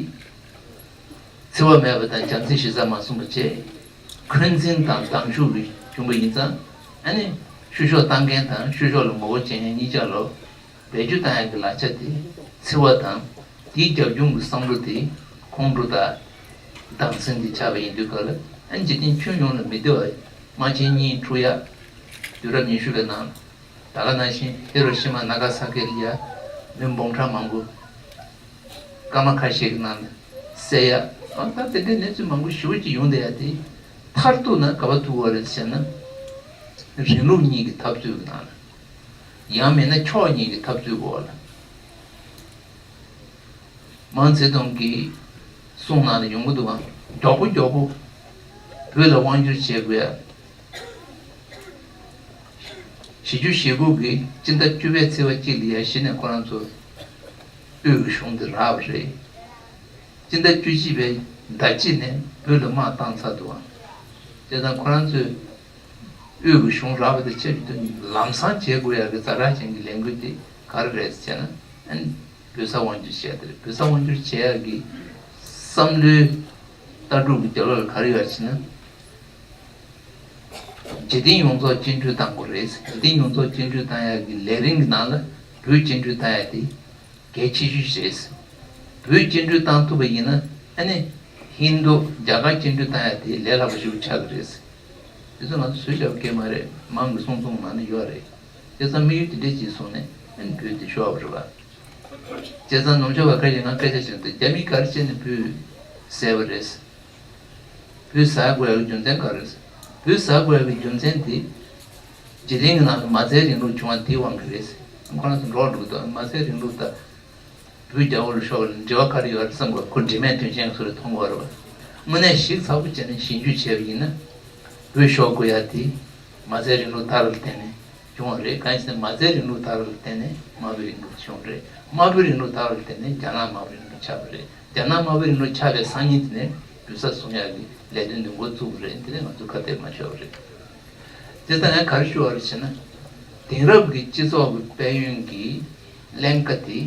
འཚེ་བ་མེད་པ་དང་བྱམས་བརྩེའི་གཞི་རྩ་མ་བཟུང་བ་བྱས། འཁོན་འཛིན་དང་སྡང་ཤུགས་ལས་བྱུང་བ་ཡིན་ཙང་། ཨ་ནི་བཤུ་གཞོག་བཏང་མཁན་དང་བཤུ་གཞོག་ལ་ངོ་རྒོལ་བྱེད་མཁན་གཉིས་ཆ་ལ། བེད་སྤྱོད་བཏང་ཡག་གི་ལག་ཆ་དེ་འཚེ་བ་དང་། དེའི་རྒྱབ་ལྗོངས་ཀྱི་བསམ་བློ་དེ་ཁོང་ཁྲོ་དང་སྡང་སེམས་དེ་ཆགས་པ་ཡིན་དུས་སྐབས་ལ། ཨ། འཇིག་རྟེན་ཁྱོན་ཡོངས་ལ་མི་བདེ་བ་དམག་ཆེན་གཉིས་འཁྲུག་ཡ། དུས་རབས་ཉི་ཤུ་པའི་ནང་ད་ག་ནང་བཞིན་ཧི་རོ་ཤི་མ་ན་ག་ས་ཀི་ལ་ཡ་མི་འབུམ་ཕྲག་མང་པོ་སྐར་མ་ཁ་ཤས་ཀྱི་ནང་ལ་བསད་ཡ། ཨ། ད་དེ་འདྲའི་གནས་ཚུལ་མང་པོ་ཞེ་པོ་ཅིག་ཡོང་བསྡད་ཡ་དེ། མཐར་གཏུགས་ན་ག་པར་ཐུག་པ་རེད་ཟེར་ན། རིང་ལུགས་གཉིས་ཀྱི་འཐབ་རྩོད་ཀྱི་ནང་ལ། ཡང་མིན་ན་ཕྱོགས་གཉིས་ཀྱི་འཐབ་རྩོད་འོག་ལ། མའོ་ཙེ་ཏུང་གིས་ གསུང་ནང་ལ་ཡོང་གི་འདུག་ག་མགྱོགས་པོ་མགྱོགས་པོ་བོད་ལ་དབང་བསྒྱུར་བྱེད་དགོས་ཡ། བཞི་བཅུ་ཞེ་དགུ་གི་སྤྱི་ཟླ་བཅུ་པའི་ཚེས་པ་གཅིག་ལ་ཡ་གཞི་ནས་ཁོ་རང་ཚོ་དབུས་ཀྱི་གཞུང་དེ་རག་པ་རེད། སྤྱི་ཟླ་བཅུ་གཅིག་པའི་ཟླ་གཅིག་ནས་བོད་ལ་དམག་བཏང་ཚར་འདུག་ག་བྱས་ཙང་ཁོ་རང་ཚོས་དབུས་ཀྱི་གཞུང་རག་པ་དེ་ཆེད་དུ་ལམ་སང་བྱེད་དགོས་ཡ་གི་ཛ་དྲག་ཅན་གྱི་ལས་འགུལ་དེ་ག་རེ་རེད་ཟེར་ན། ཨན། བོད་ས་དབང་བསྒྱུར་བྱས་ཏེ་རེད། བོད་ས་དབང་བསྒྱུར་བྱས་ཡག་གི་བསམ་བློའི་ལྟ་གྲུབ་ཀྱི་རྒྱབ་ལོགས་ལ་ག་རེ་ཡོད་ཟེར་ན། འཇིག་རྟེན་ཡོངས་རྫོགས་བཅིངས་འགྲོལ་བཏང་དགོས་རེད། འཇིག་རྟེན་ཡོངས་རྫོགས་བཅིངས་འགྲོལ་བཏང་ཡག་གི་ལས་རིམ་གྱི་ནང་ལ་བོད་བཅིངས་འགྲོལ་བཏང་ཡག་དེ་གལ་ཆེ་ཤོས་ཤིག་རེད། བོད་བཅིངས་འགྲོལ་བཏང་ཐུབ་པ་ཡིན་ན་ཨ་ནི་ཧིན་རྡུ་རྒྱ་གར་བཅིངས་འགྲོལ་བཏང་ཡག་དེ་ལས་སླ་པོ་ཞིག་ཆགས་ཀྱི་རེད། དེ་ཚོ་ང་ཚོ་བཟོས་བཞག་པ་སྐད་མ་རེད། མང་གི་གསུང་རྩོམ་ནང་ན་ཡོད་རེད། དེ་ཚོ་དམིགས་ཡུལ་དེ་འདྲ་ཅིག་བཟུང་ནས་ཨ་ནི་བོད་དེ་ཤོར་བ་རེད་པ། བྱས་ཙང་ནུབ་ཕྱོགས་པ་ཁ་ཤས་ང་སྐད་ཆ་བཤད་འདུག་རྒྱ་མི་ག་རེ་བྱས་ནས་བོད་བསད་པ་རེད། བོད་ཟ་དགོས་ཡག་གི་རྒྱུ་མཚན་ག་རེ་རེད། བོད་ཟ་དགོས་ཡག་གི་རྒྱུ་མཚན་དེ་འཇིག་རྟེན་གྱི་ནང་ལ་མ་རྩའི་རིང་ལུགས་བྱུང་བ་དེའི་དབང་གིས་རེད། ཁོ་རང་ཚོ་འགྲོ་འགྲོ་གི་འདུག་མ་རྩའི་རིང་ལུགས་དང་བོད་རྒྱལ་པོ་ལ་ཤོར་བ་ལ་འབྲེལ་བ་ག་རེ་ཡོད་རེད་བསམ་དགོས། ཁོ་འབྲེལ་མེད་དོན་ཆེན་གྱི་ཚུལ་ལ་མཐོང་དགོས་རེད་པ། དངོས་གནས་ཞིབ་ཚགས་པོ་བྱས་ནས་ཞིབ་འཇུག་བྱས་པ་ཡིན་ན་བོད་ཤོར་དགོས་ཡག་དེ་མ་རྩའི་རིང་ལུགས་དར་བར་བརྟེན་ནས། བྱུང་བ་རེད། གང་ཡིན་ཟེར་ན་མ་རྩའི་རིང་ལུགས་དར་བར་བརྟེན་ནས་དམར་པོའི་རིང་ལུགས་བྱུང་བ་རེད། དམར་པོའི་རིང་ལུགས་དར་བར་བརྟེན་ནས་རྒྱ་ནག་དམར་པོའི་རིང་ལུགས་ཆགས་པ་རེད། རྒྱ་ནག་དམར་པོའི་རིང་ལུགས་ཆགས་པའི་སང་ཉིན་དེ་ནས་བོད་ས་བཟུང་ཡག་གི་ལས་དོན་དེ་འགོ་བཙུགས་པ་རེད། དེ་ནས་ང་ཚོ་ཁ་གཏད་མ་ཆོད་པ་རེད། དེ་ལྟར་ངས་ག་རེ་ཞུ་བ་རེད་ཟེར་ན། དེང་རབས་ཀྱི་སྤྱི་ཚོགས་ཀྱི་དཔལ་ཡོན་གྱི་ཀླན་ཀ་དེ།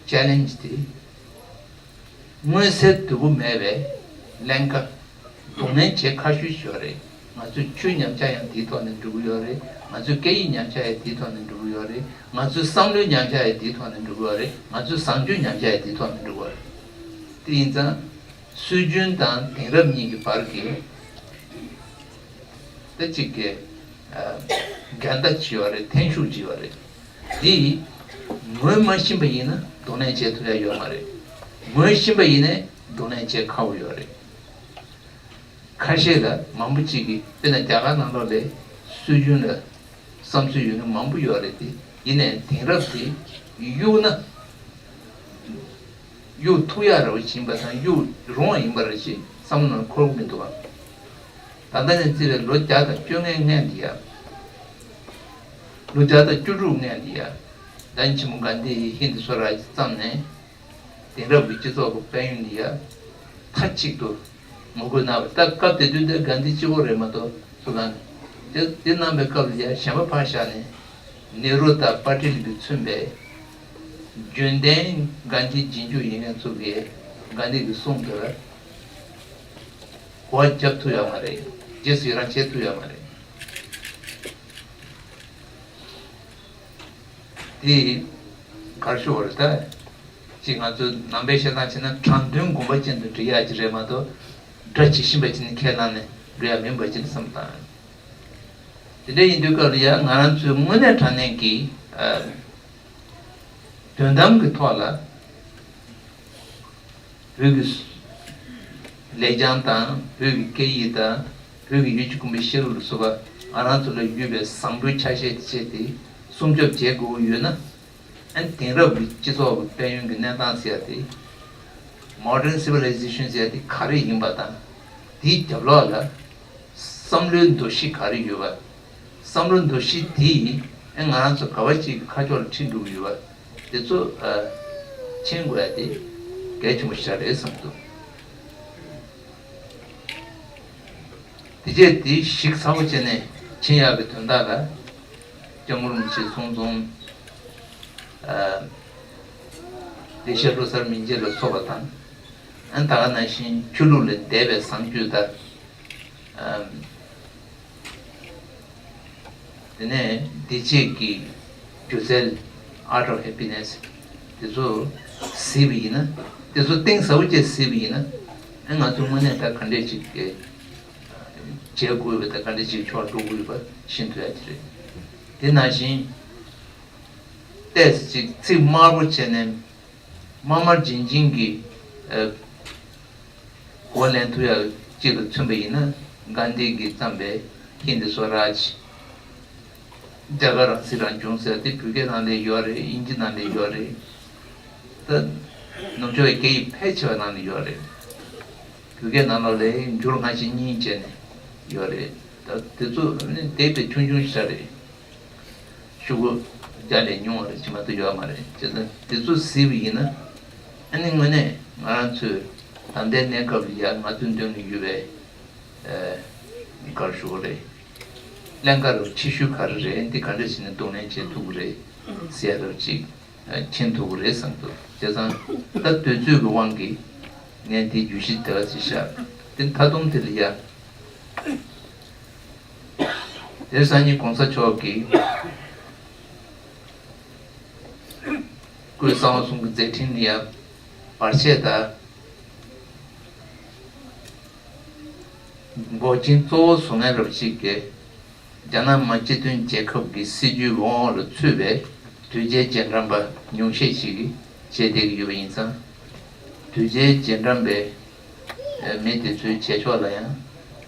ཅེ་ལེན་ཇི་དེ། མངོན་གསལ་དོད་པོ་མེད་པའི་ཀླན་ཀ། གདོང་ལེན་བྱེད་ཁག་ཤོས་ཤིག་ཡོད་རེད། ང་ཚོའི་ཆུའི་ཉམས་ཆག་ཡང་དེའི་ཐོག་ནས་འགྲོ་གི་ཡོད་རེད། ང་ཚོའི་སྐད་ཡིག་ཉམས་ཆག་ཡང་དེའི་ཐོག་ནས་འགྲོ་གི་ཡོད་རེད། ང་ཚོའི་བསམ་བློའི་ཉམས་ཆག་ཡང་དེའི་ཐོག་ནས་འགྲོ་གི་ཡོད་རེད། ང་ཚོའི་བཟང་སྤྱོད་ཉམས་ཆག་ཡང་དེའི་ཐོག་ནས་འགྲོ་གི་ཡོད་རེད། དེ་ཡིན་ཙང་། སྲོལ་རྒྱུན་དང་དེང་རབས་གཉིས་ཀྱི་བར་གྱི་ད་གཅིག་གི་འགལ་ཟླ་ཅིག་ཡོད་རེད། འཐེན་ཤུགས་ཅིག་ཡོད་རེད། འདི་ངོས་མ་ཤེས་པ་ཡིན་ན་གདོང་ལེན་བྱེད་ཐུབ་ཡ་ཡོད་མ་རེད། ངོས་ཤེས་པ་ཡིན་ནའི་གདོང་ལེན་བྱེད་ཁག་པོ་ཡོད་རེད། ཁ་ཤས་ལ་མང་པོ་ཅིག་གིས་དཔེར་ན་རྒྱ་གར་ནང་ལོགས་ལ་སྲོལ་རྒྱུན་ལ་བསམ་ཚུལ་ཡོད་མཁན་མང་པོ་ཡོད་རེད་དེ། ཡིན་ནའི་དེང་རབས་དེ་གཡུག་ན་གཡུག་ཐུབ་ཡ་ར་བ་ཞིག་ཡིན་པ་དང་གཡུག་རུང་བ་ཡིན་པ་རེད་ཅེས་བསམ་བློ་ནང་འཁོར་གྱི་མི་འདུག་ག་ད་ལྟ་ནས་བརྩིས་པའི་ལོ་བརྒྱ་དང་བཅོ་ལྔའི་སྔོན་དེ་ཡ། ལོ་བརྒྱ་དང་བཅུ་དྲུག་སྔོན་དེ་ཡ། ལྡན་ཆེན་མོ་གྷན་དྷི་ཡིས་ཧིན་དི་སྭ་རཱཇ་བརྩམས་ནས། དེང་རབས་ཀྱི་སྤྱི་ཚོགས་ཀྱི་དཔལ་ཡོན་འདི་ཡ། མཐའ་གཅིག་ཏུ་ངོ་རྒོལ་གནང་བ། ད་སྐབས་དེ་དུས་དེ་གྷན་དྷི་གཅིག་པོ་རེད་མ་གཏོགས་སུ་ལ་ནི། དེ་དེ་གནང་བའི་སྐབས་ལ་ཡ་གཞན་པ་ཕར་བཞག་ནས། ནེ་རུ་དང་པ་ཏེལ་གྱིས་མཚོན་པའི་རྒྱུན་ལྡན་གྷན་དྷི་རྗེས་འཇུག་ཡིན་མཁན་ཚོ་གིས་གྷན་དྷི་གི་གསུང་དེ་ལ་གོ་བ་རྒྱབ་ཐུབ་ཡོད་མ་རེད། རྗེས་སུ་ཡི་རང་བྱེད་ཐུབ་ཡོད་མ་རེད། དེ་གར་ཤོར་བ་རེད་ད། ཅིག་ང་ཚོ་ནང་པའི་བཤད་སྟངས་བྱས་ན་དྲང་དོན་དགོངས་པ་ཅན་དུ་འགྲེལ་ཡག་ཅིག་རེད་མ་གཏོགས། སྒྲ་ཇི་བཞིན་པ་ཅིག་ནི་ཁས་བླངས་ནས་འགྲོ་ཡག་མིན་པ་ཅིག་བསམ་བཏང་། དེ་འདྲ་ཡིན་དུས་སྐབས་ལ་ཡང་ང་རང་ཚོའི་དངོས་གནས་དྲང་གནས་ཀྱི་ཨ། དོན་དམ་གྱི་ཐོག་ལ། བོད་ཀྱི་ལེགས་བྱང་དང་བོད་ཀྱི་སྐད་ཡིག་དང་བོད་ཀྱི་ཡུལ་གྱི་གོམས་པའི་ཤེས་རབ་ལ་སོགས་པ་ང་རང་ཚོ་ལ་ཡོད་པའི་བཟང་པོའི་ཆ་ཤས་དེ་བྱས་ཏེ་སྲུང་སྐྱོབ་བྱེད་དགོས་ཀྱི་ཡོད་ན། ཨ་ནི་དེང་རབས་ཀྱི་སྤྱི་ཚོགས་ཀྱི་དཔལ་ཡོན་གྱི་གནས་སྟངས་ཟེར་ཡ་དེ། Modern Civilization ཟེར་ཡ་དེ་ག་རེ་ཡིན་པ་དང་། དེའི་རྒྱབ་ལོགས་ལ་བསམ་བློའི་འདུ་ཤེས་ག་རེ་ཡོད་པ། བསམ་བློ་འདུ་ཤེས་དེ་ཨེ་ང་རང་ཚོ་ག་བ་ཅིག་གི་ཁ་ཕྱོགས་ལ་ཁྲིད་འགྲོ་གི་ཡོད་པ་དེ་ཚོ་ཨ། མཁྱེན་དགོས་ཡ་དེ་གལ་ཆེན་པོ་ཞིག་རེད་བསམ་འདུག་དེ་རྗེས་དེ་ཞིབ་ཚགས་པོ་བྱས་ནས་མཁྱེན་ཡག་གི་དོན་དག་ལ་སྐྱབས་མགོན་རིན་པོ་ཆེའི་གསུང་རྩོམ། ཨ། ལེགས་བཤད་བློ་གསར་མན་ཇུ་ལ་སོགས་པ་དང་། ཨ་ནི་ད་ག་ནང་བཞིན་ཆོས་ལུགས་ལས་འདས་པའི་བཟང་སྤྱོད་དང་། ཨ། དེ་ནས་བདེ་སྐྱིད་ཀྱི་སྒྱུ་རྩལ། Art of Happiness དེ་ཚོ་གཟིགས་པ་ཡིན་ན། དེ་ཚོ་གཏིང་ཟབ་པོ་བྱས་གཟིགས་པ་ཡིན་ན། ཨ་ང་ཚོ་དངོས་གནས་ད་ག་འདྲས་ཅིག་གི་བྱེད་དགོས་པ་དང་ག་འདྲས་ཅིག་ཕྱོགས་འགྲོ་དགོས་པ་ཤེས་ཐུབ་ཡ་དེ་རེད། དེ་ནང་བཞིན་ཏོག་ཙམ་ཅིག་ཚིག་དམར་པོ་བྱས་ནས། དམར་དམར་རྗེན་རྗེན་གྱི་ཨ། གོ་ལེན་ཐུབ་ཡག་ཅིག་ལ་མཚོན་པ་ཡིན་ན། གྷན་དྷི་གིས་བརྩམས་པའི་ཧིན་དི་སྭ་རཱཇ། རྒྱ་གར་རང་སྲིད་རང་སྐྱོང་ཟེར་དེ་བོད་སྐད་ནང་ལ་ཡོད་རེད། དབྱིན་ཇི་ནང་ལ་ཡོད་རེད། ད་ནུབ་ཕྱོགས་ཀྱི་སྐད་ཡིག་ཕལ་ཆེ་བ་ནང་ལ་ཡོད་རེད། བོད་སྐད་ནང་ལོགས་ལ་འགྱུར་སྔ་ཕྱི་གཉིས་བྱས་ནས་ཡོད་རེད། ད་དེ་ཚོ་ནི་དེབ་དེ་ཆུང་ཆུང་ཞིག་རེད། ཤོག་གུ་བརྒྱ་ལས་ཉུང་བ་རེད། ཇི་མ་གཏོགས་ཡོད་མ་རེད། བྱས་ཙང་དེ་ཚོ་གཟིགས་པ་ཡིན་ན། ཨ་ནི་དངོས་གནས་ང་རང་ཚོའི་ད་ལྟའི་གནས་སྐབས་ལ་ཡ་ང་ཚོའི་མདུན་ལ་ཡོད་པའི་ཨ་ག་རེ་ཞུ་དགོས་རེད། ཀླན་ཀ་རུ་ཕྱི་ཤུལ་ག་རེ་རེད། འདི་ག་འདྲ་བྱས་ནས་གདོང་ལེན་བྱེད་ཐུབ་ཀྱི་རེད་ཟེར་ཡ་རབ་ཅིག་མཁྱེན་ཐུབ་ཀྱི་རེད་བསམ་འདུག་བྱས་ཙང་ད་དུས་ཚོད་ཀྱི་དབང་གིས་ངས་འདི་བརྗོད་གཞི་དེ་བ་ཅིག་བཞག་དེ་མཐའ་སྡོམ་དེ་ལ་ཡ། དེར་སང་ཉིན་གོང་ས་མཆོག་གིས་སྐུའི་གསང་བ་གསུམ་གྱི་མཛད་འཕྲིན་ལ་ཡ་བར་ཆད་དང་འགོག་རྐྱེན་གཙོ་བོ་བཟོ་མཁན་རབ་ཅིག་གིས། རྒྱ་ནག་མི་དམངས་སྤྱི་མཐུན་རྒྱལ་ཁབ་ཀྱི་སྲིད་ཇུས་ཀྱི་དབང་འོག་ལ་ཚུད་པའི་དོལ་རྒྱལ་རྗེས་འབྲང་པ་ཉུང་ཤས་ཤིག་གིས་བྱས་བསྡད་ཀྱི་ཡོད་པ་ཡིན་ཙང་། དོལ་རྒྱལ་རྗེས་འབྲང་པའི་མི་དེ་ཚོའི་བྱེད་ཕྱོགས་ལ་ཡང་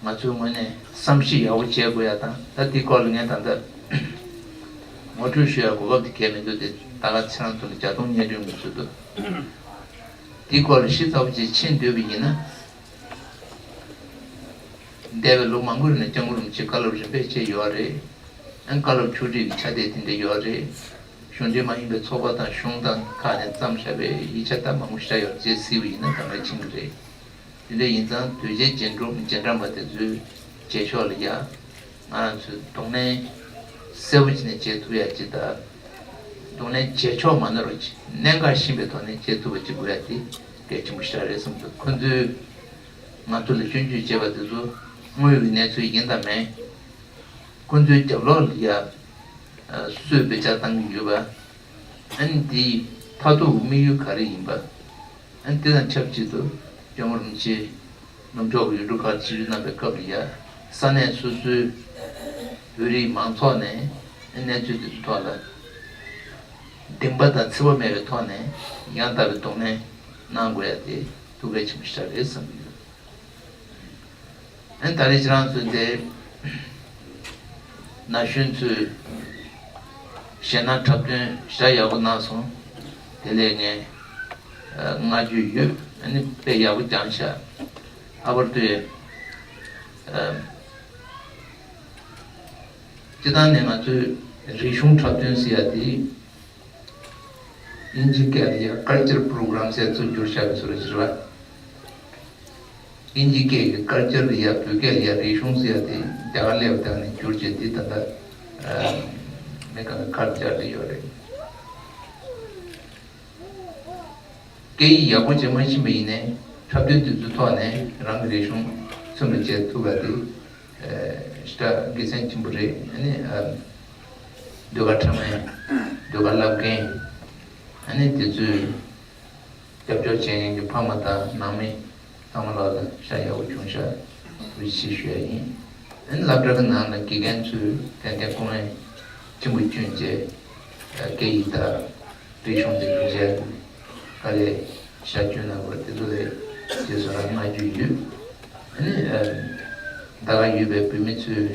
ང་ཚོས་དངོས་གནས་བསམ་གཞིག་ཡག་པོ་བྱེད་དགོས་ཡ་དང་། ད་འདི་སྐོར་ལ་ངས་ད་ལྟ་ངོ་སྤྲོད་ཞུ་ཡ་གོ་སྐབས་དེ་གལ་མི་འདུག་དེ་ད་ག་ཚེ་རང་ཚོ་ལ་བརྒྱ་སྟོང་སྙན་སྒྲོན་མི་ཚུད་འདུག་འདི་སྐོར་ལ་ཞིབ་ཚགས་པོ་ཅིག་ཕྱིན་འདོད་པ་ཡིན་ན། འདས་པའི་ལོ་མང་པོའི་རིང་ལ་སྐྱབས་མགོན་རིན་པོ་ཆེས་བཀའ་སློབ་རིམ་པས་བྱས་ཡོད་རེད། ཨང་བཀའ་སློབ་ཕྱོགས་སྒྲིག་གི་ཆ་དེ་དེ་འདྲ་ཡོད་རེད། གཞུང་འབྲེལ་མ་ཡིན་པའི་ཚོགས་པ་དང་གཞུང་དང་ཁག་ནས་བརྩམས་བཞག་པའི་ཡིག་ཆ་ད་མང་པོ་ཞིག་ཡོད་རེད། བྱས་ཟིན་པ་ཡིན་ན་གང་ག་ཕྱིན་གྱི་རེད། དེ་འདྲ་ཡིན་ཙང་དོལ་རྒྱལ་རྗེས་འགྲོ་རྗེས་འབྲང་པ་དེ་ཚོའི་བྱེད་ཕྱོགས་ལ་ཡ་ང་རང་ཚོས་གདོང་ལེན་གསལ་པོ་བྱས་ནས་བྱེད་ཐུབ་ཡ་ཅིག་དང་། གདོང་ལེན་བྱེད་ཕྱོགས་མ་ནོར་བ་ཅིག་གནད་འགག་ཤེས་པའི་ཐོག་ནས་བྱེད་ཐུབ་པ་ཅིག་དགོས་ཡ་དེ་གལ་ཆེན་པོ་ཞིག་རེད་བསམ་འདུག་ཁོ་ཚོས། ང་ཚོ་ལ་སྐྱོན་བརྗོད་བྱས་པ་དེ་ཚོ་དངོས་ཡོད་ཀྱི་གནས་ཚུལ་ཡིན་དང་མིན། ཁོ་ཚོའི་རྒྱབ་ལོགས་ལ་ཡ་སུས་བེད་སྤྱོད་བཏང་གི་ཡོད་པ། ཨ་ནི་དེའི་མཐར་ཐུག་དམིགས་ཡུལ་ག་རེ་ཡིན་པ། ཨ་ནི་དེ་དང་ཆབས་ཅིག་ཏུ་སྐྱབས་མགོན་རིན་པོ་ཆེ་ནུབ་ཕྱོགས་ཀྱི་ཡུལ་གྲུ་ཁག་ཆིབས་བསྒྱུར་གནང་པའི་སྐབས་ལ་ཡ་ས་གནས་སོ་སོའི་བོད་རིགས་མང་ཚོགས་ནས་གནས་ཚུལ་དེ་ཚོའི་ཐོག་ལ་གདིང་པ་དང་འཚེ་བ་མེད་པའི་ཐོག་ནས་ཡང་དག་པའི་གདོང་ལེན་གནང་དགོས་ཡ་དེ་ཐུགས་གལ་ཆེན་པོ་ཞིག་རེད་བསམ་གྱི་ཡོད། ཨ་ནི་ད་རེས་ཁྱེད་རང་ཚོས་དེ་ན་གཞོན་ཚོས་གཞས་སྣ་འཁྲབ་སྟོན་ཞེ་དྲག་ཡག་པོ་གནང་སོང་། དེ་ལས་ངས་ཨ་བསྔགས་བརྗོད་ཡོད། ཨ་ནི་དཔེ་ཡག་པོ་སྦྱངས་ཤག་ལྷག་པར་དུ་ཨ་སྤྱིར་བཏང་ནས་ང་ཚོའི་རིག་གཞུང་འཁྲབ་སྟོན་ཟེར་ཡ་དེ། དབྱིན་ཇི་སྐད་ལ་ཡ་culture program ཟེར་ཚུར་བསྒྱུར་བཞག་པའི་བཟོ་འདྲ་ཞིག་རེད་པ། དབྱིན་ཇི་སྐད་ཀྱི་ཀལ་ཅར་ལ་ཡ་བོད་སྐད་ལ་ཡ་རིག་གཞུང་ཟེར་ཡ་དེ་རྒྱ་གར་སླེབས་དང་ནས་བསྒྱུར་བྱས་དེ་ད་ལྟ་ཨ་མི་གང་ག་ཁར་བཅར་ཏེ་ཡོད་རེད། སྐད་ཡིག་ཡག་པོ་ཅིག་མ་ཤེས་པ་ཡིན་ནའི་འཁྲབ་སྟོན་དེ་ཚོའི་ཐོག་ནས་རང་གི་རིག་གཞུང་མཚོན་པ་བྱེད་ཐུབ་པ་དེ་ཨ་ཞེ་དྲག་དགེ་མཚན་ཆེན་པོ་རེད། ཨ་ནི་ཨ་ཟློས་གར་འཁྲབ་མཁན། ཟློས་གར་བསླབ་མཁན། ཨ་ནི་དེ་ཚོའི་རྒྱབ་སྐྱོར་བྱེད་མཁན་གྱི་ཕ་མ་དང་ནང་མི་ཚང་མ་ལོག་ལ་ཤ་ཡག་པོ་བྱུང་ཤག་ཐུགས་རྗེ་ཆེ་ཞུ་ཡ་ཡིན། ཨ་ནི་སློབ་གྲྭ་གི་ནང་ལ་དགེ་རྒན་ཚོས་ཏན་ཏན་སྐུ་ངལ་ཆེན་པོ་བསྐྱོན་བྱས་སྐད་ཡིག་དང་རིག་གཞུང་དེ་ཚོ་མཇལ་དཀའ་ལས་ཤ་བསྐྱོན་གནང་བར་དེ་ཚོ་ལས་རྗེས་སུ་རང་བསྔགས་བརྗོད་ཡོད། ཨ་ནི་ད་ག་ཡོད་པའི་བོད་མི་ཚོས་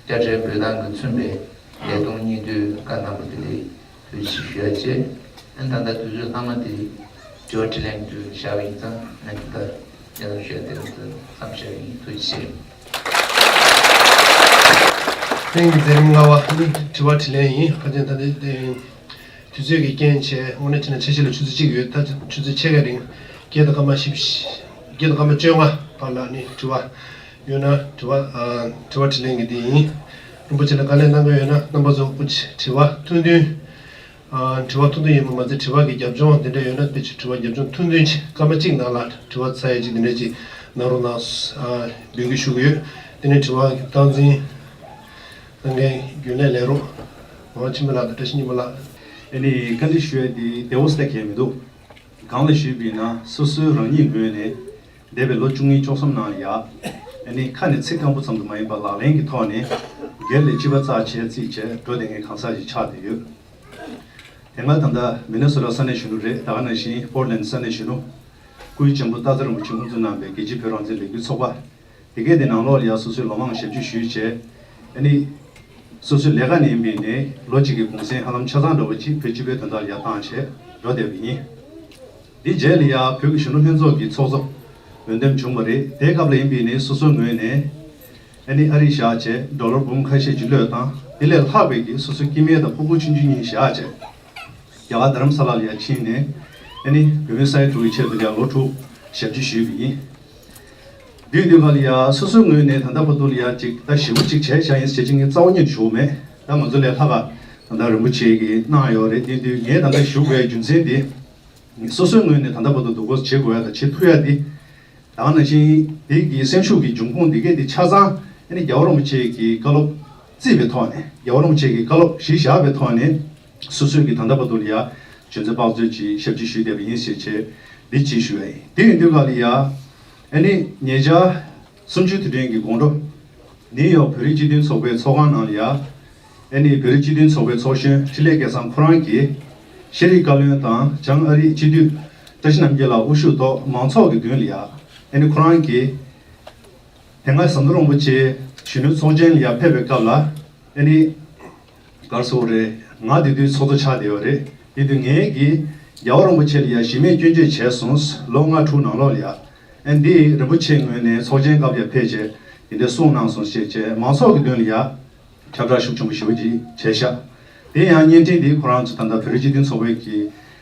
དཔྱ་ཁྲལ་འབུལ་སྟངས་ཀྱིས་མཚོན་པའི་ལས་སྟོང་ཉིས་བསྡུས་བཀའ་གནང་བ་དེ་ལས་ཐུགས་རྗེ་ཆེ་ཞུ་ཡ་བྱས། ཨ་ནི་ད་ལྟ་དུས་ཚོད་ལྷག་མ་དེ་དྲི་བ་དྲིས་ལན་དུ་བཞག་པ་ཡིན་ཙང་ཨ་ནི་ད་ལྟ་སྙན་སེང་ཞུ་ཡ་དེ་རིང་དུ་མཚམས་བཞག་ཡིན། ཐུགས་རྗེ་ཆེ། ཐེངས་འཛིན་ལྔ་པ་ནི་དྲི་བ་དྲིས་ལན་ཡིན། ཕལ་ཆེར་ད་ལྟ་དེ་དུས་ཚོད་ཀྱི་རྐྱེན་བྱས་དངོས་གནས་བྱས་ན་འཆར་གཞི་ལ་ཆུ་ཚོད་གཅིག་ཡོད། ད་ཆུ་ཚོད་ཕྱེད་ཀའི་རིང་བརྒྱད་དང་སྐར་མ་བཞི་བཞི་བརྒྱད་དང་སྐར་མ་བཅོ་ལྔ་བར་ལ་ནི་དྲི་བ་ཡོད་ན་དྲི་བ་ཨ་དྲི་བ་དྲིས་ལན་གྱི་འདི་ཡིན། རིན་པོ་ཆེ་ལ་བཀའ་ལན་གནང་གི་ཡོད་ན་རྣམ་པ་ཚོ་དྲི་བ་ཐུང་ཐུང་ཨ་དྲི་བ་ཐུང་ཐུང་ཡིན་པ་མ་ཟད་དྲི་བ་གི་རྒྱབ་ལྗོངས་འདི་འདྲ་ཡོད་ན་དཔེ་ཆ་དྲི་བ་རྒྱབ་ལྗོངས་ཐུང་ཐུང་ཅིག་སྐར་མ་གཅིག་ནང་ལ་དྲི་བ་ཚར་ཡ་ཅིག་འདི་འདྲ་ཅིག་གནང་རོགས་གནང་ཨ་འབོད་སྐུལ་ཞུ་གི་ཡོད། དེ་ནས་དྲི་བ་སྟངས་འཛིན་གནང་མཁན་རྒྱུན་ལས་ལས་རོགས་ངག་དབང་ཆོས་འཕེལ་ལགས་དང་བཀྲ་ཤིས་སྙིང་པོ་ལགས། ཨ་ནི་བཀའ་འདྲི་ཞུ་ཡ་དེ་བདེ་བོ་སྟེ་གལ་མི་འདུག་གང་ལ་ཞུས་པ་ཡིན་ན་སོ་སོའི་རང་ཉིད་ངོས་ནས་འདས་པའི་ལོ་བཅུ་གཉིས་བཅུ་གསུམ་ནང་ཡ། ཨ་ནི་ཁ་ནས་ཚིག་སྐམ་པོ་ཙམ་དུ་མ་ཡིན་པར་ལག་ལེན་གྱི་ཐོག་ནས་སྒེར་ལ་སྤྱི་པ་རྩ་བྱས་རྩིས་བྱས་འགྲོ་བསྡད་མཁན་གང་ཟག་ཅིག་ཆགས་བསྡད་ཡོད། དེ་སྔ་ད་ལྟ་མི་ནི་སོ་ཊ་ས་གནས་གཞོན་ནུ་རེད། ད་ག་ནང་བཞིན་པོར་ཊ་ལེན་ཌི་ས་གནས་གཞོན་ནུ། སྐུའི་གཅེན་པོ་སྟག་འཚེར་རིན་པོ་ཆེ་དབུ་འཛུགས་གནང་པའི་རྒྱལ་སྤྱིའི་བོད་རང་བཙན་ལས་འགུལ་ཚོགས་པ། དེ་གས་དེ་ནང་ལོགས་ལ་ཡ་སོ་སོའི་ལོ་མང་ཞབས་ཕྱི་ཞུས་བྱས། ཨ་ནི། སོ་སོའི་ལས་ཀ་ནས་ཡིན་པའི་ནས་ལོ་གཅིག་གི་གུང་སེང་ཧ་ལམ་ཆ་ཚང་འདྲ་བོ་ཅིག་བོད་སྤྱི་པའི་དོན་དག་ལ་ཡ་བཏང་བྱས་འགྲོ་བསྡད་པ་ཡིན། འདི་རྗེས་ལ་ཡ་བོད་ཀྱི་གཞོན་ནུ་ལྷན་ཚོགས་ཀྱི་ཚོགས་གཙོ། འོས་འདེམས་བྱུང་བ་རེད། དེའི་སྐབས་ལ་ཡིན་པས་ནི་སོ་སོའི་ངོས་ནས་ཨ་ནི་ཨ་རི་བཞག་བྱས་ཌོ་ལར་འབུམ་ཁ་ཤས་ཅིག་བློས་བཏང་། དེ་ལས་ལྷག་པའི་གི་སོ་སོའི་སྐྱེ་དམན་དང་ཕྲུ་གུ་ཆུང་ཆུང་གཉིས་བཞག་བྱས་རྒྱ་གར་རྡ་རམ་ས་ལ་ལ་ཡར་ཕྱིན་ནས་ཨ་ནི་བོད་མི་ས་ཡ་དྲུག་གི་ཆེད་དུ་ཡང་ལོ་དྲུག་ཞབས་ཕྱི་ཞུས་པ་ཡིན། དུས་འདི་ག་ལ་ཡ་སོ་སོའི་ངོས་ནས་ད་ལྟ་བར་དུ་ལ་ཡ་ཅིག་ད་ཞེ་པོ་ཅིག་བྱས་བཞག་ཡིན་ཟེར་བྱེད་ཀྱི་རྩ་བ་ཉིད་ཞུ་གི་མེད། ད་ང་ཚོ་ལས་ལྷག་ག་ད་ལྟ་རིན་པོ་ཆེ་གིས་གནང་ཡོད་རེད། དེ་དུས་ངས་ད་ལྟ་ཞུ་དགོས་རྒྱུ་མཚན་དེ་སོ་སོའི་ངོས་ནས་ད་ལྟ་བར་དུ་འདུག་གོ་བྱེད་དགོས་ཡ་དང་བྱེད་ཐུབ་ཡ་དེ། ད་ག་ནང་བཞིན་དེ་གི་སེམས་ཤུགས་ཀྱི་འབྱུང་ཁུངས་འདི་གས་དེ་ཆ་ཚང་ཨ་ནི་རྒྱལ་བ་རིན་པོ་ཆེ་གི་བཀའ་སློབ་བརྩིས་པའི་ཐོག་ནས། རྒྱལ་བ་རིན་པོ་ཆེ་གི་བཀའ་སློབ་གཞི་བཞག་པའི་ཐོག་ནས་སོ་སོའི་གི་ད་ལྟ་བར་དུ་ལ་ཡ་འཇོན་ཚོད་དཔག་ཚོད་ཀྱི་ཞབས་ཕྱི་ཞུས་བསྡད་པ་ཡིན་ཟེར་བྱས་འདི་གཅིག་ཞུ་ཡ་ཡིན། དེ་ཡིན་དུས་ག་ལ་ཡ་ཨ་ནི་ཉེ་ཆར་གསུམ་བཅུའི་དུས་དྲན་གྱི་དགོང་དྲོ་ནིའུ་ཡོག་བོད་རིགས་སྤྱི་མཐུན་ཚོགས་པའི་ཚོགས་ཁང་ནང་ལ་ཡ། ཨ་ནི་བོད་རིགས་སྤྱི་མཐུན་ཚོགས་པའི་ཚོགས་གཞོན་འཕྲིན་ལས་སྐལ་བཟང་ཁོ་རང་གིས་ཤེས་རིག་བཀའ་བློན་དང་བྱང་ཨ་རིའི་སྤྱི་འཐུས་བཀྲ་ཤིས་རྣམ་རྒྱལ་ལགས་དབུ་བཞུགས་ཐོག་མང་ཚོགས་ཀྱི་མདུན་ལ་ཡ། ཨ་ནི་ཁོ་རང་གིས་དེ་སྔ་ཟམ་གདོང་རིན་པོ་ཆེ་གཞོན་ནུ་ཚོགས་ཆེན་ལ་ཡ་ཕེབས་པའི་སྐབས་ལ་ཨ་ནི་ག་རེ་ཟེར་དགོས་རེད། ང་དེ་དུས་ཚོགས་གཙོ་ཆགས་བསྡད་ཡོད་རེད། དེ་དུས་ངས་ཀྱིས་རྒྱལ་བ་རིན་པོ་ཆེ་ལ་ཡ་གཞི་མེད་སྐྱོན་བརྗོད་བྱས་སོང་། ལོ་ལྔ་དྲུག་ནང་ལོགས་ལ་ཡ། ཨ་ནི་འདི་རིན་པོ་ཆེ་ངོས་ནས་ཚོགས་ཆེན་སྐབས་ལ་ཡ་ཕེབས་བྱས་དེ་འདྲ་གསུངས་གནང་སོང་ཞེས་བྱས་མང་ཚོགས་ཀྱི་མདུན་ལ་ཡ། ཁྱབ་བསྒྲགས་ཤུགས་ཆེན་པོ་ཞེ་པོ་ཅིག་བྱས་ཤག་དེ་ཡང་བརྙན་འཕྲིན་འདི་ཁོ་རང་ཚོ་ད་ལྟ་བོད་རིགས་སྤྱི་མཐུན་ཚོགས་པའི་གི་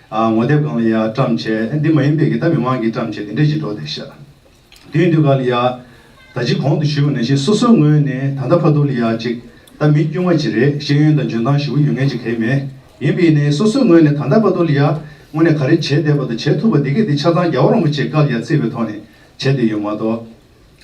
ཨ་ངོ་དེབ་སྒང་ལ་ཡ་བཀྲམ་བྱས། འདི་མ་ཡིན་པའི་གི་ད་མི་མང་གིས་བཀྲམ་བྱས་དེ་འདྲས་ཅིག་འགྲོ་བསྡད་ཤག་དེ་ཡིན་དུས་ག་ལ་ཡ་ད་ཅི་གོང་དུ་ཞུས་པ་ནང་བཞིན་སོ་སོའི་ངོས་ནས་ད་ལྟ་བར་དུ་ལ་ཡ་ཅིག་ད་མི་དཀྱུས་མ་ཅིག་རེད། ཤེས་ཡོན་དང་འཇོན་ཐང་ཞེ་པོ་ཡོད་མཁན་ཅིག་གང་ཡང་མེད། ཡིན་པས་ནས་སོ་སོའི་ངོས་ནས་ད་ལྟ་བར་དུ་ལ་ཡ་དངོས་གནས་ག་རེ་བྱས་བསྡད་པ་དང་བྱེད་ཐུབ་པ་འདི་གས་འདི་ཆ་ཚང་རྒྱལ་བ་རིན་པོ་ཆེའི་བཀའ་ལ་ཡ་བརྩིས་པའི་ཐོག་ནས་བྱས་བསྡད་ཡོད་མ་གཏོགས།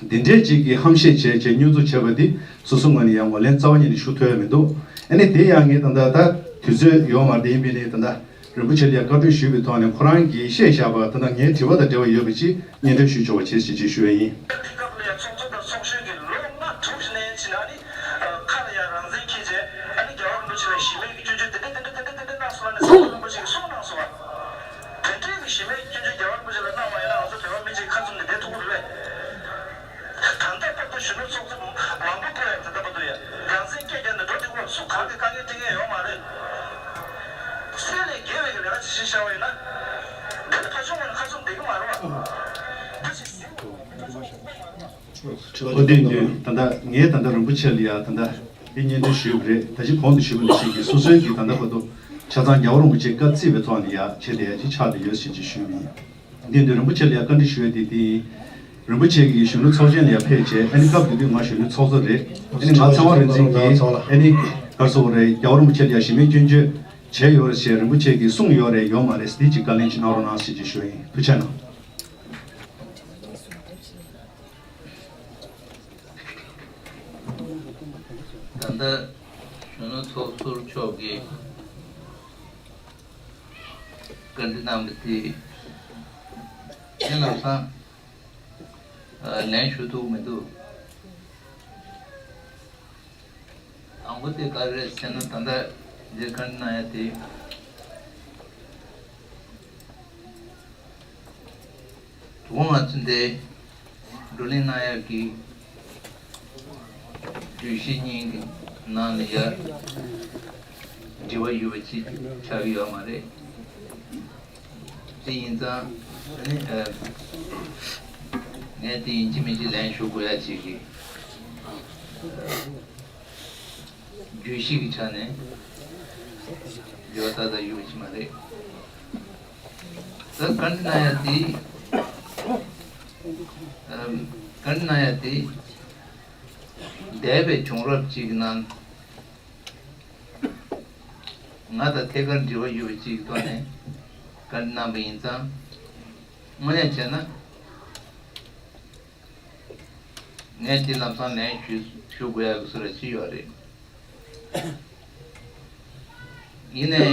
འདི་འདྲས་ཅིག་གིས་ཧམ་བཤད་བྱས་བྱས་བསྙོན་འཛུགས་བྱས་པ་འདི་སོ་སོ་ངོས་ནས་ཡང་ངོས་ལེན་རྩ་བ་ཉིད་ནས་ཞུ་ཐུབ་ཡ་མི་འདུག་ཨ་ནི་དེ་ཡང་ངས་ད་ལྟ་ད་དུས་ཚོད་ཡོད་མ་རེད། ཡིན་པས་ནས་ད་ལྟ་རིན་པོ་ཆེ་ལ་ཡང་བཀའ་འཁྲོལ་ཞུས་པའི་ཐོག་ནས་ཁོ་རང་གིས་བཤད་བཞག་པ་ད་ལྟ་ངའི་དྲི་བ་དང་འབྲེལ་བ་ཡོད་པ་ཅིག་སྙན་སྒྲོན་ཞུ་ཆོག་པ་བྱེད་ཅེས་ཞུ་ཡ་ཡིན། དེ་སྐབས་ལ་ཡང་ཚོགས་གཙོ་དང་ཚོགས་གཞོན་གྱིས་ལོ་ལྔ་དྲུག་ཞིག་ནས་ཕྱིན་ཨ་ནི་ཁ་ལ་ཡང་རང་བཙན་འཁྱེར་བྱས་ཨ་ནི་རྒྱལ་བ་རིན་པོ་ཆེ་ལ་གཞི་མེད་ཀྱི་སྐྱོན་བརྗོད་དེ་འདྲ་དེ་འདྲ་དེ་འདྲ་དེ་འདྲ་གནང་སོང་ཨ་ནི་ཟམ་གདོང་རིན་པོ་ཆེ་གིས་གསུངས་གནང་སོང་བ། དེ་འདྲའི་གི་གཞི་མེད་སྐྱོན་བརྗོད་རྒྱལ་བ་རིན་པོ་ཆེ་ལ་གནང་བ་ཡིན་ན་ང་ཚོ་བོད་པ་མི་གཅིག་ཁ་བཙུམ་ནས་བསྡད་ཐུབ་ཀྱི་རེད་པས། ད་ལྟ་བར་དུ་གཞོན་ནུ་ཚོགས་གཙོ་མང་པོ་བསྐོས་ཡ། ད་ལྟ་བར་དུ་ཡ་རང་བཙན་སྐད་རྒྱག་ནས་འགྲོ་འདུག་པ། སུ་གང་གིས་དཀའ་ངལ་སྤྲད་མཁན་ཡོད་མ་རེད། སེམས་ལས་བརྒལ་བའི་གི་ལས་ཀ་ཅིག་བྱས་བཞག་པ་ཡིན་ན། འདི་ལ་ཕར་ཕྱོགས་ངོས་ནས་ཁ་བཙུམ་བསྡད་ཀྱི་མ་རེད་པ། འདི་ཅིག་ཟེར་དགོས་པ་ཡིན་ན། ཨོ་དེ་ཡིན་དུས་ད་ལྟ་ངས་ད་ལྟ་རིན་པོ་ཆེ་ལ་ཡ་ད་ལྟ་འདི་སྙན་སྒྲོན་ཞུས་པ་རེད། ད་ཅི་གོང་དུ་ཞུས་པ་ནང་བཞིན་གྱི་སོ་སོའི་གི་ད་ལྟ་བར་དུ་ཆ་ཚང་རྒྱལ་བ་རིན་པོ་ཆེས་བཀའ་བརྩིས་པའི་ཐོག་ནས་ཡ་བྱས་ཏེ་ཡ་ཅིག་ཆགས་བསྡད་ཡོད་ཟེར་ཅིག་ཞུས་པ་ཡིན། འདི་འདི་རིན་པོ་ཆེ་ལ་ཡ་བཀའ་འདྲི་ཞུ་ཡ་དེ་དེ་ཡིན། རིན་པོ་ཆེ་གིས་གཞོན་ནུ་ཚོགས་ཆེན་ལ་ཡ་ཕེབས་བྱས་ཨ་ནི་སྐབས་དེ་དུས་ང་གཞོན་ནུ་ཚོགས་གཙོ་རེད། ཨ་ནི་ང་ཚེ་དབང་རིག་འཛིན་གྱིས་ཨ་ནི་ག་རེ་ཟེར་དགོས་རེད། རྒྱལ་བ་རིན་པོ་ཆེ་ལ་ཡ་གཞི་མེད་སྐྱོན་བརྗོད་བྱས་ཡོད་རེད་ཞེས་རིན་པོ་ཆེ་གིས་གསུངས་ཡོད་རེད་ཡོད་མ་རེད། འདི་ཅིག་བཀའ་ལན་ཅིག་གནང་རོགས་གནང་ཞེས་ཅིག་ཞུ་ཡ་ཡིན། ཐུགས་རྗེ་གནང་། ད་ལྟ་གཞོན་ནུ་ཚོགས་ཟུར་མཆོག་གིས་བཀའ་འདྲི་གནང་བ་དེ་ངས་ལམ་སང་ལན་ཞུ་ཐུབ་མི་འདུག་དང་པོ་དེ་ག་རེ་རེད་ཟེར་ན། ད་ལྟ་འདིར་བཀའ་འདྲི་གནང་ཡ་དེ། དུ་ང་ཚོ་འདི་བགྲོ་གླེང་གནང་ཡག་གི་བརྗོད་གཞི་གཉིས་ཀྱི་ནང་ལ་ཡ་འབྲེལ་བ་ཡོད་པ་ཅིག་ཆགས་ཀྱི་ཡོད་མ་རེད། དེ་ཡིན་ཙང་ཨ་ནི་ཨ་ངས་དེ་ཡིན་གཅིག་མིན་གཅིག་ལན་ཞུ་དགོས་ཡ་ཅིག་གི་བརྗོད་གཞི་གི་ཆ་ནས་འབྲེལ་བ་ཏག་ཏག་ཡོད་པ་ཅིག་མ་རེད། ད་བཀའ་འདྲི་གནང་ཡ་དེ། ཨམ། བཀའ་འདྲི་གནང་ཡ་དེ། འདས་པའི་བྱུང་རབས་ཅིག་གི་ནང་། ང་དང་ཐད་ཀར་འབྲེལ་བ་ཡོད་པ་ཅིག་གི་ཐོག་ནས་བཀའ་འདྲི་གནང་པ་ཡིན་ཙང་། དངོས་གནས་བྱས་ན། ངས་དེ་ལམ་སང་ལན་ཞུ་ཞུ་དགོས་ཡག་གི་བཟོ་འདྲ་ཅིག་ཡོད་རེད། ཡིན་ནའི་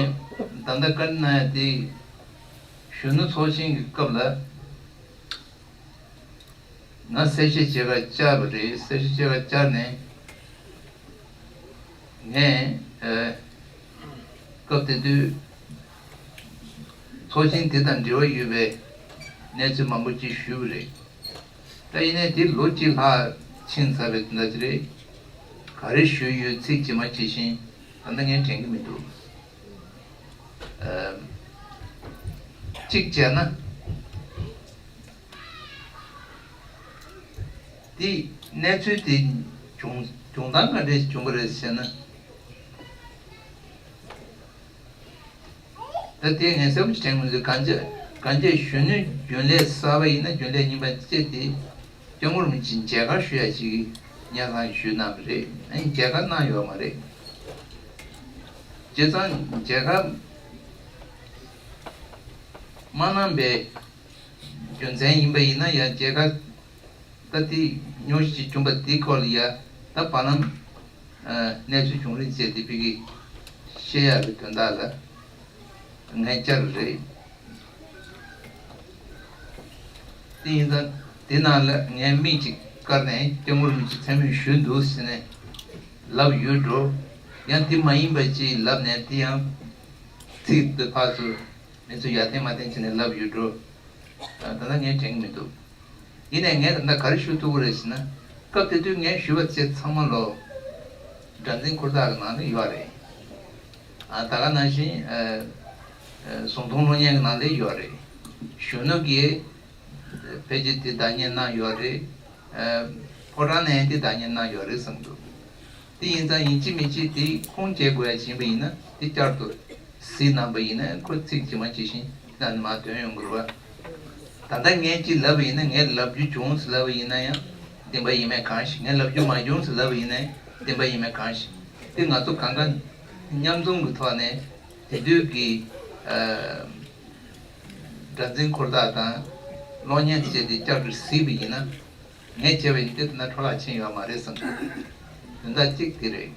ད་ལྟ་བཀའ་འདྲི་གནང་ཡ་དེ་གཞོན་ནུ་ཚོགས་ཆེན་གྱི་སྐབས་ལ་ང་གསལ་བཤད་བྱེད་གར་བཅར་བ་རེད། གསལ་བཤད་བྱེད་གར་བཅར་ནས་ངས་ཨ་སྐབས་དེ་དུས་ཚོགས་ཆེན་དེ་དང་འབྲེལ་བ་ཡོད་པའི་གནས་ཚུལ་མང་པོ་ཅིག་ཞུས་པ་རེད། ད་ཡིན་ནའི་དེ་ལོ་གཅིག་ལྷག་ཕྱིན་ཚར་བའི་དེ་འདྲ་ཅིག་རེད། ག་རེ་ཞུས་ཡོད་ཚིག་ཇི་མ་ཇི་བཞིན་ད་ལྟ་ངས་དྲན་གྱི་མི་འདུག་ཨ། གཅིག་བྱས་ན། དེ་གནས་ཚུལ་དེ་བྱུང་བྱུང་སྟངས་ག་འདྲས་བྱུང་བ་རེད་ཟེར་ན། ད་དེ་ངས་གསལ་པོ་ཞིག་དྲན་མི་འདུག་གང་ཅི་གང་ཅི་གཞོན་ནུའི་རྒྱུན་ལས་གསར་པ་ཡིན་ན་རྒྱུན་ལས་རྙིང་པ་བཅས་ཏེ་སྐྱབས་མགོན་རིན་པོ་ཆེ་མཇལ་ཁ་ཞུ་ཡ་ཞིག་སྙན་སེང་ཞུས་གནང་བ་རེད། ཨ་ནི་མཇལ་ཁ་གནང་ཡོད་མ་རེད། བྱས་ཙང་མཇལ་ཁ་མ་གནང་པའི་རྒྱུ་མཚན་ཡིན་པ་ཡིན་ན་ཡང་མཇལ་ཁ་ད་དེ་ཉུང་ཤས་ཅིག་བྱུང་པ་དེའི་སྐོར་ལ་ཡ་ད་བར་ལམ་གནས་ཚུལ་བྱུང་རིགས་བཅས་དེ་ཕ་གི་བཤད་ཡག་གི་དོན་དག་ལ་ངས་བཅར་རེད། དེ་ཡིན་ཙང་དེ་ནང་ལ་ངས་མིག་ཅིག་བཀར་ནས་སྐྱབས་མགོན་རིན་པོ་ཆེ་མཚན་སྨད་ཞུས་འདུག་ཟེར་ནས་ལབ་ཡོད་འགྲོ། ཡང་དེ་མ་ཡིན་པ་ཅིག་ལབ་ནས་དེ་ཡང་ཚིག་དེ་ཕར་ཚུར་མི་ཚོ་ཡར་འཐེན་མར་འཐེན་བྱས་ནས་ལབ་ཡོད་འགྲོ། ད་ལྟ་ངས་དྲན་གྱི་མི་འདུག་ཡིན་ནའི་ངས་ད་ལྟ་ག་རེ་ཞུ་ཐུབ་ཀྱི་རེད་ཟེར་ན། སྐབས་དེ་དུས་ངས་ཞུས་པ་བཅས་ཚང་མ་ལོ། སྒྲ་འཛིན་འཁོར་ཐག་གི་ནང་ལ་ཡོད་རེད། ཨ་ད་ག་ནང་བཞིན་ཨ་ཨ་གཟུངས་ཐུང་གློག་བརྙན་གྱི་ནང་ལ་ཡོད་རེད། གཞོན་ནུ་གིས་ཕལ་ཆེར་དེ་བདག་གཉེར་གནང་ཡོད་རེད། ཨ་ཕོ་བྲང་ནས་དེ་བདག་གཉེར་གནང་ཡོད་རེད་བསམ་འདུག་དེ་ཡིན་ཙང་ཡིན་གཅིག་མིན་གཅིག་དེ་ཁུངས་སྐྱེལ་དགོས་ཡ་ཡིན་པ་ཡིན་ན་དེ་བསྐྱར་དུ་གཟིགས་གནང་པ་ཡིན་ན་ཁོ་ཚིག་ཇི་མ་ཇི་བཞིན་དེ་ནང་ནས་མར་འདོན་ཡོང་གི་རེད་བ། ད་ལྟ་ངས་ཅིག་ལབ་པ་ཡིན་ན་ངས་ལབ་རྒྱུ་བྱུང་ཟེར་ལབ་པ་ཡིན་ན་ཡང་བདེན་པ་ཡིན་མེད་གང་ཞིག་ངས་ལབ་རྒྱུ་མ་བྱུང་ཟེར་ལབ་པ་ཡིན་ན་བདེན་པ་ཡིན་མེད་གང་ཞིག་དེ་ང་ཚོ་གང་ག་མཉམ་འཛོམས་ཀྱི་ཐོག་ནས་དེ་དུས་ཀྱི་ཨ་སྒྲ་འཛིན་འཁོར་ཐག་དང་གློག་བརྙན་བཅས་དེ་བསྐྱར་དུ་གཟིགས་པ་ཡིན་ན། ངས་བྱས་པ་ཡིན་ཏེ་དེ་ན་འཕྲོ་བརླག་ཕྱིན་ཡོད་མ་རེད་བསམ་འདུག་དོན་དག་གཅིག་དེ་རེད།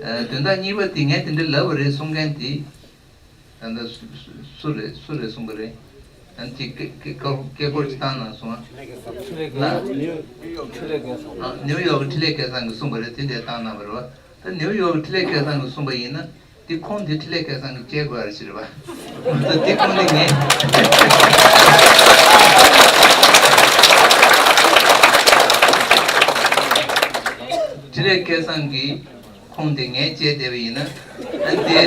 ཨ་དོན་དག་གཉིས་པ་དེ་ངས་དེ་འདྲ་ལབ་པ་རེད་གསུང་མཁན་དེ། ད་ལྟ་སུ་སུ་སུ་རེད་སུ་རེད་གསུངས་པ་རེད། ཨ་ནི་ཅིག་སྐད་སྐད་སྐད་སྐད་སྐོར་ཅིག་བཏང་གནང་སོང་ཨ། ལ། ནིའུ་ཡོག་གི་འཕྲིན་ལས་སྐལ་བཟང་གིས་གསུངས་པ་རེད། དེ་འདྲ་བཏང་གནང་བ་རེད་བ། ད་ནིའུ་ཡོག་གི་འཕྲིན་ལས་སྐལ་བཟང་གིས་གསུངས་པ་ཡིན་ན། འདི་ཁུངས་འདི་འཕྲིན་ལས་སྐལ་བཟང་གིས་བཅད་དགོས་རེད་ཟེར་བ། ད་འདི་ཁུངས་འདི་ངས། འཕྲིན་ལས་སྐལ་བཟང་གི་ཁུངས་འདི་ངས་བཅད་བསྡད་པ་ཡིན་ན། ཨ་འདི་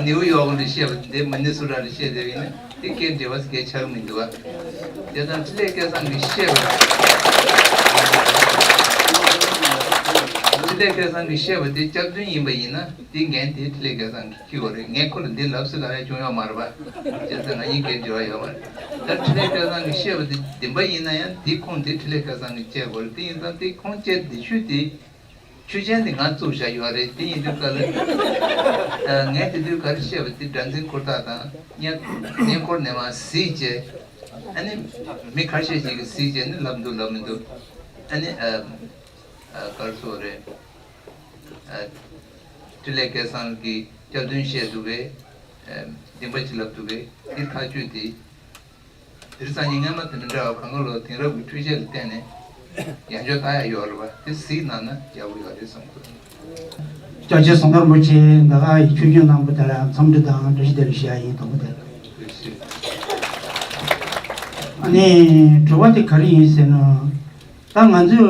ནིའུ་ཡོག་ལ་བཤད་པ་འདི་མི་ནི་སུ་ཊ་ལ་བཤད་བསྡད་པ་ཡིན་ན་འདི་སྐད་འབྲེལ་བ་སྐད་ཆགས་མི་འདུག་བ། དེ་དང་འཕྲིན་ལས་སྐལ་བཟང་གིས་བཤད་པ། འཕྲིན་ལས་སྐལ་བཟང་གིས་བཤད་པ་འདི་སྐྱག་རྫུན་ཡིན་པ་ཡིན་ན། འདི་འགན་དེ་འཕྲིན་ལས་སྐལ་བཟང་གིས་འཁྱེར་དགོས་རེད། ངས་ཁོ་ལ་འདི་ལབ་སུ་ལབ་ཡ་བྱུང་ཡོད་མ་རེད་པ། བྱས་ཙང་ང་གཉིས་འགན་འབྲེལ་བ་ཡོད་མ་རེད། ད་འཕྲིན་ལས་སྐལ་བཟང་གིས་བཤད་པ་འདི་བདེན་པ་ཡིན་ན་ཡང་འདི་ཁུངས་དེ་འཕྲིན་ལས་སྐལ་བཟང་གིས་བཅད་དགོས་རེད། དེ་ཡིན་ཙང་འདི་ཁུངས་བཅད་འདི་ཆུ་དེ་ཆུ་ཆེན་འདི་ང་བཙུགས་བཞག་ཡོད་རེད། དེ་ཡིན་དུས་ག་ལ་ངས་དེ་དུས་ག་རེ་བཤད་པ་འདི་སྒྲ་འཛིན་འཁོར་ཐག་དང་བརྙན་བརྙན་འཁོར་ནས་མར་གཟིགས་བྱས། ཨ་ནི་མི་ཁ་ཤས་ཤིག་གིས་གཟིགས་བྱས་ནི་ལབ་འདུག་ལབ་མི་འདུག་ཨ་ནི་ཨ། ཨ་ག་རེ་ཟེར་དགོས་རེད། ཨ་འཕྲིན་ལས་སྐལ་བཟང་གིས་སྐྱག་རྫུན་བཤད་འདུག་གས། ཨ་བདེན་པ་ཅིག་ལབ་འདུག་གས། འདི་ཐག་གཅོད་དེ། དེ་རིང་སང་ཉིན་སྔ་མ་དེ་མི་འདྲ་བ་གང་ག་ལོ་དེང་རབས་ཀྱི་འཕྲུལ་ཆས་ལ་བརྟེན་ནས་ཡང་བསྐྱར་ལྟ་ཡ་ཡོད་རེད་པ། དེ་གཟིགས་གནང་ན་ཡག་པོ་ཡོད་རེད་བསམ་གྱི་འདུག་སྐྱབས་རྗེ་ཟམ་གདོང་རིན་པོ་ཆེ་འདི་ག་ཡི་ཆོས་རྒྱུན་གནང་པ་དེ་ལ་འཚམས་འདྲི་དང་བཀྲ་ཤིས་བདེ་ལེགས་ཞུ་ཡ་ཡིན། དང་པོ་དེ་ལ། ཨ་ནི་དྲི་བ་དེ་ག་རེ་ཡིན་ཟེར་ན། ད་ང་ཚོས་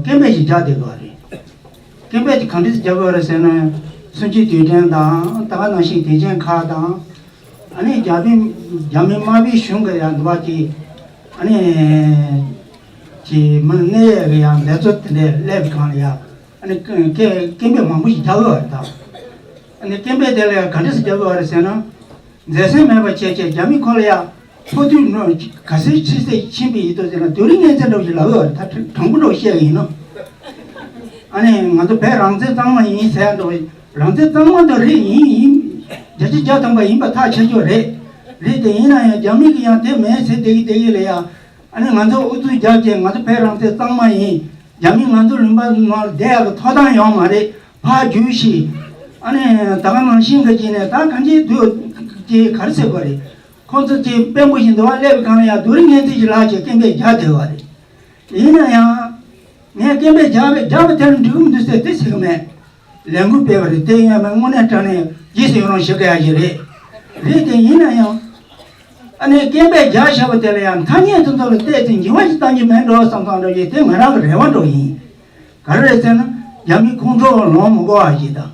སྐད་འབོད་ཅིག་རྒྱག་བསྡད་དགོས་རེད། སྐད་འབོད་དེ་ག་འདྲ་ཞིག་རྒྱག་དགོས་རེད་ཟེར་ན། གསུམ་བཅུའི་དུས་དྲན་དང་ད་ག་ནང་བཞིན་དུས་ཆེན་ཁག་དང་། ཨ་ནི་རྒྱ་མི་རྒྱ་མི་དམར་པོའི་གཞུང་གི་ཡང་འདུག་པ་ཅིག་ཨ་ནི་ཅིག་མི་གནས་ཡས་ཀྱི་ཡང་ལས་ཚོགས་དེ་འདྲས་སླེབས་པའི་སྒང་ལ་ཡ། ཨ་ནི་སྐད་སྐད་འབོད་མང་པོ་ཞིག་རྒྱག་དགོས་རེད་ད། ཨ་ནི་སྐད་འབོད་དེ་ལ་ཡང་ག་འདྲ་ཞིག་རྒྱག་དགོས་རེད་ཟེར་ན། མཛེས་སེམས་མེད་པ་བྱས་བྱས་རྒྱ་མི་ཁོ་ལ་ཡ། ཕོ་དུས་ནོ་ག་ཚོད་ཕྱི་སེ་ཕྱིན་པ་ཡིན་དོ་ཟེར་ན་དུས་རིང་ངན་ཚད་འདྲ་བོ་ཞིག་ལབ་ཡོད་རེད། ད་དྲང་པོ་འདྲ་བོ་བཤད་ཡིན་ནོ། ཨ་ནི་ང་ཚོ་བོད་རང་བཙན་གཙང་མ་ཡིན་ཟེར་འདྲ་བོ། རང་བཙན་གཙང་མ་དང་རེད་ཡིན་ཡིན། བརྒྱ་ཆ་བརྒྱ་ཐམ་པ་ཡིན་པ་ཐག་ཆོད་ཆོད་རེད། རེད་དེ་ཡིན་ན་ཡང་རྒྱ་མི་གི་ཡང་དེ་མེད་ཟེར་བསྡད་ཀྱི་བསྡད་ཀྱི་ལ་ཡ། ཨ་ནི་ང་ཚོ་ཨུ་ཚུགས་རྒྱབ་བྱས་ང་ཚོ་བོད་རང་བཙན་གཙང་མ་ཡིན། རྒྱ་མི་ང་ཚོ་ལུང་པ་ནང་ལ་བསྡད་ཡག་གི་ཐོབ་ཐང་ཡོད་མ་རེད། ཕར་རྒྱུགས་ཤིག་ཨ་ནི་ད་ག་ནང་བཞིན་ག་ཅིག་ནས་ད་གང་ཅིའི་དུས་ཀྱི་ག་རེ་ཟེར་དགོས་རེད། ཁོང་ཚོ་ཅིག་དཔོན་པོ་ཞིག་འདུག་པ་སླེབས་པའི་སྒང་ལ་ཡ་དུས་རིང་ངན་ཚད་ཅིག་ལབ་བྱས་སྐད་འབོད་རྒྱག་བསྡད་པ་རེད། ཡིན་ན་ཡང་། ངས་སྐད་འབོད་རྒྱག་པའི་རྒྱག་པ་དེ་ལ་འགྲིག་གི་མི་འདུག་ཟེར་དེ་ཟེར་གི་མེད། ལས་འགུལ་སྤེལ་བ་རེད། དེ་ཡིན་ཡང་དངོས་གནས་དྲང་གནས་རྗེས་སུ་ཡི་རང་ཞུ་དགོས་ཡ་ཞིག་རེད། རེད་དེ་ཡིན་ན་ཡང་། ཨ་ནི་སྐད་འབོད་རྒྱག་བཞག་པ་དེ་ལ་ཡང་ཐ་སྙད་དེ་ཚོ་ལ་བལྟས་ཚེ་འགྱུར་བ་ཞིག་གཏང་རྒྱུ་མེད་འགྲོ་བསམ་བསམ་འདྲ་ཞིག་དེ་ང་རང་གི་རེ་བ་འདྲ་ཡིན། ག་རེ་རེད་ཟེར་ན་རྒྱ་མི་ཁོང་ཁྲོ་ལངས་མི་དགོས་པ་ཞིག་དང་།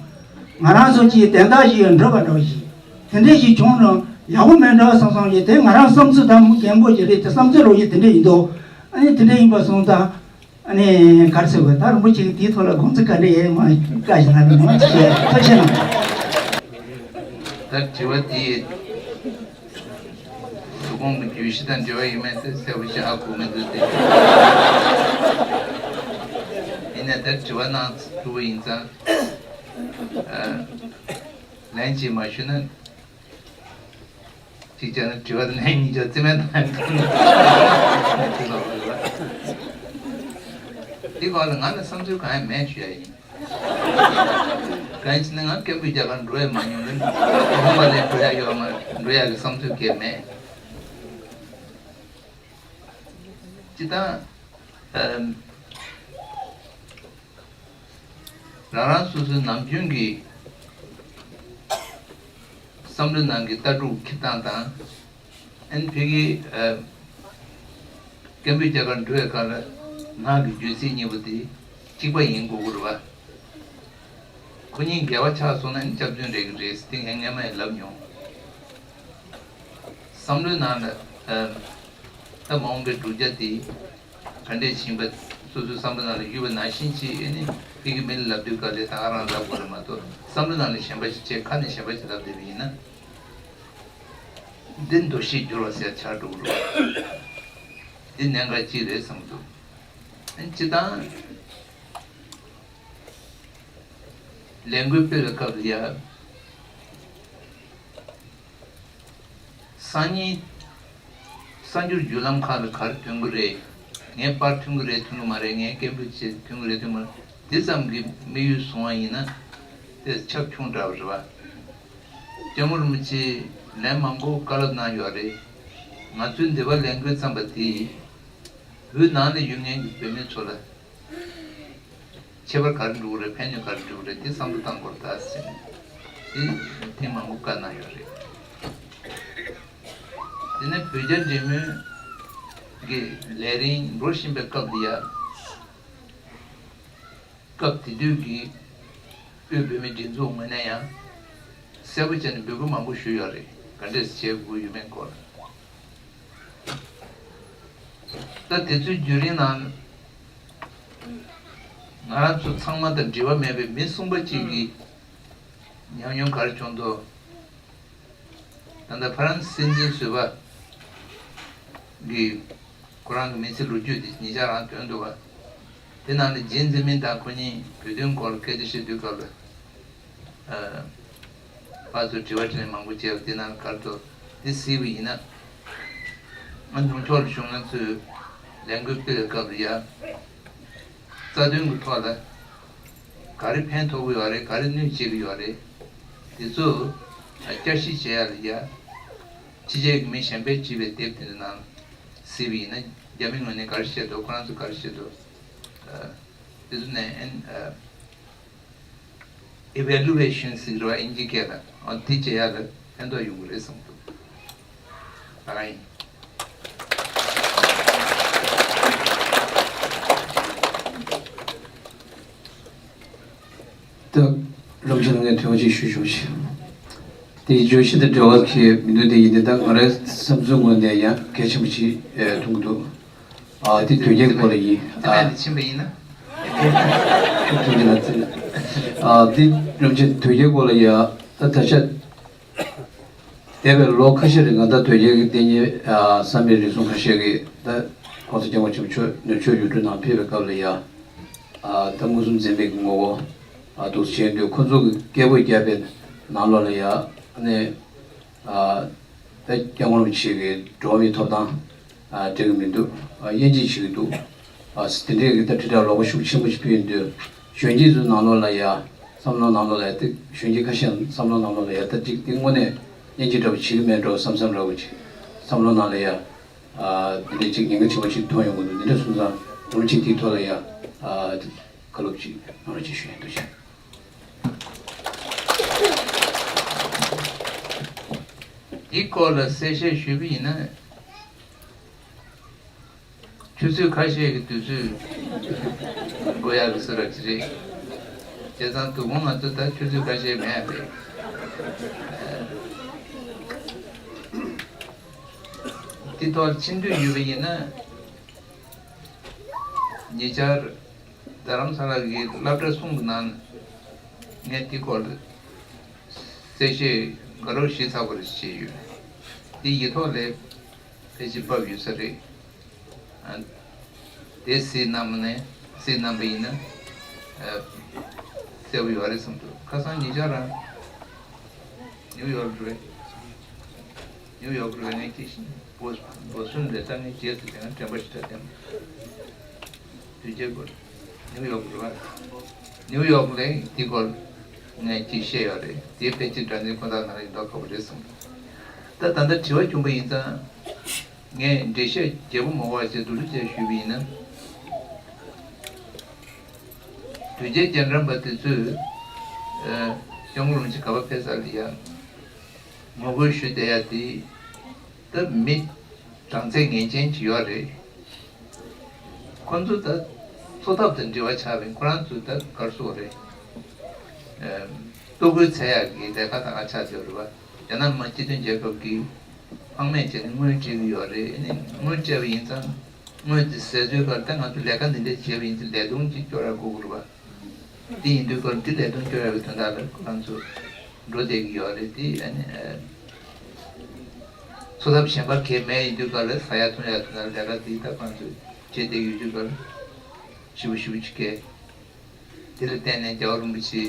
ང་རང་ཚོ་གི་དན་རྟགས་ཤིག་འགྲུབ་པ་འདྲ་ཞིག་དེ་འདྲས་ཞིག་བྱུང་ན་ཡག་པོ་མེད་འགྲོ་བསམ་བསམ་ཞིག་དེ་ང་རང་བསམ་ཚུལ་དང་མི་རྒན་པོ་ཞིག་རེད་དེ་བསམ་ཚུལ་རོ་ཞིག་དེ་འདྲས་ཡིན་འདུག་ཨ་ནི་དེ་འདྲ་ཡིན་པ་སོང་ཙང་ཨ་ནི་ག་རེ་ཟེར་དགོས། ད་རིན་པོ་ཆེ་གིས་དེའི་ཐོག་ལ་དགོངས་ཚུལ་ག་འདྲ་ཡོད་མ་བཀའ་ཞིག་གནང་རོགས་གནང་ཞེས་ཐུགས་རྗེ་གནང་། ད་དྲི་བ་དེ་དོ་དགོང་གི་བརྗོད་གཞི་དང་འབྲེལ་བ་ཡོད་མེད་དེ་གསལ་པོ་ཞིག་ཧ་གོ་མི་འདུག་སྟེ། ཡིན་ནའི་ད་དྲི་བ་གནང་ཐུབ་པ་ཡིན་ཙང་། ལན་ཅིག་མ་ཞུས་ན། གཅིག་བྱས་ན་དྲི་བ་དེ་ལན་གཉིས་ཆ་རྩིས་མེད་བཏང་ཡག་འདུག་ལབ་པ་རེད་པ། འདི་སྐོར་ལ་ང་ལ་བསམ་ཚུལ་གང་ཡང་མེད་ཞུ་ཡ་ཡིན། གང་ཡིན་ཟེར་ན་ང་སྐད་འབོད་རྒྱག་གར་འགྲོ་ཡ་མ་མྱོང་ལ། ཁོང་པ་ལས་འགྲོ་ཡ་ཡོད་མ་འགྲོ་ཡ་གི་བསམ་ཚུལ་གང་ཡང་མེད། སྤྱིར་བཏང་། ཨམ། རང་རང་སོ་སོའི་ནམ་རྒྱུན་གྱི་བསམ་བློའི་ནང་གི་ལྟ་གྲུབ་འཁྱེར་སྟངས་དང་། ཨན་ཕ་གིའི་ཨ་སྐད་འབོད་རྒྱག་གར་འགྲོ་བའི་སྐབས་ལ་ངག་གི་བརྗོད་ཚིག་གཉིས་པོ་དེ་གཅིག་པ་ཡིན་དགོས་ཀྱི་རེད་པ། ཁོ་གཉིས་འགལ་བ་ཆགས་སོང་ན་ཨན་སྐྱག་རྫུན་རེད་ཀྱི་རེད་ཟེར་དེ་ངས་སྔན་མ་ཡང་ལབ་མྱོང་། བསམ་བློའི་ནང་ལ་ཨ་ད་མ་འོངས་པའི་བསྒྲུབ་བྱ་དེ། ག་འདྲས་ཕྱིན་པ། སོ་སོའི་བསམ་བློ་ནང་ལ་ཡོད་པ་ནང་བཞིན་བྱས་ཨེ་ནི་ཕ་གི་མི་ལ་ལབ་དུས་སྐབས་ལ་ད་ག་རང་ལབ་དགོས་རེད་མ་གཏོགས་བསམ་བློ་ནང་ལ་གཞན་པ་ཞིག་བྱས་ཁ་ནས་གཞན་པ་ཞིག་ལབ་བསྡད་པ་ཡིན་ན། འདི་འདུ་ཤེས་བསྒྱུར་བ་ཟེར་ཆགས་འགྲོ་གི་རེད། འདི་གནད་འགག་ཅིག་རེད་བསམ་འདུག་ཨེ་སྤྱིར་བཏང་ལས་འགུལ་སྤེལ་བའི་སྐབས་ལ་ཡ། སང་ཉིན་གསར་འགྱུར་བརྒྱུད་ལམ་ཁག་ལ་ག་རེ་ཐོན་གྱི་རེད། ངའི་པར་ཐོན་གྱི་རེད་ཐོན་གྱི་མ་རེད། ངའི་སྐད་འབོད་བྱེད་ཐོན་གྱི་རེད་ཐོན་གྱི་མ་རེད། འདི་ཙམ་གྱིས་དམིགས་ཡུལ་བཟུང་བ་ཡིན་ན་དེ་ཁྱབ་ཆུང་དྲགས་པ་རེད་པ། སྐྱབས་མགོན་རིན་པོ་ཆེས་ལན་མང་པོ་བཀའ་སློབ་གནང་ཡོད་རེད། ང་ཚོའི་འདི་པར་ལས་འགུལ་བརྩམས་པ་དེས་བོད་ནང་ལ་ཡོད་མཁན་གྱི་བོད་མི་ཚོ་ལ། ཁྱད་པར་ག་རེ་འགྲོ་གི་རེད། ཕན་ནུས་ག་རེ་འགྲོ་གི་རེད། དེ་བསམ་བློ་བཏང་དགོས་རེད་ད་ཟེར་ནས་དེ་ཐེངས་མང་པོ་བཀའ་གནང་ཡོད་རེད། དེ་ནས་བོད་རྒྱ་འབྲེལ་མོལ་གྱི་ལས་རིམ་འགྲོ་བཞིན་པའི་སྐབས་འདི་ཡ། སྐབས་དེ་དུས་ཀྱི་དབུས་བོད་མིའི་སྒྲིག་འཛུགས་ངོས་ནས་ཡང་གསལ་པོ་བྱས་ནས་འབོད་སྐུལ་མང་པོ་ཞུས་ཡོད་རེད། ག་འདྲས་བྱེད་དགོས་ཡོད་མེད་སྐོར། ད་དེ་ཚོའི་བརྒྱུད་རིམ་ནང་ང་རང་ཚོ་ཚང་མ་དང་འབྲེལ་བ་མེད་པའི་མི་གསུམ་པ་གཅིག་གིས་ཉམས་མྱོང་ག་རེ་བྱུང་འདུག་ད་ལྟ་ཧྥ་རན་སི་སྲིད་འཛིན་ཟུར་པ་གིས་ཁོ་རང་གི་མི་ཚེ་ལོ་རྒྱུས་དེ་ཉེ་ཆར་རང་བཏོན་འདུག་པ། དེ་ནང་ནས་ཇི་ཛི་མིན་དང་ཁོ་གཉིས་བོད་དོན་སྐོར་ལ་སྐད་ཆ་བཤད་དུས་སྐབས་ལ། ཨ། ཕར་ཚུར་དྲི་བ་དྲིས་ལན་མང་པོ་བྱས་པ་དེ་ནང་ག་རེ་འདུག་འདི་གཟིགས་པ་ཡིན་ན། ང་ནུབ་ཕྱོགས་ལ་བཞུགས་མཁན་ཚོས་ལས་འགུལ་སྤེལ་བའི་སྐབས་ལ་ཡ། རྩ་དོན་གྱི་ཐོག་ལ་ག་རེ་ཕན་ཐོགས་ཀྱི་ཡོད་རེད། ག་རེ་གནོད་བྱེད་ཀྱི་ཡོད་རེད། དེ་ཚོ་བསྐྱར་ཞིབ་བྱེད་ཡ་ལ་ཡ། ཕྱི་རྒྱལ་གྱི་མི་གཞན་པས་བྲིས་པའི་དེབ་དེ་འདྲ་ནང་གཟིགས་པ་ཡིན་ན་རྒྱ་མི་ངོས་ནས་ག་རེ་བཤད་འདུག་ཁོ་རང་ཚོས་ག་རེ་བཤད་འདུག་དེ་ཚོ་ནས་ཨན། ཨི་ཝེ་ལུ་ཝེ་ཤན་ཟེར་བ་དབྱིན་ཇི་སྐད་ལ། ཨ། དེ་བྱེད་ཡ་ལ་ཕན་ཐོགས་ཡོང་གི་རེད་བསམ་འདུག་ད་ག་ཡིན། ད་རིན་པོ་ཆེ་ལ་ངས་དྲི་བ་ཅིག་ཞུ་ཆོག་ཅིག་དེའི་བརྗོད་གཞི་དང་འབྲེལ་བ་གི་མི་འདུག་དེ་ཡིན་དེ་ད་ང་རའི་བསམ་ཚུལ་ངོས་ནས་ཡང་གལ་ཆེན་པོ་ཅིག་མཐོང་གི་འདུག་ཨ། དེ་དོལ་རྒྱལ་སྐོར་ལ་ཡིན། ཨ། ཕྱིན་པ་ཡིན་ན། ཨ། དེ་རིན་པོ་ཆེ་དོལ་རྒྱལ་སྐོར་ལ་ཡ། ད་ད་ཆ་འདས་པའི་ལོ་ཁ་ཤས་རིང་ང་ད་དོལ་རྒྱལ་གྱི་བསྟེན་ཉེ་བསམ་པའི་རིགས་གསུམ་ཁ་ཤས་ཀྱིས་ད་༸གོང་ས་༸སྐྱབས་མགོན་ཆེན་པོ་མཆོག་ནུབ་ཕྱོགས་ཡུལ་གྲུ་ནང་ཕེབས་པའི་སྐབས་ལ་ཡ། ཨ། ད་མངོན་སུམ་འཛེམ་པའི་ངོ་བོ། ཨ། འདུག་བྱས་དུས་ཁོ་ཚོ་གི་སྐད་འབོད་བརྒྱབ་པའི་ནང་ལོགས་ལ་ཡ། ཨ་ནི། ཨ། ད་༸སྐྱབས་མགོན་རིན་པོ་ཆེ་གི་འགྲོ་བ་མིའི་ཐོབ་ཐང་། ཨ། འགྲིག་གི་མི་འདུག་ཨ། དབྱེ་འབྱེད་བྱེད་ཀྱི་འདུག་ཨ། དེ་འདྲའི་གི་ད་དྲིལ་བསྒྲགས་ལོག་པ་ཤུགས་ཆེན་པོ་ཞིག་ཕུལ་ཡོང་དུས་གཞོན་སྐྱེས་ཚོའི་ནང་ལོགས་ལ་ཡ། བསམ་བློ་ནང་ལོགས་ལ་ཡ། ད་གཞོན་སྐྱེས་ཁ་ཤས་བསམ་བློ་ནང་ལོགས་ལ་ཡ། ད་ཅིག་དེ་དངོས་གནས་དབྱེ་འབྱེད་འདྲ་པོ་བྱེད་ཀྱི་མེད་འགྲོ་བསམ་བསམ་འདྲ་པོ་ཅིག་བསམ་བློ་ནང་ལ་ཡ། ཨ། དེ་འདྲའི་ཅིག་ཉེན་ཁ་ཆེན་པོ་ཅིག་མཐོང་ཡོང་གི་འདུག་དེ་འདྲ་སོང་ཙང་ངོ་མ་ཅིག་དེའི་ཐོག་ལ་ཡ། ཨ། བཀའ་སློབ་ཅིག་གནང་རོགས་ཅིག་ཞུ་ཡ་འདུག་ཅིག་འདི་སྐོར་ལ་གསལ་བཤད་ཞུས་པ་ཡིན་ན། ཆུ་ཚོད་ཁ་ཤས་ཀྱི་དུས་ཚོད་འགོར་ཡག་གི་བཟོ་འདྲ་ཅིག་རེད། བྱས་ཙང་དོ་དགོང་ང་ཚོ་ད་ཆུ་ཚོད་ཁ་ཤས་མེད་རེད། འདི་ཐོག་ཕྱིན་འདོད་ཡོད་པ་ཡིན་ན། ཉེ་ཆར་རྡ་རམ་ས་ལ་གི་སློབ་གྲྭ་གསུམ་གྱི་ནང་ངས་དེ་སྐོར་གསལ་བཤད་དགའ་རབ་ཞིབ་ཚགས་པོ་རེ་བྱས་ཡོད། དེ་ཡིག་ཐོག་ལ་ཕལ་ཆེར་ཕབ་ཡོད་ས་རེད། ཨ། དེ་གཟིགས་གནང་ནས་གཟིགས་གནང་པ་ཡིན་ན་ཨ། གསལ་པོ་ཡོད་རེད་བསམ་འདུག་ཁ་སང་ཉེ་ཆར་རང་ནིའུ་ཡོག་རེད། ནིའུ་ཡོག་རེད། ངས་ཅིག་བཞིན་བོ་བོ་སུན་རེད། ད་ངས་རྗེས་སུ་དེ་ན་དྲན་པ་ཞིག་ད་དེ་དུས་རྒྱལ་པོ་ནིའུ་ཡོག་རེད་བ། ནིའུ་ཡོག་ལས་དེ་སྐོར་ངས་ཅིག་བཤད་ཡོད་རེད། དེ་ཕལ་ཆེར་དྲ་འཛིན་ཁོ་ཐག་ནང་ལ་ཡིན་མདོག་ཁ་པོ་རེད་བསམ་འདུག་ད་ད་ལྟ་དྲི་བ་བྱུང་པ་ཡིན་ཙང་། ངས་འགྲེལ་བཤད་རྒྱས་པོ་མ་དགོས་པ་ཞིག་བསྡུ་སྒྲིག་བྱས་ཞུས་པ་ཡིན་ན། དོལ་རྒྱལ་རྒྱ་འགྲམ་པ་དེ་ཚོས་ཨ། སྐྱབས་མགོན་རིན་པོ་ཆེ་ག་པར་ཕེབས་ས་ལ་ཡ་ངོ་རྒོལ་ཞུ་བསྡད་ཡ་དེ་ད་མི་གྲངས་ཚད་ངེས་ཅན་ཅིག་ཡོད་རེད། ཁོ་ཚོ་ད་འཚོ་ཐབས་དང་འབྲེལ་བ་ཆགས་པའི་ཁོ་རང་ཚོ་ད་ག་རེ་ཟེར་དགོས་རེད། ཨ། གཏོར་རྒོལ་བྱེད་ཡག་གི་ལས་ཀ་ད་ག་ཆགས་བསྡད་ཡོད་རེད་པ། རྒྱ་ནག་མི་དམངས་སྤྱི་མཐུན་རྒྱལ་ཁབ་ཀྱིས་ཕངས་མེད་བྱས་ནས་དངུལ་སྤྲད་ཀྱི་ཡོད་རེད། ཨ་ནི་དངུལ་སྤྲད་པ་ཡིན་ཙང་དངུལ་དེ་ཟད་ཚོད་ཀར་ད་ང་ཚོ་ལས་ཀ་འདི་འདྲ་བྱས་པ་ཡིན་ཙང་ལས་དོན་ཅིག་སྐྱོར་ཡག་དགོས་ཀྱི་རེད་པ། དེ་ཡིན་དུས་སྐབས་འདི་ལས་དོན་སྐྱོར་ཡག་གི་དོན་དག་ལ་ཁོ་རང་ཚོ་འགྲོ་བསྡད་ཀྱི་ཡོད་རེད། དེ་ཨ་ནི་ཨ། འཚོ་ཐབས་གཞན་པ་གང་ཡང་མེད་ཡིན་དུས་སྐབས་ལ་ཟ་ཡག་འཐུང་ཡག་དོན་དག་ལས་ཀ་དེ་ད་ཁོ་རང་ཚོ་བྱེད་བསྡད་ཀྱི་ཡོད་དུས་སྐབས་ཞེ་པོ་ཞེ་པོ་ཅིག་གས། དེ་ལ་བརྟེན་ནས་རྒྱལ་བ་རིན་པོ་ཆེའི་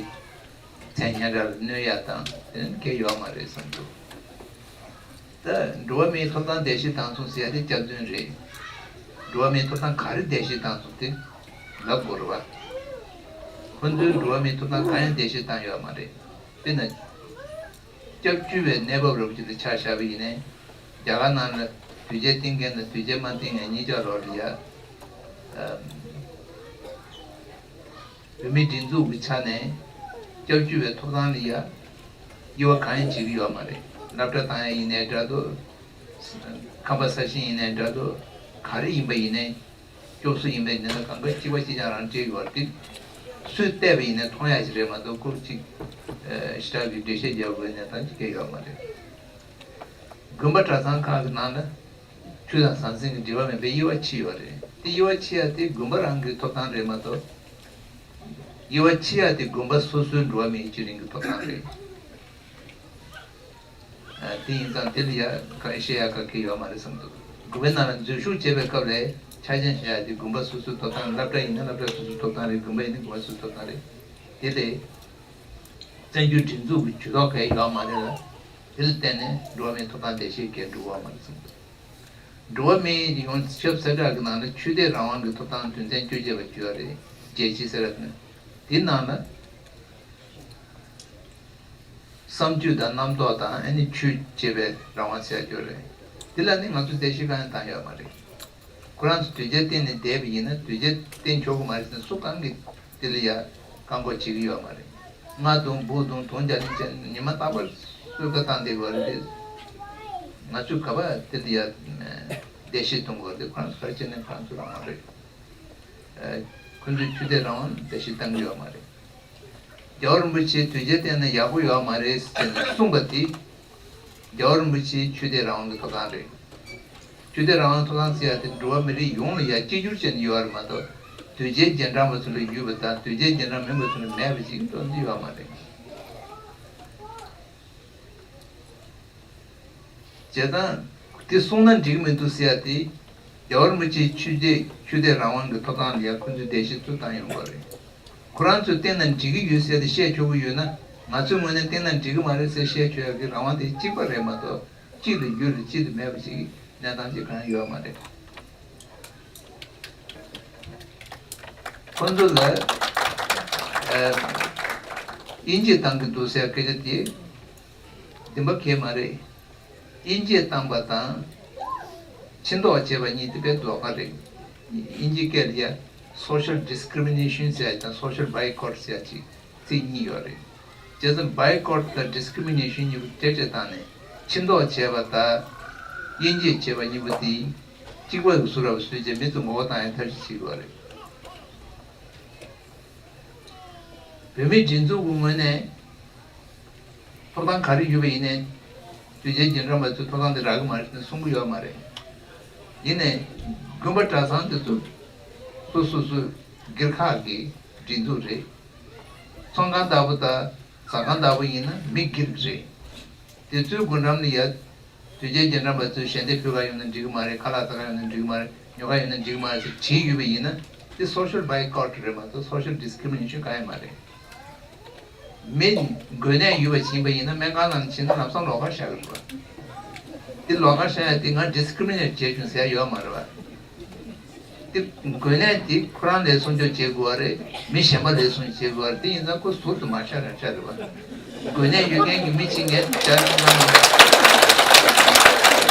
མཚན་སྙན་གྲགས་ལ་གནོད་ཡག་དང་དེ་ནི་གང་ཡང་ཡོད་མ་རེད་བསམ་འདུག་ད་འགྲོ་བ་མིའི་ཐོབ་ཐང་བརྡལ་བཤིག་བཏང་སོང་ཟེར་ཡ་དེ་སྐྱག་རྫུན་རེད། འགྲོ་བ་མིའི་ཐོབ་ཐང་ག་རེ་བརྡལ་བཤིག་བཏང་སོང་དེ་ལབ་དགོས་རེད་པ། ཁོ་ཚོས་འགྲོ་བ་མིའི་ཐོབ་ཐང་གང་ཡང་བརྡལ་བཤིག་བཏང་ཡོད་མ་རེད། དཔེར་ན། སྐྱབས་བཅོལ་བའི་གནས་བབ་རབ་ཅིག་ལ་ཆ་བཞག་པ་ཡིན་ནའི། རྒྱ་གར་ནང་ལ་དོལ་རྒྱལ་བསྟེན་མཁན་དང་དོལ་རྒྱལ་མ་བསྟེན་མཁན་གཉིས་ཆ་རོགས་ལ་ཡ། ཨ། བོད་མིའི་སྒྲིག་འཛུགས་ཀྱི་ཆ་ནས་སྐྱབས་བཅོལ་བའི་ཐོབ་ཐང་ལ་ཡ། དབྱེ་བ་གང་ཡང་བྱེད་ཀྱི་ཡོད་མ་རེད། སློབ་གྲྭ་བཏང་ཡ་ཡིན་ནའི་འདྲ་འདུག་ཁང་པ་ས་ཞིང་ཡིན་ནའི་འདྲ་འདུག་ག་རེ་ཡིན་པ་ཡིན་ནའི། སྐྱོབ་གསོ་ཡིན་པའི་ཉེན་ཁ་གང་ག་གཅིག་པ་གཅིག་རྐྱང་རང་འཕྲད་ཡོད་རེད། སུས་བལྟས་པ་ཡིན་ནའི་མཐོང་ཡག་ཞིག་རེད་མ་གཏོགས་ཁོ་གཅིག་ཨ། ཞེ་དྲག་གི་འགྲེལ་བཤད་རྒྱག་དགོས་གནས་སྟངས་ཅིག་གང་ཡང་ཡོད་མ་རེད། དགོན་པ་གྲྭ་ཚང་ཁག་གི་ནང་ལ་ཆོས་དང་ཟང་ཟིང་གི་འབྲེལ་བ་མེད་པའི་དབྱེ་བ་ཕྱེ་ཡོད་རེད། དེ་དབྱེ་བ་ཕྱེ་ཡག་དེ་དགོན་པ་རང་གི་ཐོབ་ཐང་རེད་མ་གཏོགས། དབྱེ་བ་ཕྱེ་ཡག་དེ་དགོན་པ་སོ་སོའི་འགྲོ་བ་མིའི་སྤྱི་རིང་གི་ཐོབ་ཐང་རེད། ཨ། དེ་ཡིན་ཙང་དེ་ལ་ཡ་ག་རེ་བཤད་ཡག་ག་གེ་ཡོད་མ་རེད་བསམ་འདུག་དགོན་པའི་ནང་ལ་འཛུལ་ཞུགས་བྱེད་པའི་སྐབས་ལ་ཆ་རྐྱེན་བཞག་ཡག་དེ་དགོན་པ་སོ་སོའི་ཐོབ་ཐང་། སློབ་གྲྭ་ཡིན་ན་སློབ་གྲྭ་སོ་སོའི་ཐོབ་ཐང་རེད། དགོན་པ་ཡིན་ན་དགོན་པ་སོ་སོའི་ཐོབ་ཐང་རེད། དེ་ལས་བཙན་བྱོལ་སྒྲིག་འཛུགས་ཀྱི་ཇུས་གཏོགས་གང་ཡང་ཡོད་མ་རེད་ལ། དེ་ལ་བརྟེན་ནས་འགྲོ་བ་མིའི་ཐོབ་ཐང་བརྡལ་བཤིག་གང་ཡང་འགྲོ་གི་ཡོད་མ་རེད་བསམ་འདུག་འགྲོ་བ་མིའི་ཡོངས་ཁྱབ་གསལ་བསྒྲགས་ཀྱི་ནང་ལ་ཆོས་དད་རང་དབང་གི་ཐོབ་ཐང་དོན་ཚན་བཅོ་བརྒྱད་པ་བརྗོད་ཡོད་རེད། རྒྱལ་སྤྱིའི་གསལ་བསྒྲགས་ནང་། དེའི་ནང་ལ། བསམ་སྤྱོད་དང་རྣམ་རྟོག་དང་ཨ་ནི་ཆོས་བྱེད་པའི་རང་དབང་ཟེར་ཡག་ཡོད་རེད། དེ་ལ་ནི་ང་ཚོས་བརྡལ་བཤིག་གང་ཡང་བཏང་ཡོད་མ་རེད། ཁོ་རང་ཚོ་དོལ་རྒྱལ་བསྟེན་ནས་བསྡད་པ་ཡིན་ན་དོལ་རྒྱལ་བསྟེན་ཆོག་གི་མ་རེད་ཟེར་ནས་སུ་གང་གིས་དེ་ལ་ཡ་བཀག་འགོག་བྱེད་ཀྱི་ཡོད་མ་རེད། རྔ་བརྡུང་འབུ་བརྡུང་དུང་རྒྱ་ལིང་བྱས་ནས་ཉི་མ་རྟག་པར་གསོལ་ཁ་བཏང་བསྡད་དགོས་རེད། ང་ཚོས་ག་པར་དེ་ལ་ཡ་བརྡལ་བཤིག་གཏོང་དགོས་རེད། ཁོ་རང་ཚོ་ག་རེ་བྱས་ནས་ཁོ་རང་ཚོ་རང་དབང་རེད། ཨ། ཁོ་ཚོས་ཆོས་དད་རང་དབང་བརྡལ་བཤིག་བཏང་གི་ཡོད་མ་རེད། རྒྱལ་བ་རིན་པོ་ཆེས་དོལ་རྒྱལ་བསྟེན་ན་ཡག་པོ་ཡོད་མ་རེད་ཟེར་ནས་གསུངས་པ་དེ། རྒྱལ་བ་རིན་པོ་ཆེའི་ཆོས་དད་རང་དབང་གི་ཐོབ་ཐང་རེད། ཆོས་དད་རང་དབང་ཐོབ་ཐང་ཟེར་ཡག་དེ་འགྲོ་བ་མི་རིགས་ཡོངས་ལ་ཡ་གཅིག་གྱུར་བྱས་ནས་ཡོད་རེད་མ་གཏོགས། དོལ་རྒྱལ་རྗེས་འབྲང་པ་ཚོ་ལ་ཡོད་པ་དང་དོལ་རྒྱལ་རྗེས་འབྲང་མིན་པ་ཚོ་ལ་མེད་པ་ཞིག་འདྲ་བོ་ཅིག་ཡོད་མ་རེད། བྱས་ཙང་། དེ་གསུངས་ན་འགྲིག་གི་མི་འདུག་ཟེར་ཡག་དེ། རྒྱལ་བ་རིན་པོ་ཆེའི་ཆོས་དད་ཆོས་དད་རང་དབང་གི་ཐོབ་ཐང་ལ་ཡ་ཁོ་ཚོས་བརྡལ་བཤིག་ཚུར་བཏང་ཡོང་གི་རེད། ཁོ་རང་ཚོས་བསྟེན་ན་འགྲིག་གི་ཡོད་ཟེར་ཏེ་བཤད་ཆོག་གི་ཡོད་ན། ང་ཚོའི་ངོས་ནས་བསྟེན་ན་འགྲིག་གི་མ་རེད་ཟེར་བཤད་ཆོག་ཡག་གི་རང་དབང་དེ་གཅིག་པ་རེད་མ་གཏོགས། གཅིག་ལ་ཡོད་རེད་གཅིག་ལ་མེད་པ་ཞིག་གནས་སྟངས་ཅིག་གང་ཡང་ཡོད་མ་རེད། ཁོ་ཚོ་ལ། ཨ། དབྱེ་འབྱེད་བཏང་གི་འདུག་ཟེར་སྐད་ཆ་དེ། བདེན་པ་གང་ཡང་མ་རེད། དབྱེ་འབྱེད་བཏང་པ་དང་། ཕྱིར་ལྡོག་བྱས་པ་གཉིས་དེ་དཔེ་རྫོགས་ཁ་རེད། དབྱིན་ཇིའི་སྐད་ལ་ཡ་social discrimination ཟེར་ཡ་དང་social boycott ཟེར་ཡ་ཅིག་ཚིག་གཉིས་ཡོད་རེད། བྱས་ཙང་boycott དང་discrimination གཉིས་པོ་ཕྱེ་བྲལ་བཏང་ནས་ཕྱིར་ལྡོག་བྱས་པ་དང་། དབྱེ་འབྱེད་བྱས་པ་གཉིས་པོ་དེ་གཅིག་པ་གི་བཟོ་འདྲ་བ་བཟོས་རྗེས་མི་ཚོ་ངོ་རྒོལ་བཏང་ཡ་ཐབས་ཤེས་བྱེད་དགོས་རེད། བོད་མིའི་སྒྲིག་འཛུགས་ཀྱི་ངོས་ནས་ཐོབ་ཐང་ག་རེ་ཡོད་པ་ཡིན་ནའི། དོལ་རྒྱལ་རྗེས་འབྲང་པ་ཚོས་ཐོབ་ཐང་དེ་རག་གི་མ་རེད་ཟེར་ནས་གསུང་གི་ཡོད་མ་རེད། ཡིན་ནའི། དགོན་པ་གྲྭ་ཚང་དེ་ཚོ་ སོ་སོ་སོའི་སྒེར་ཁག་གི་སྒྲིག་འཛུགས་རེད། ཚོང་ཁང་ལྟ་བུ་དང་ཟ་ཁང་ལྟ་བུ་ཡིན་ན་མི་སྒེར་གྱི་རེད། དེ་ཚོའི་སྒོ་འགྲམ་ལ་ཡ། དོལ་རྒྱལ་རྗེས་འབྲང་པ་ཚོས་ཞལ་འདེབས་ཕུལ་ག་ཡོང་ན་འགྲིག་གི་མ་རེད། ཁ་ལག་ཟ་ག་ཡོང་ན་འགྲིག་གི་མ་རེད། ཉོ་ག་ཡོང་ན་འགྲིག་གི་མ་རེད་ཟེར་བྲིས་ཡོད་པ་ཡིན་ན། དེ་social boycott རེད་མ་གཏོགས་social discrimination གང་ཡང་མ་རེད། མི་འགོས་ནད་ཡོད་པ་ཕྱིན་པ་ཡིན་ན་སྨན་ཁང་ནང་ཕྱིན་ན་ལམ་སང་ལོགས་ཀར་བཞག་གི་རེད་པ། དེ་ལོགས་ཀར་བཞག་ཡ་དེ་ང་discriminate བྱས་བྱུང་ཟེར་ཡ་ཡོད་མ་རེད་པ། དེ་འགོས་ནད་དེ་ཁོ་རང་ལ་སྲུང་སྐྱོབ་བྱེད་དགོས་པ་རེད། མི་གཞན་པ་ལ་སྲུང་སྐྱོབ་བྱེད་དགོས་པ་རེད། དེ་ཡིན་ཙང་ཁོ་ཟུར་དུ་མ་བཞག་ན་འདྲ་རེད་པ། འགོས་ནད་ཡོད་མཁན་གྱི་མི་གཅིག་ངས་བྱ་རུང་ང་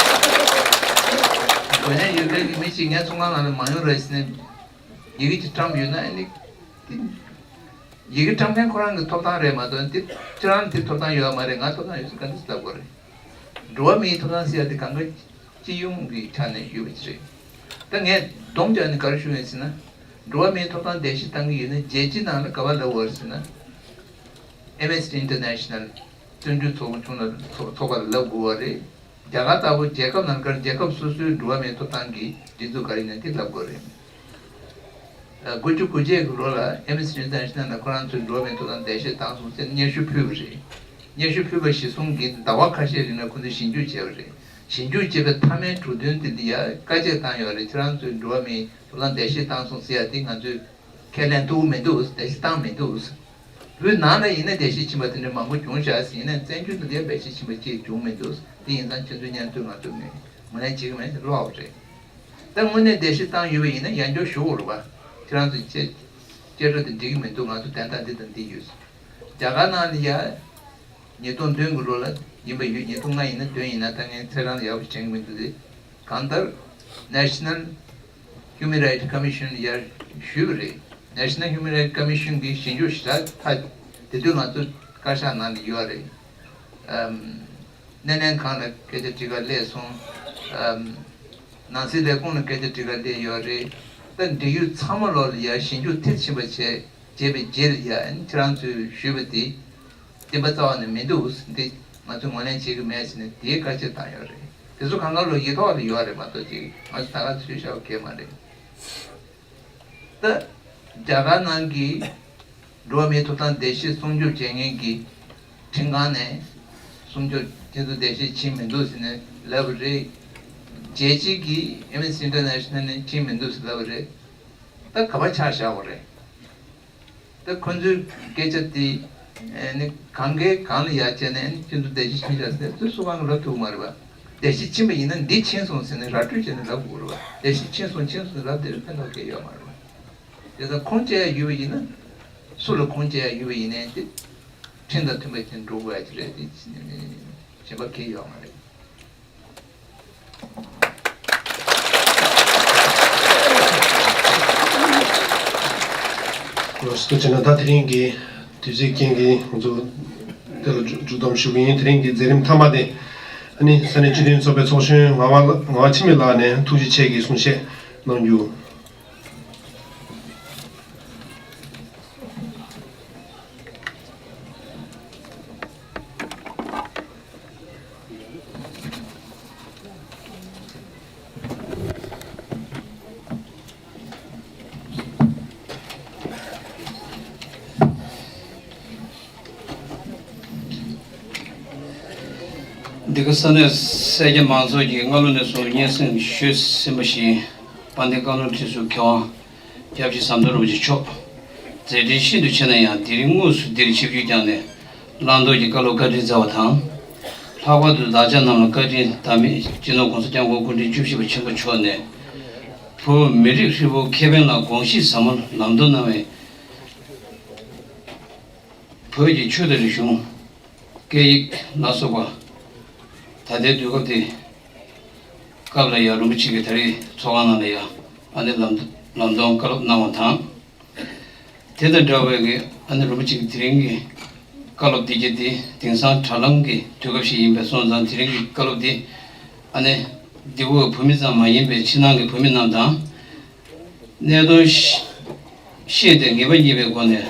འགོས་ནད་ཡོད་མཁན་གྱི་མི་གཅིག་ངའི་ཚོང་ཁང་ནང་ལ་མ་ཡོང་རོགས་ཟེར་ནས་ཡི་གེ་གཅིག་བཀྲམ་ཡོད་ན། ཨ་ནི་དེ་ཡི་གེ་བཀྲམ་མཁན་ཁོ་རང་གི་ཐོབ་ཐང་རེད་མ་གཏོགས། དེ་ཁྱེད་རང་དེ་ཐོབ་ཐང་ཡོད་མ་རེད། ང་ཐོབ་ཐང་ཡོད་ཟེར་ག་འདྲ་ལབ་དགོས་རེད། འགྲོ་བ་མིའི་ཐོབ་ཐང་ཟེར་ཡ་དེ་གང་ག་སྤྱི་ཡོངས་ཀྱི་ཆ་ནས་ཡོད་པ་ཅིག་རེད། ད་ངས་སྡོམ་རྒྱག་ནས་ག་རེ་ཞུ་ཡིན་ཟེར་ན། འགྲོ་བ་མིའི་ཐོབ་ཐང་འགྲེལ་བཤད་བཏང་གི་ཡོད་ན་རྒྱལ་སྤྱིའི་ནང་ལ་ག་པར་ལབ་དགོས་རེད་ཟེར་ན། Amnesty International བཙོན་འཇུག་ཚོགས་ཆུང་ལ་ཚོགས་ཚོགས་པ་ལ་ལབ་དགོས་པ་རེད། རྒྱ་གར་ལྟ་བུ་རྒྱལ་ཁབ་ནང་ལ་རྒྱལ་ཁབ་སོ་སོའི་འགྲོ་བ་མིའི་ཐོབ་ཐང་གི་སྒྲིག་འཛུགས་ག་རེ་ཡིན་ན་དེ་ལབ་དགོས་རེད། དགུ་བཅུ་གོ་གཅིག་གི་ལོ་ལ་Amnesty International ལ་ཁོ་རང་ཚོས་འགྲོ་བ་མིའི་ཐོབ་ཐང་འགྲེལ་བཤད་བཏང་སོང་ཟེར་སྙན་ཞུ་ཕུལ་བ་རེད། སྙན་ཞུ་ཕུལ་བ་གཞིར་བཟུང་གིས་ཟླ་བ་ཁ་ཤས་རིང་ལ་ཁོ་ཚོས་ཞིབ་འཇུག་བྱས་པ་རེད། ཞིབ་འཇུག་བྱས་པའི་མཐའ་མའི་གྲོས་མཐུན་དེ་ལ་ཡ་བཀའ་བཅད་བཏང་ཡོད་རེད། ཁྱེད་རང་ཚོས་འགྲོ་བ་མིའི་ཐོབ་ཐང་འགྲེལ་བཤད་བཏང་སོང་ཟེར་ཡ་དེ་ང་ཚོས་ཁས་ལེན་ཐུབ་མི་འདུག་འགྲེལ་བཤད་བཏང་མི་འདུག་བོད་ནང་ལ་ཡིན་ན་འགྲེལ་བཤད་ཕྱིན་པ་དེ་འདྲ་མང་པོ་བྱུང་བཞག་ཟེར། ཡིན་ནའི་བཙན་བྱོལ་དུ་འགྲེལ་བཤད་ཕྱིན་པ་ཅིག་བྱུང་མི་འདུག་དེ་ཡིན་ཙང་ཁྱེད་ཚོའི་སྙན་ཐོ་ང་ཚོས་ངོས་ལེན་བྱེད་ཀྱི་མེད་ཟེར་ཀློག་པ་རེད། ད་དངོས་གནས་འགྲེལ་བཤད་བཏང་ཡོད་པ་ཡིན་ན་ཡང་བསྐྱར་ཞུ་དགོས་རེད་པ། ཁྱེད་རང་ཚོས་བཅད་བཅད་ཁྲ་དེ་འགྲིག་གི་མི་འདུག་ང་ཚོ་དན་རྟགས་འདི་དང་འདི་ཡོད། རྒྱ་གར་ནང་ལ་ཡ། ཉིས་སྟོང་བདུན་གྱི་ལོ་ལ་ཡིན་པ་ཡོད། ཉིས་སྟོང་ལྔ་ཡིན་ན་བདུན་ཡིན་ན་ད་ངས་ཚེས་གྲངས་ཡག་པོ་དྲན་གྱི་མི་འདུག་དེ་གང་ལྟར་National Human Rights Commission ཡར་ཞུས་པ་རེད། National Human Rights Commission གིས་ཞིབ་འཇུག་ཞེ་དྲག་ཕ་དེ་དུས་ང་ཚོ་བཀའ་ཤག་ནང་ལ་ཡོད་རེད། ཨམ། སྣེ་ལེན་ཁང་ལ་སྐད་ཆ་དྲི་ག་སླེབས་སོང་། ཨམ། ནང་སྲིད་ལས་ཁུངས་ལ་སྐད་ཆ་དྲི་ག་སླེབས་ཡོད་རེད། ད་འབྲེལ་ཡོད་ཚང་མ་ལོག་ལ་ཡར་ཞིབ་འཇུག་མཐིལ་ཕྱིན་པ་བྱས་བྱས་པའི་རྗེས་ལ་ཡ་ཁྱེད་རང་ཚོས་ཞུས་པ་དེ། བདེན་པ་རྩ་བ་ནས་མི་འདུག་འདི་ང་ཚོས་ངོས་ལེན་བྱེད་ཀྱི་མེད་ཟེར་ནས་དེའི་བཀའ་ཆད་བཏང་ཡོད་རེད། དེ་ཚོ་གང་ག་ལོ་ཡིག་ཐོག་ལ་ཡོད་རེད་མ་གཏོགས་ཅིག་ང་ཚོ་ད་ག་ཚོད་བཤད་པ་གལ་མ་རེད། ད་རྒྱ་གར་ནང་གི་འགྲོ་བ་མིའི་ཐོབ་ཐང་འགྲེལ་བཤད་སྲུང་སྐྱོབ་བྱེད་མཁན་གྱི་ཁྲིམས་ཁང་ནས་སྲུང་སྐྱོབ་ཁྱེད་ཚོ་འགྲེལ་བཤད་ཕྱིན་མི་འདུག་ཟེར་ནས་ལབ་པ་རེད། རྒྱལ་སྤྱི་གི་Amnesty International ནས་ཕྱིན་མི་འདུག་ཟེར་ལབ་པ་རེད། ད་ག་པར་ཆ་བཞག་པ་རེད། ད་ཁོ་ཚོའི་སྐད་ཆ་དེ་ཨེ་ནི་གང་གའི་གང་ལ་ཡར་བྱས་ནས་ཨེ་ནི་ཁྱེད་ཚོ་འགྲེལ་བཤད་ཕྱིན་བཞག་ཟེར་ཚོས་སུ་གང་གིས་ལབ་ཐུབ་ཀྱི་མ་རེད་པ། འགྲེལ་བཤད་ཕྱིན་པ་ཡིན་ན་འདི་ཕྱིན་སོང་ཟེར་ནས་ར་སྤྲོད་བྱས་ནས་ལབ་དགོས་རེད་པ། འགྲེལ་བཤད་ཕྱིན་སོང་ཕྱིན་སོང་ལབ་དེ་ཕན་ཐོགས་གང་ཡང་ཡོད་མ་རེད་པ། དེ་ཚོ་ཁུངས་སྐྱེལ་ཡ་ཡོད་པ་ཡིན་ན། སུ་ལ་ཁུངས་སྐྱེལ་ཡ་ཡོད་པ་ཡིན་ནའི་དེ་ཁྲིམས་དང་མཐུན་པ་ཅིག་འགྲོ་དགོས་ཡ་ཅིག་རེད། དེ་གཞན་པ་གང་ཡང་ཡོད་མ་རེད། ལགས་སོ། བྱས་ན་ད་དེ་རིང་གི་དུས་ཚོད་རྐྱེན་གྱིས་ང་ཚོ་འདི་ལ་མཇུག་མཇུག་བསྡོམས་ཞུ་གི་ཡིན། དེ་རིང་གི་མཛད་རིམ་མཐའ་མ་དེ་ཨ་ནི་ས་གནས་སྤྱི་མཐུན་ཚོགས་པའི་ཚོགས་གཞོན་ངག་དབང་ངག་དབང་འཆི་མེད་ལགས་ནས་ཐུགས་རྗེ་ཆེ་གི་གསུང་བཤད་གནང་རྒྱུ། འདི་ག་ས་གནས་སེར་སྐྱ་མང་ཚོགས་ཀྱིས་སྔ་ལོ་ནས་བཟུང་སྙན་སེང་ཞུས་ཟིན་པ་བཞིན། དཔལ་ལྡན་བཀའ་བློན་ཁྲི་ཟུར་མཁས་དབང་སྐྱབས་རྗེ་ཟམ་གདོང་རིན་པོ་ཆེ་མཆོག་མཛད་འཕྲིན་ཤིན་ཏུ་ཆེ་ན་ཡང་དེ་རིང་དངོས་སུ་འདིར་ཆིབས་བསྒྱུར་བསྐྱངས་ནས་བླང་དོར་གྱི་བཀའ་སློབ་བཀའ་དྲིན་སྩལ་བ་དང་། ལྷག་པར་དུ་བདག་ཅག་རྣམས་ལ་བཀའ་དྲིན་བདག་མེད་སྤྱི་ནོར་༸གོང་ས་༸སྐྱབས་མགོན་སྐུ་ཕྲེང་བཅུ་བཞི་པ་ཆེན་པོ་མཆོག་ནས། བོད་མི་རིགས་ཧྲིལ་པོ་ཁེ་ཕན་ལ་དགོངས་གཞི་ཟབ་མོ་ལམ་སྟོན་གནང་བའི་བོད་ཀྱི་ཆོས་དང་རིག་གཞུང་། སྐད་ཡིག་ལ་སོགས་པ། ད་ལྟའི་དུས་སྐབས་དེ་སྐབས་ལ་ཡང་རིན་པོ་ཆེ་གིས་ད་རེས་ཚོགས་ཁང་ནང་ལ་ཡང་ཨ་ནི་ལམ་ལམ་སྟོན་བཀའ་སློབ་གནང་བ་དང་། དེ་དང་འདྲ་བའི་གི་ཨ་ནི་རིན་པོ་ཆེ་གིས་དེ་རིང་གི་བཀའ་སློབ་འདི་གྱད་དེ་དེང་སང་དྲ་ལམ་གྱི་དུས་སྐབས་ཤིག་ཡིན་པས་སོང་ཙང་དེ་རིང་གི་བཀའ་སློབ་འདི་ཨ་ནི་འདི་བོད་བོད་མི་ཙམ་མ་ཡིན་པའི་ཕྱི་ནང་གི་བོད་མི་རྣམས་དང་། གནད་དོན་ཤ་ཤེས་ཏེ་ངེས་པ་རྙེད་པའི་སྒོ་ནས་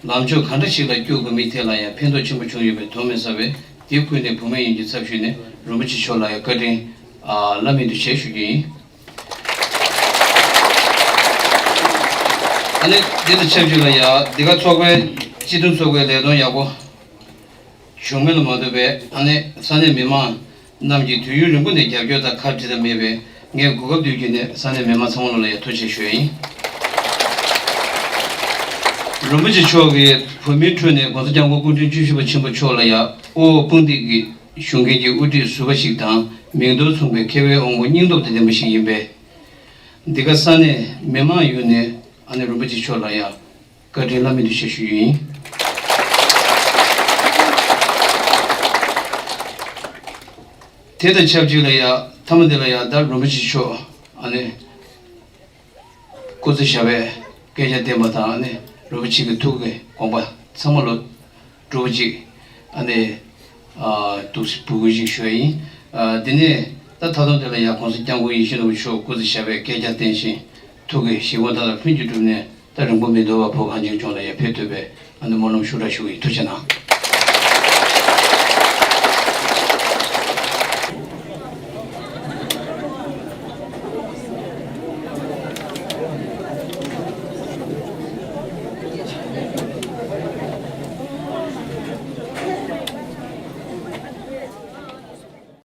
ལམ་ཕྱོགས་ག་འདྲ་ཞིག་ལ་བསྐྱོད་དགོས་མིན་ཐད་ལ་ཡང་ཕན་ཐོགས་ཆེན་པོ་བྱུང་ཡོད་པའི་དོན་མི་ཟ་བས། དེ་ཀུན་ནས་བུ་མོ་ཡིན་གྱི་ཚབ་ཞུས་ནས་རིན་པོ་ཆེ་མཆོག་ལ་ཡང་བཀའ་དྲིན་ཨ་བླ་མེད་དུ་ཆེ་ཞུ་རྒྱུ་ཡིན། ཨ་ནི་འདི་དང་ཆབས་ཅིག་ལ་ཡ་འདི་ག་ཚོགས་པའི་སྤྱི་མཐུན་ཚོགས་པའི་ལས་དོན་ཡག་པོ་བྱུང་མིན་ལ་མ་ལྟོས་པའི་ཨ་ནི་ས་གནས་མི་མང་རྣམས་ཀྱིས་དུས་ཡུན་རིང་པོ་ནས་རྒྱབ་སྐྱོར་དང་ཁ་བྲལ་དུ་མེད་པས། ངས་གོ་སྐབས་འདི་བརྒྱུད་ནས་ས་གནས་མི་མང་ཚང་མ་ལ་ཡང་ཐུགས་རྗེ་ཆེ་ཞུ་ཡ་ཡིན། རིན་པོ་ཆེ་མཆོག་གིས་བོད་མིའི་ཁྲོད་ནས་༸གོང་ས་༸སྐྱབས་མགོན་སྐུ་ཕྲེང་བཅུ་བཞི་པ་ཆེན་པོ་མཆོག་ལ་ཡང་དབུ་འོག་དཔུང་སྡེ་གི་ཞུགས་མཁན་གྱི་དབུ་ཁྲིད་ཟུར་པ་ཞིག་དང་མིང་དོན་མཚུངས་པའི་མཁས་པའི་དབང་པོ་སྙིང་སྟོབས་དང་ལྡན་པ་ཞིག་ཡིན་པས། འདི་ག་ས་གནས་མི་མང་ཡོངས་ནས་ཨ་ནེ་རིན་པོ་ཆེ་མཆོག་ལ་ཡང་བཀའ་དྲིན་བླ་མེད་དུ་ཞེས་ཞུ་རྒྱུ་ཡིན། དེ་དང་ཆབས་ཅིག་ལ་ཡང་མཐའ་མ་འདི་ལ་ཡང་ད་རིན་པོ་ཆེ་མཆོག་ཨ་ནེ་སྐུ་ཚེ་ཞབས་པད་བསྐལ་བརྒྱར་བརྟན་པ་དང་ཨ་ནེ་རིན་པོ་ཆེ་གི་ཐུགས་ཀྱི་དགོངས་པ་ཚང་མ་ལོ་འགྲུབ་པ་ཅིག་ཨ་ནེ་ཨ་འདུག་སེ་འབོད་སྐུལ་ཞིག་ཞུ་ཡ་ཡིན། ཨ་འདི་ནས་ད་ད་དུང་དེ་ལ་ཡང་༸གོང་ས་༸སྐྱབས་མགོན་ཡིད་བཞིན་ནོར་བུ་མཆོག་སྐུ་ཚེ་ཞབས་པད་བསྐལ་བརྒྱར་བརྟན་ཞིང་ཐུགས་ཀྱི་བཞེད་དགོངས་མཐའ་དག་ལྷུན་གྱིས་གྲུབ་ནས་ད་རིང་པོ་མི་ཐོགས་པར་བོད་གངས་ཅན་ལྗོངས་ལ་ཡར་ཕེབས་ཐུབ་པའི་ཨ་ནི་སྨོན་ལམ་ཤུགས་དྲག་ཞུ་གི་ཡིན། ཐུགས་རྗེ་གནང་།